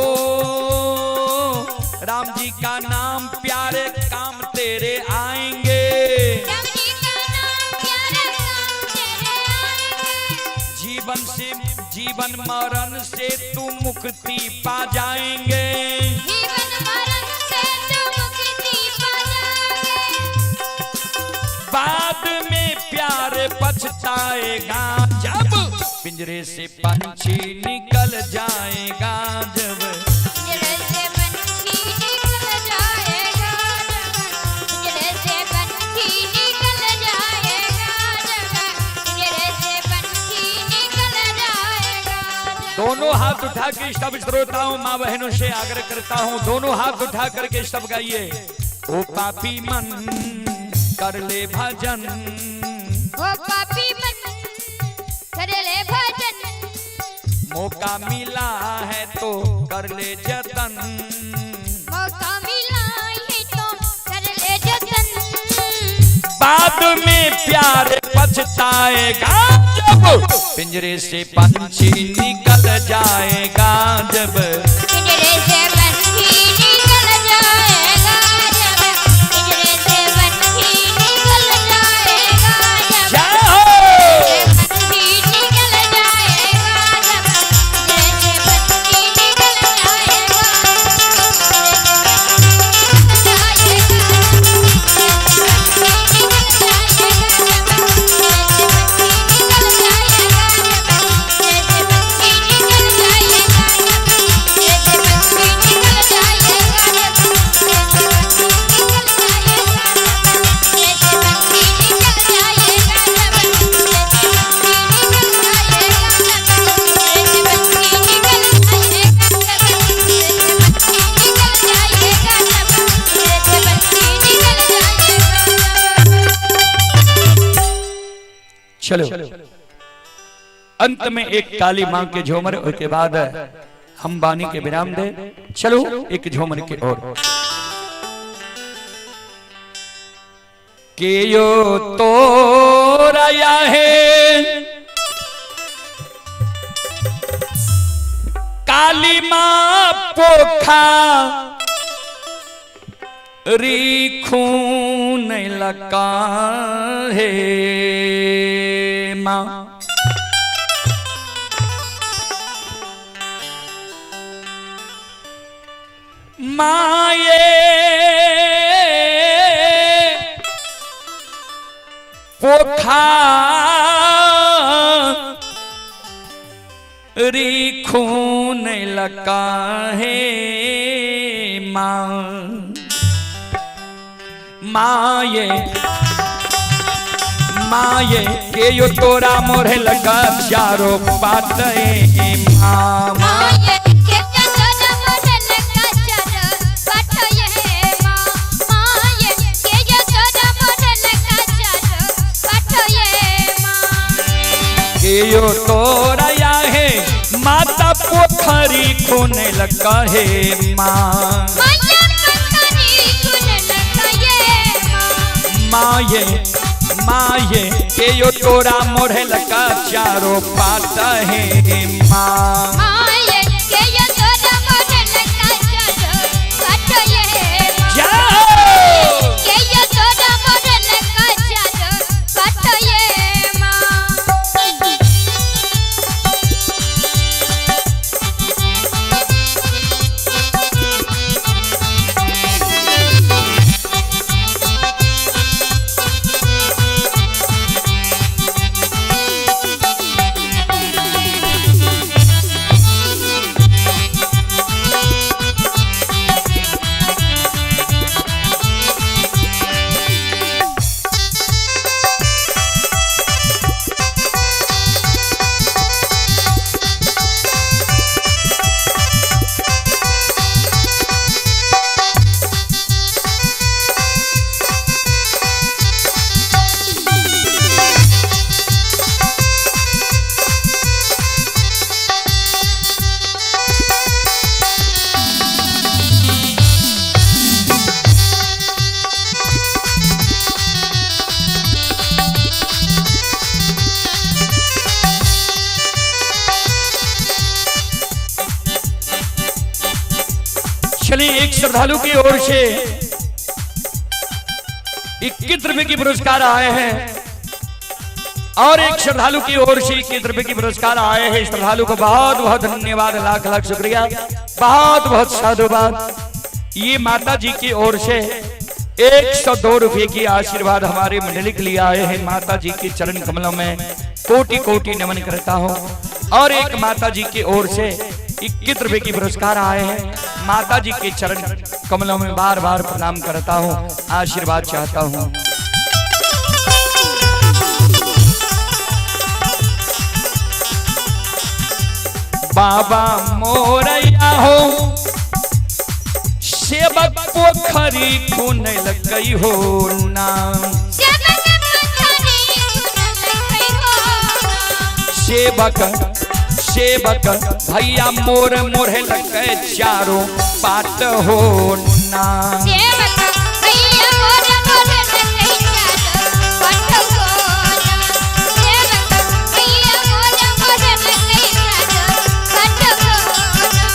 राम जी का नाम प्यारे काम तेरे आएंगे, राम जी का नाम प्यारे काम तेरे आएंगे, जीवन से जीवन मरण से तू मुक्ति पा जाएंगे, जीवन मरण से तू मुक्ति पा जाएंगे। बाद में प्यार पछताएगा जब पिंजरे से पंछी निकल जाएगा, जब पिंजरे से पंछी निकल जाएगा, जब पिंजरे से पंछी निकल जाएगा, जब पिंजरे से पंछी निकल जाएगा। दोनों हाथ उठा के सब श्रोताओं माँ बहनों से आग्रह करता हूँ, दोनों हाथ उठा करके सब गाइए। ओ पापी मन कर ले भजन, ओ पापी मन कर ले भजन, मौका मिला है तो कर ले जतन, मौका मिला है तो कर ले जतन। बाद में प्यार पछताएगा जब पिंजरे से पंछी निकल जाएगा, जब पिंजरे से पंछी निकल जाएगा, जब पिंजरे से पंछी निकल जाएगा, जब जय हो। पंछी निकल जाएगा, जब पिंजरे से पंछी निकल जाएगा, चलो अंत में एक काली मां के झूमर, उसके बाद हम बानी के विराम दे। चलो एक झूमर के और के यो तो राया है काली मां पोखा री खून लगा है मां। माये पोखा री खून लगा है मां। माये माये के यो तोरा मोरे लगा चारो पाते मां। माये के तोरा मोरे लगा चारो पाते मां। माये के तोरा मोरे लगा चारो पाते मां। के यो तोरा या है माता पोखरी खून लगा है मां। माये पोखरी खून लगा ये मां। माये माये के यो तोरा मोरे लगा चारो पाता है मां। माये के यो तोरा मोरे लगा चारो पाता है मां। जाओ के यो तोरा मोरे लगा चारो पाता है मां। ओ चलिए एक श्रद्धालु की ओर से 21 रुपए की पुरस्कार आए हैं और एक श्रद्धालु की ओर से 21 रुपए की पुरस्कार आए हैं। श्रद्धालु को बहुत बहुत धन्यवाद, लाख लाख शुक्रिया, बहुत बहुत साधुवाद। ये माता जी की ओर से 102 रुपए की आशीर्वाद हमारे मंडली के लिए आए हैं। माता जी के चरण कमलों में कोटि कोटि नमन करता हूँ। और एक माता जी की ओर से 21 रुपए की पुरस्कार आए हैं। माता जी के चरण कमलों में बार बार प्रणाम करता हूँ, आशीर्वाद चाहता हूँ। बाबा मोरैया हो सेवक पोखरी खून लगई हो नाम। सेवक सेवक भैया मोर मोरे लगे चारों पाट हो ना। सेवक भैया मोर मोरे लगे चारों पाट हो ना। सेवक भैया मोर मोरे लगे चारों पाट हो ना।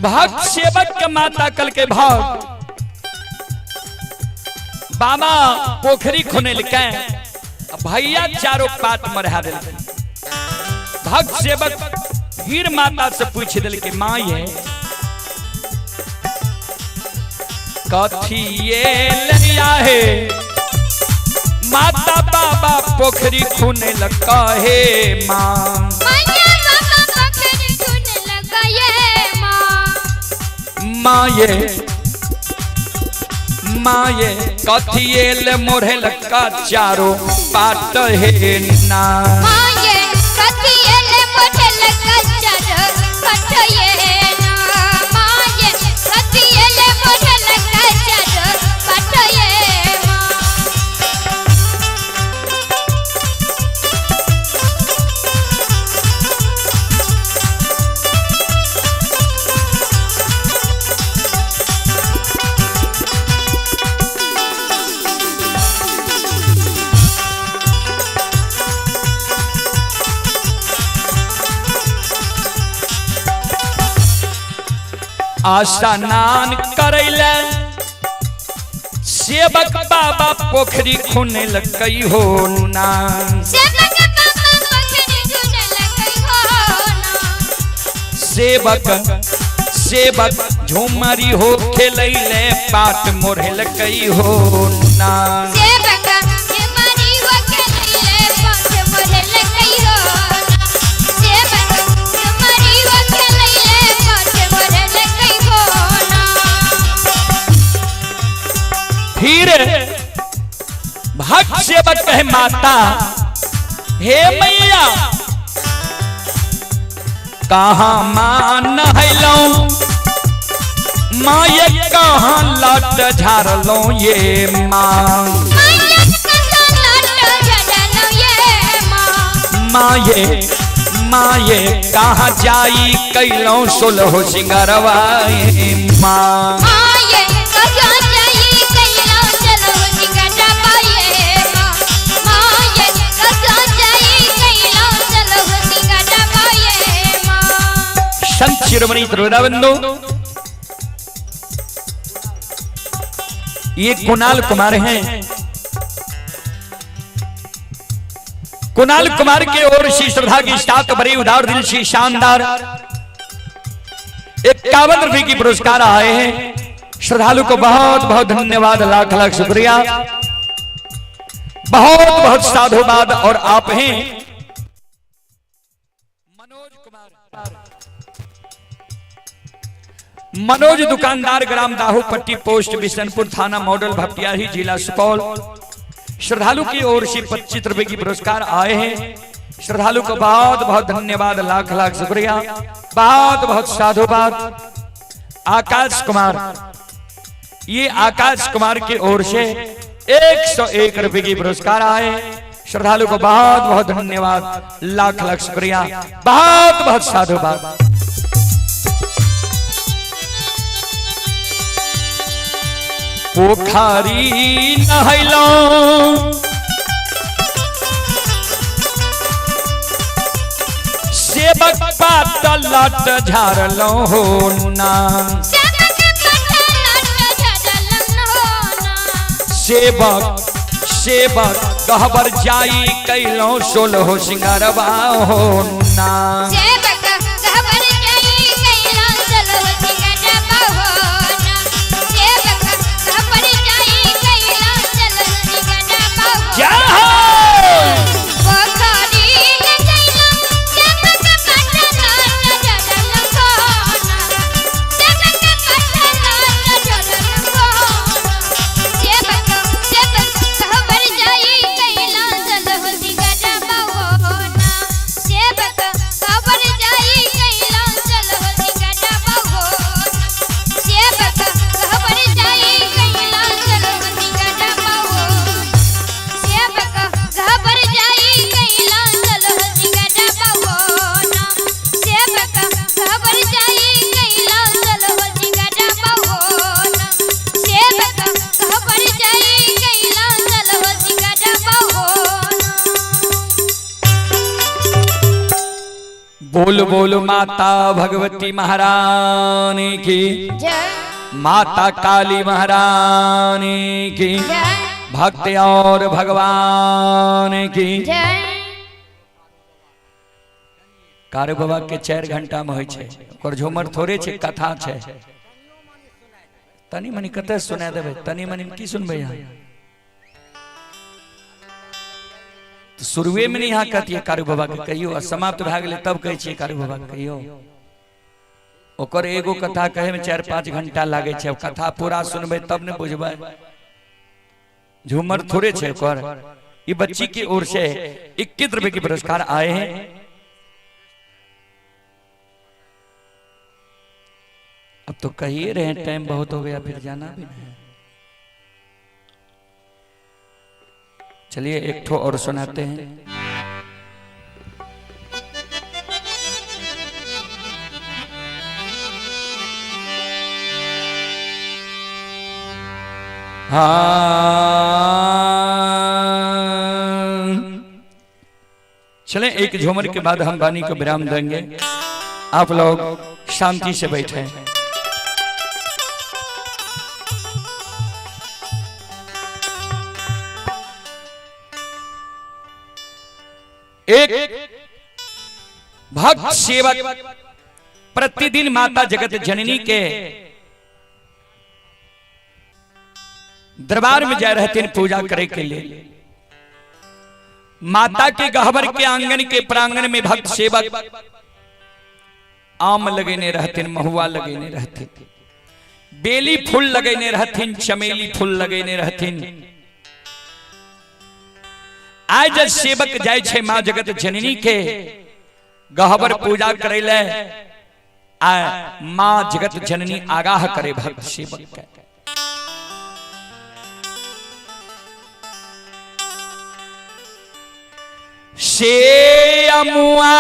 भक्त सेवक के माता कल के भाग बाबा पोखरी खुनेल के भैया चारों पात मरहा दिल। भक्त सेवक फिर माता से पूछ दिल के माँ ये कथी ये लिया है माता बाबा पोखरी खुने लगा हे माँ। माये माये कथियल मोरे लगा चारों पाट हे ना। माये कथियल मोरे लगा चारों पाट हे ना। माये कथियल मोरे लगा चारों पाट हे माँ। स्नान करैले सेवक बाबा पोखरी खुने लगई हो ना। सेवक बाबा पोखरी खुने लगई हो ना। सेवक सेवक झुमरी हो खेलैले पाट मोरे लगई हो ना। सेवक झुमरी हो खेलैले पाट मोरे लगई हो ना। सेवक झुमरी हो खेलैले पाट मोरे लगई हो ना। फिर भक्त सेवक कहे माता हे मैया कहाँ मान नहलौं माँ ये कहाँ लट झाड़लौं ये माँ। माँ ये माँ ये कहाँ जाई कैलौं सोलहो सिंगरवा ये माँ। संत शिरोमणि त्रिवेदाबंधु ये कुणाल कुमार हैं, कुणाल कुमार के ओर से श्रद्धा की साथ बड़े उदार दिल से शानदार 51 रुपए की पुरस्कार आए हैं। श्रद्धालु को बहुत बहुत धन्यवाद, लाख लाख शुक्रिया, बहुत बहुत साधुवाद। और आप हैं मनोज कुमार, मनोज दुकानदार, ग्राम दाहूपट्टी, पोस्ट बिशनपुर, थाना मॉडल भपटियाही, जिला सुपौल। श्रद्धालु की ओर से 25 रुपए की पुरस्कार आए हैं। श्रद्धालु को बहुत बहुत धन्यवाद, लाख लाख शुक्रिया, बहुत बहुत साधुवाद। आकाश कुमार, ये आकाश कुमार की ओर से 101 रुपए की पुरस्कार आए। श्रद्धालु को बहुत बहुत धन्यवाद, लाख लाख शुक्रिया, बहुत बहुत साधुवाद। पोखरी नहैलौं सेवक पात लट झारलौं हो ना, सेवक सेवक कहबर जाई कैलौं सोलहो सिंगारवा हो ना। सेवक कहबर जाई कैलौं सोलहो सिंगारवा हो ना, सेवक कहबर जाई कैलौं सोलहो सिंगारवा हो। जय हो। पोखरी नहैलौं सेवक पात लट झारलौं हो ना, सेवक पात लट झारलौं हो ना, सेवक सेवक कहबर जाई कैलौं सोलहो सिंगारवा हो ना, सेवक कहबर जाई कैलौं सोलहो सिंगारवा हो ना, सेवक कहबर जाई कैलौं सोलहो सिंगारवा हो ना, सेवक कहबर जाई कैलौं सोलहो सिंगारवा हो ना, सेवक कहबर जाई कैलौं सोलहो सिंगारवा हो ना, सेवक कहबर जाई कैलौं सोलहो सिंगारवा हो ना। बोल बोल माता भगवती महारानी की जय, माता काली महारानी की, जय, भक्त और भगवान की। जय। कारू बाबा के 4 घंटा में होइ छै, ओकर झूमर थोड़े छै, कथा छै। तनी मनी कते सुना देबै, तनी मनी की सुनबै अहाँ? तऽ शुरुए में नहीं यहाँ कहतियै कारू बाबा के कहियो, आ समाप्त भए गेलै तब कहै छियै कारू बाबा के कहियो। ओकर एगो कथा कहै में 4-5 घंटा लागै छै, कथा पूरा सुनबै तब ने बुझबै। झूमर थोड़े छै ओकर। ये बच्ची की ओर से 21 रुपए के पुरस्कार आए हैं। अब तो कहिए रहे हैं, टाइम बहुत हो गया, फिर जाना भी नहीं। चलिए एक ठो और सुनाते हैं। हाँ, चलें एक झूमर के बाद हम वाणी को विराम देंगे। आप लोग शांति से बैठे। एक भक्त सेवक प्रतिदिन माता जगत जननी के दरबार में जा रहे थे पूजा करे के लिए। माता के गहबर के आंगन के प्रांगण में भक्त सेवक आम लगेने रहते, महुआ लगेने रहते, बेली फूल लगेने रहथिन, चमेली फूल लगेने रहथिन। आज सेवक जाय छै माँ जगत जननी के गहबर पूजा करे ले, आ माँ जगत जननी आगाह करे भक्त सेवक के। से अमुआ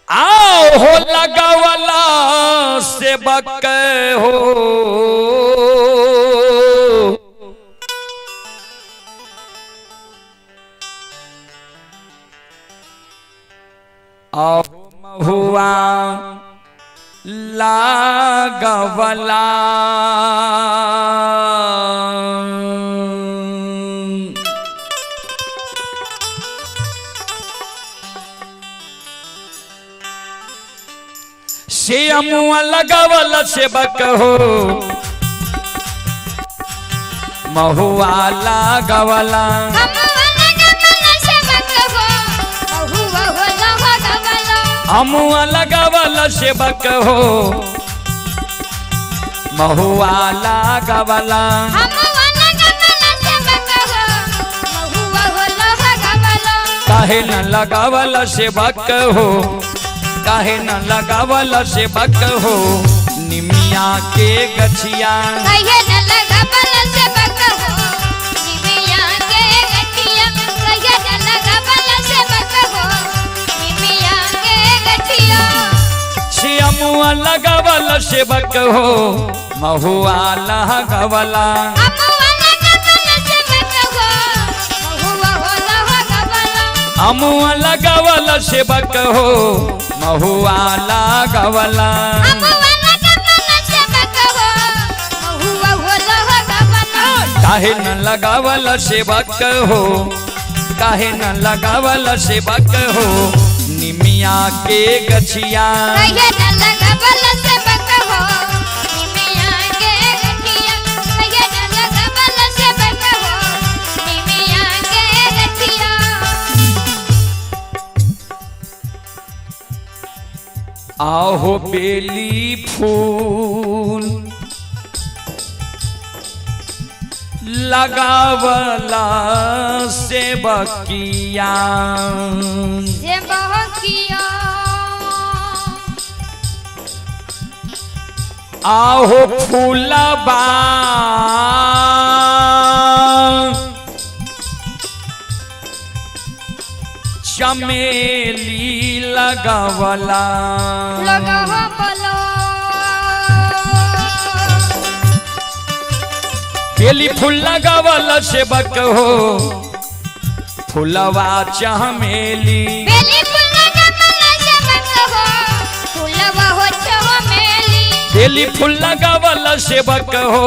आओ हो लगावला सेवक हो, आओ महुआ लागवला। से अमुआ लगावल सेवक हो महुआ लगावला। अमुआ लगावल सेवक हो महुआ लगावला। काहे न लगावल सेवक हो, काहे न लगावल सेवक हो निमिया के गछिया। काहे न लगावल सेवक हो निमिया के गछिया। काहे न लगावल सेवक हो निमिया के गछिया। श्यामुआ लगावल सेवक हो महुआ लगावला। अमुआ लगावल सेवक हो महुआ हो लगावला। अमुआ लगावल सेवक हो महुआ लगावला। अमुआ लगावल सेवक हो महुआ हो लगावला। काहे न लगावल सेवक हो, काहे न लगावल सेवक हो निमिया के गछिया। काहे न लगावल सेवक हो निमिया के गछिया। काहे न लगावल सेवक हो निमिया के गछिया। आहो बेली फूल लगावला सेवकिया। सेवकिया। आहो फूलबा चमेली लगावला। लगावला। बेली फूल लगावल सेवक हो फूलवा चमेली। बेली फूल लगावल सेवक हो फूलवा हो चमेली। बेली फूल लगावल सेवक हो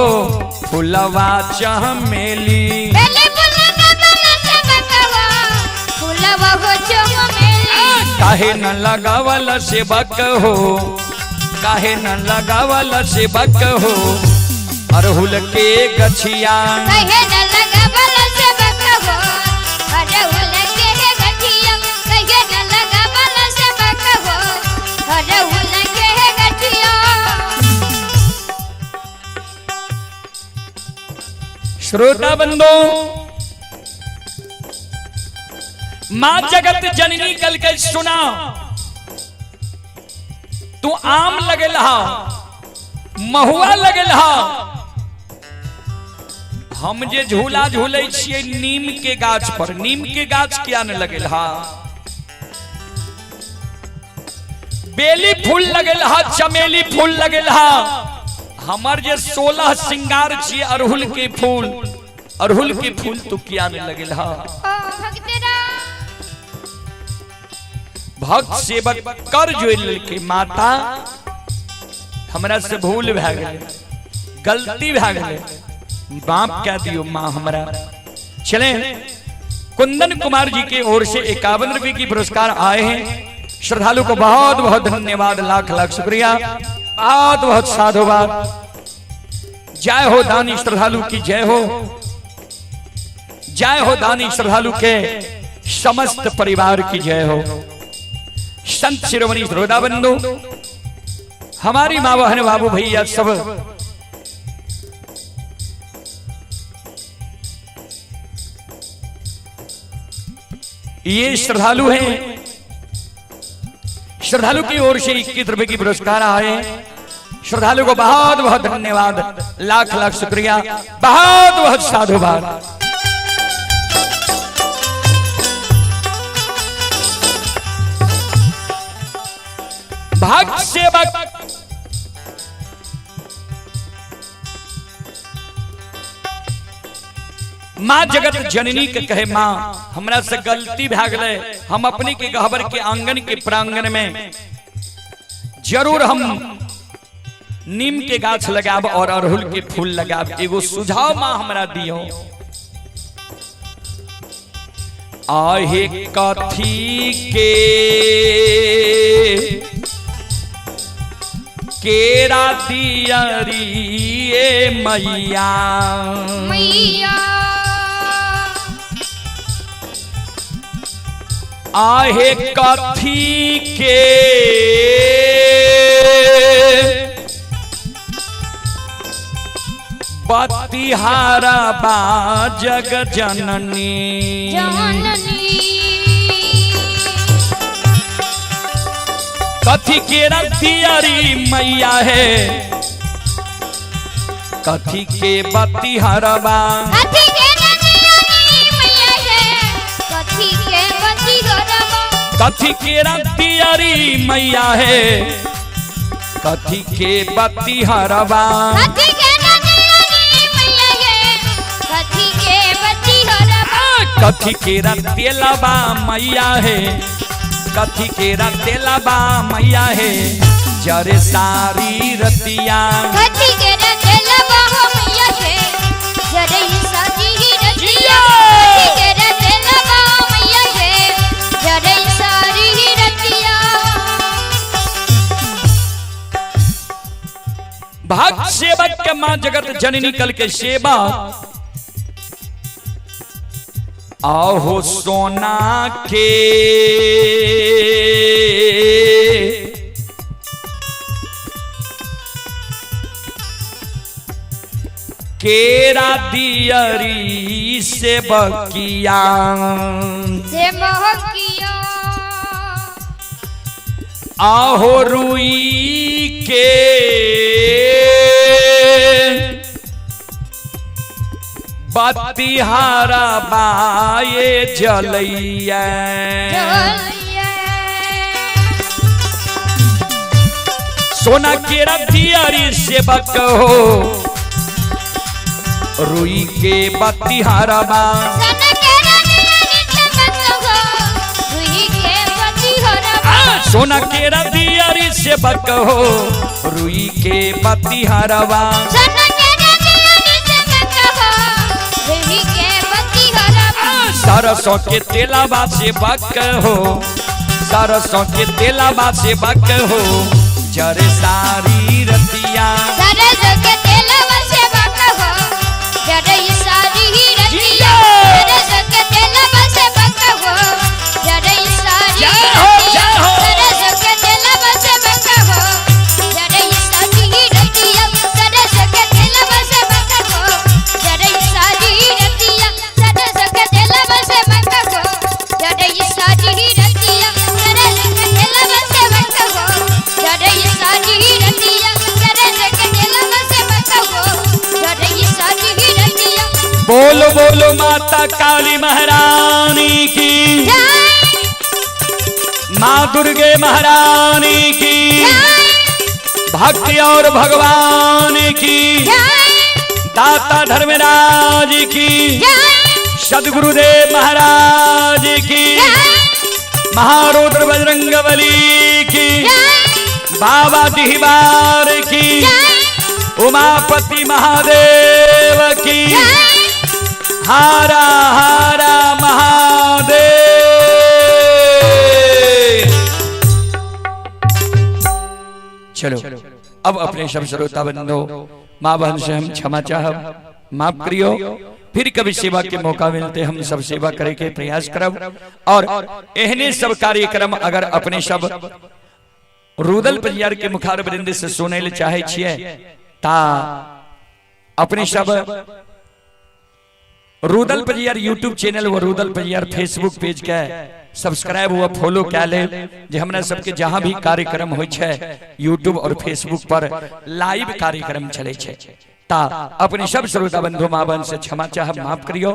फूलवा चमेली। बेली फूल लगावल सेवक हो फूलवा हो चमेली। काहे न लगावल सेवक हो, काहे न लगावल सेवक हो अरहुल के गछिया। काहे न लगावल सेवक हो अरहुल के गछिया। काहे न लगावल सेवक हो अरहुल के गछिया। श्रोता बंधु, मां जगत जननी कल के सुना, तू आम लगल हा, महुआ लगल हा, हम जे झूला झूले छियै नीम के गाछ पर, नीम के गाछ किया न लगल हा। बेली फूल लगल हा, चमेली फूल लगल हा, हमर जे 16 श्रृंगार छियै अरहुल के फूल, अरहुल के फूल तू किया न लगल हा। भक्त सेवक कर जोड़ के माता हमरा से भूल भए गेलै, गलती भए गेलै, बाप कह दियो मां हमरा। चले कुंदन कुमार जी की ओर से 51 रुपए की पुरस्कार आए हैं। श्रद्धालु को बहुत बहुत धन्यवाद, लाख लाख शुक्रिया, बहुत बहुत साधुवाद। जय हो दानी श्रद्धालु की जय हो, जय हो दानी श्रद्धालु के समस्त परिवार की जय हो। संत शिरोमणि श्रोता बंधु, हमारी माँ बहन बाबू भैया सब ये श्रद्धालु हैं। श्रद्धालु की ओर से 21 रुपए की पुरस्कार आए। श्रद्धालु को बहुत बहुत धन्यवाद, लाख लाख शुक्रिया, बहुत बहुत साधुवाद। भक्त सेवक माँ जगत जननी के कहे, माँ हमरा से गलती भए गेलै, हम अपने के गहबर के आंगन के प्रांगण में जरूर हम नीम के गाछ लगाब और अड़हुल के फूल लगाब, एगो सुझाव माँ हमरा दियो। आहे कथी के केरा दियरी ए मैया। मैया। आहे कथी के बतिहारा बा जग जननी। जननी। कथी के रतियारी मैया है, कथी के बतिहारबा। कथी के रतियारी मैया है, कथी के बतिहारबा। कथी के रतियारी मैया है, कथी के बतिहारबा। कथी के रतियारी मैया है, कथी के बतिहारबा। कथी के रतेलबा मैया है, कथी के रतेलबा मैया है, जरे सारी रतिया। कथी के रतेलबा मैया है, जरे सारी रतिया। कथी के रतेलबा मैया है, जरे सारी रतिया। भक्त सेवक के मां जगत जननी कल के सेवा आहो सोना के केरा दियरी से बकिया। से बकिया। आहो रुई के बतिहारा बाए जलैया। सोना के रतियारी सेवक हो, रुई के बतिहारा बा। सोना के रतियारी सेवक हो, रुई के बतिहारवा। सरसों के तेलाबा से बक हो, सरसों के तेलाबा से बक हो, जरे सारी रतिया। सरसों के तेलाबा से बक हो, जरे सारी रतिया। सरसों के तेलाबा से बक हो, जरे सारी रतिया। सरसों के तेलाबा से बक हो, जरे सारी रतिया। सरसों के तेलाबा से बक हो, जरे सारी रतिया। सरसों के तेलाबा से बक हो, जरे सारी रतिया। सरसों के तेलाबा से बक हो, जरे सारी रतिया। सरसों के तेलाबा से बक हो, जरे सारी रतिया। बोलो बोलो माता काली महारानी की, माँ दुर्गे महारानी की, भक्ति और भगवान की, दाता धर्मराज की, सदगुरुदेव महाराज की, महारुद्र बजरंग बली की, बाबा दिहबार की, उमापति महादेव की, हारा हारा महादेव। चलो अब अपने सब श्रोता बंधु माँ बहन से हम क्षमा चाहब, माफ करियो। फिर कभी सेवा के मौका मिलते हम सब सेवा करे के प्रयास करब। और एहने सब कार्यक्रम अगर अपने सब रुदल परियार के मुखार वृंद से सुने ले चाहे छिए ता अपने सब रुदल परियार यूट्यूब चैनल व रुदल परियार फेसबुक पेज के सब्सक्राइब व फॉलो कै ले, जे हमरा सबके जहां भी कार्यक्रम होइ छै यूट्यूब और फेसबुक पर लाइव कार्यक्रम चले छै। ता अपने सब श्रोता बंधु माँ बहन से क्षमा चाहब, माफ करियो।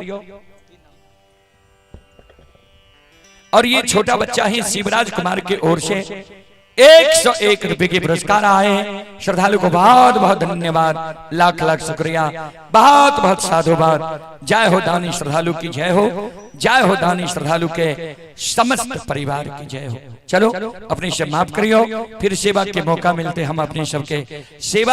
और ये छोटा बच्चा ही शिवराज कुमार के ओर से 101 रुपए के पुरस्कार आए। श्रद्धालु को बहुत बहुत धन्यवाद, लाख लाख शुक्रिया, बहुत बहुत साधुवाद। जय हो दानी श्रद्धालु की जय हो, जय हो दानी श्रद्धालु के समस्त परिवार की जय हो। चलो अपने से माफ करियो, फिर सेवा के मौका मिलते हम अपने सबके सेवा।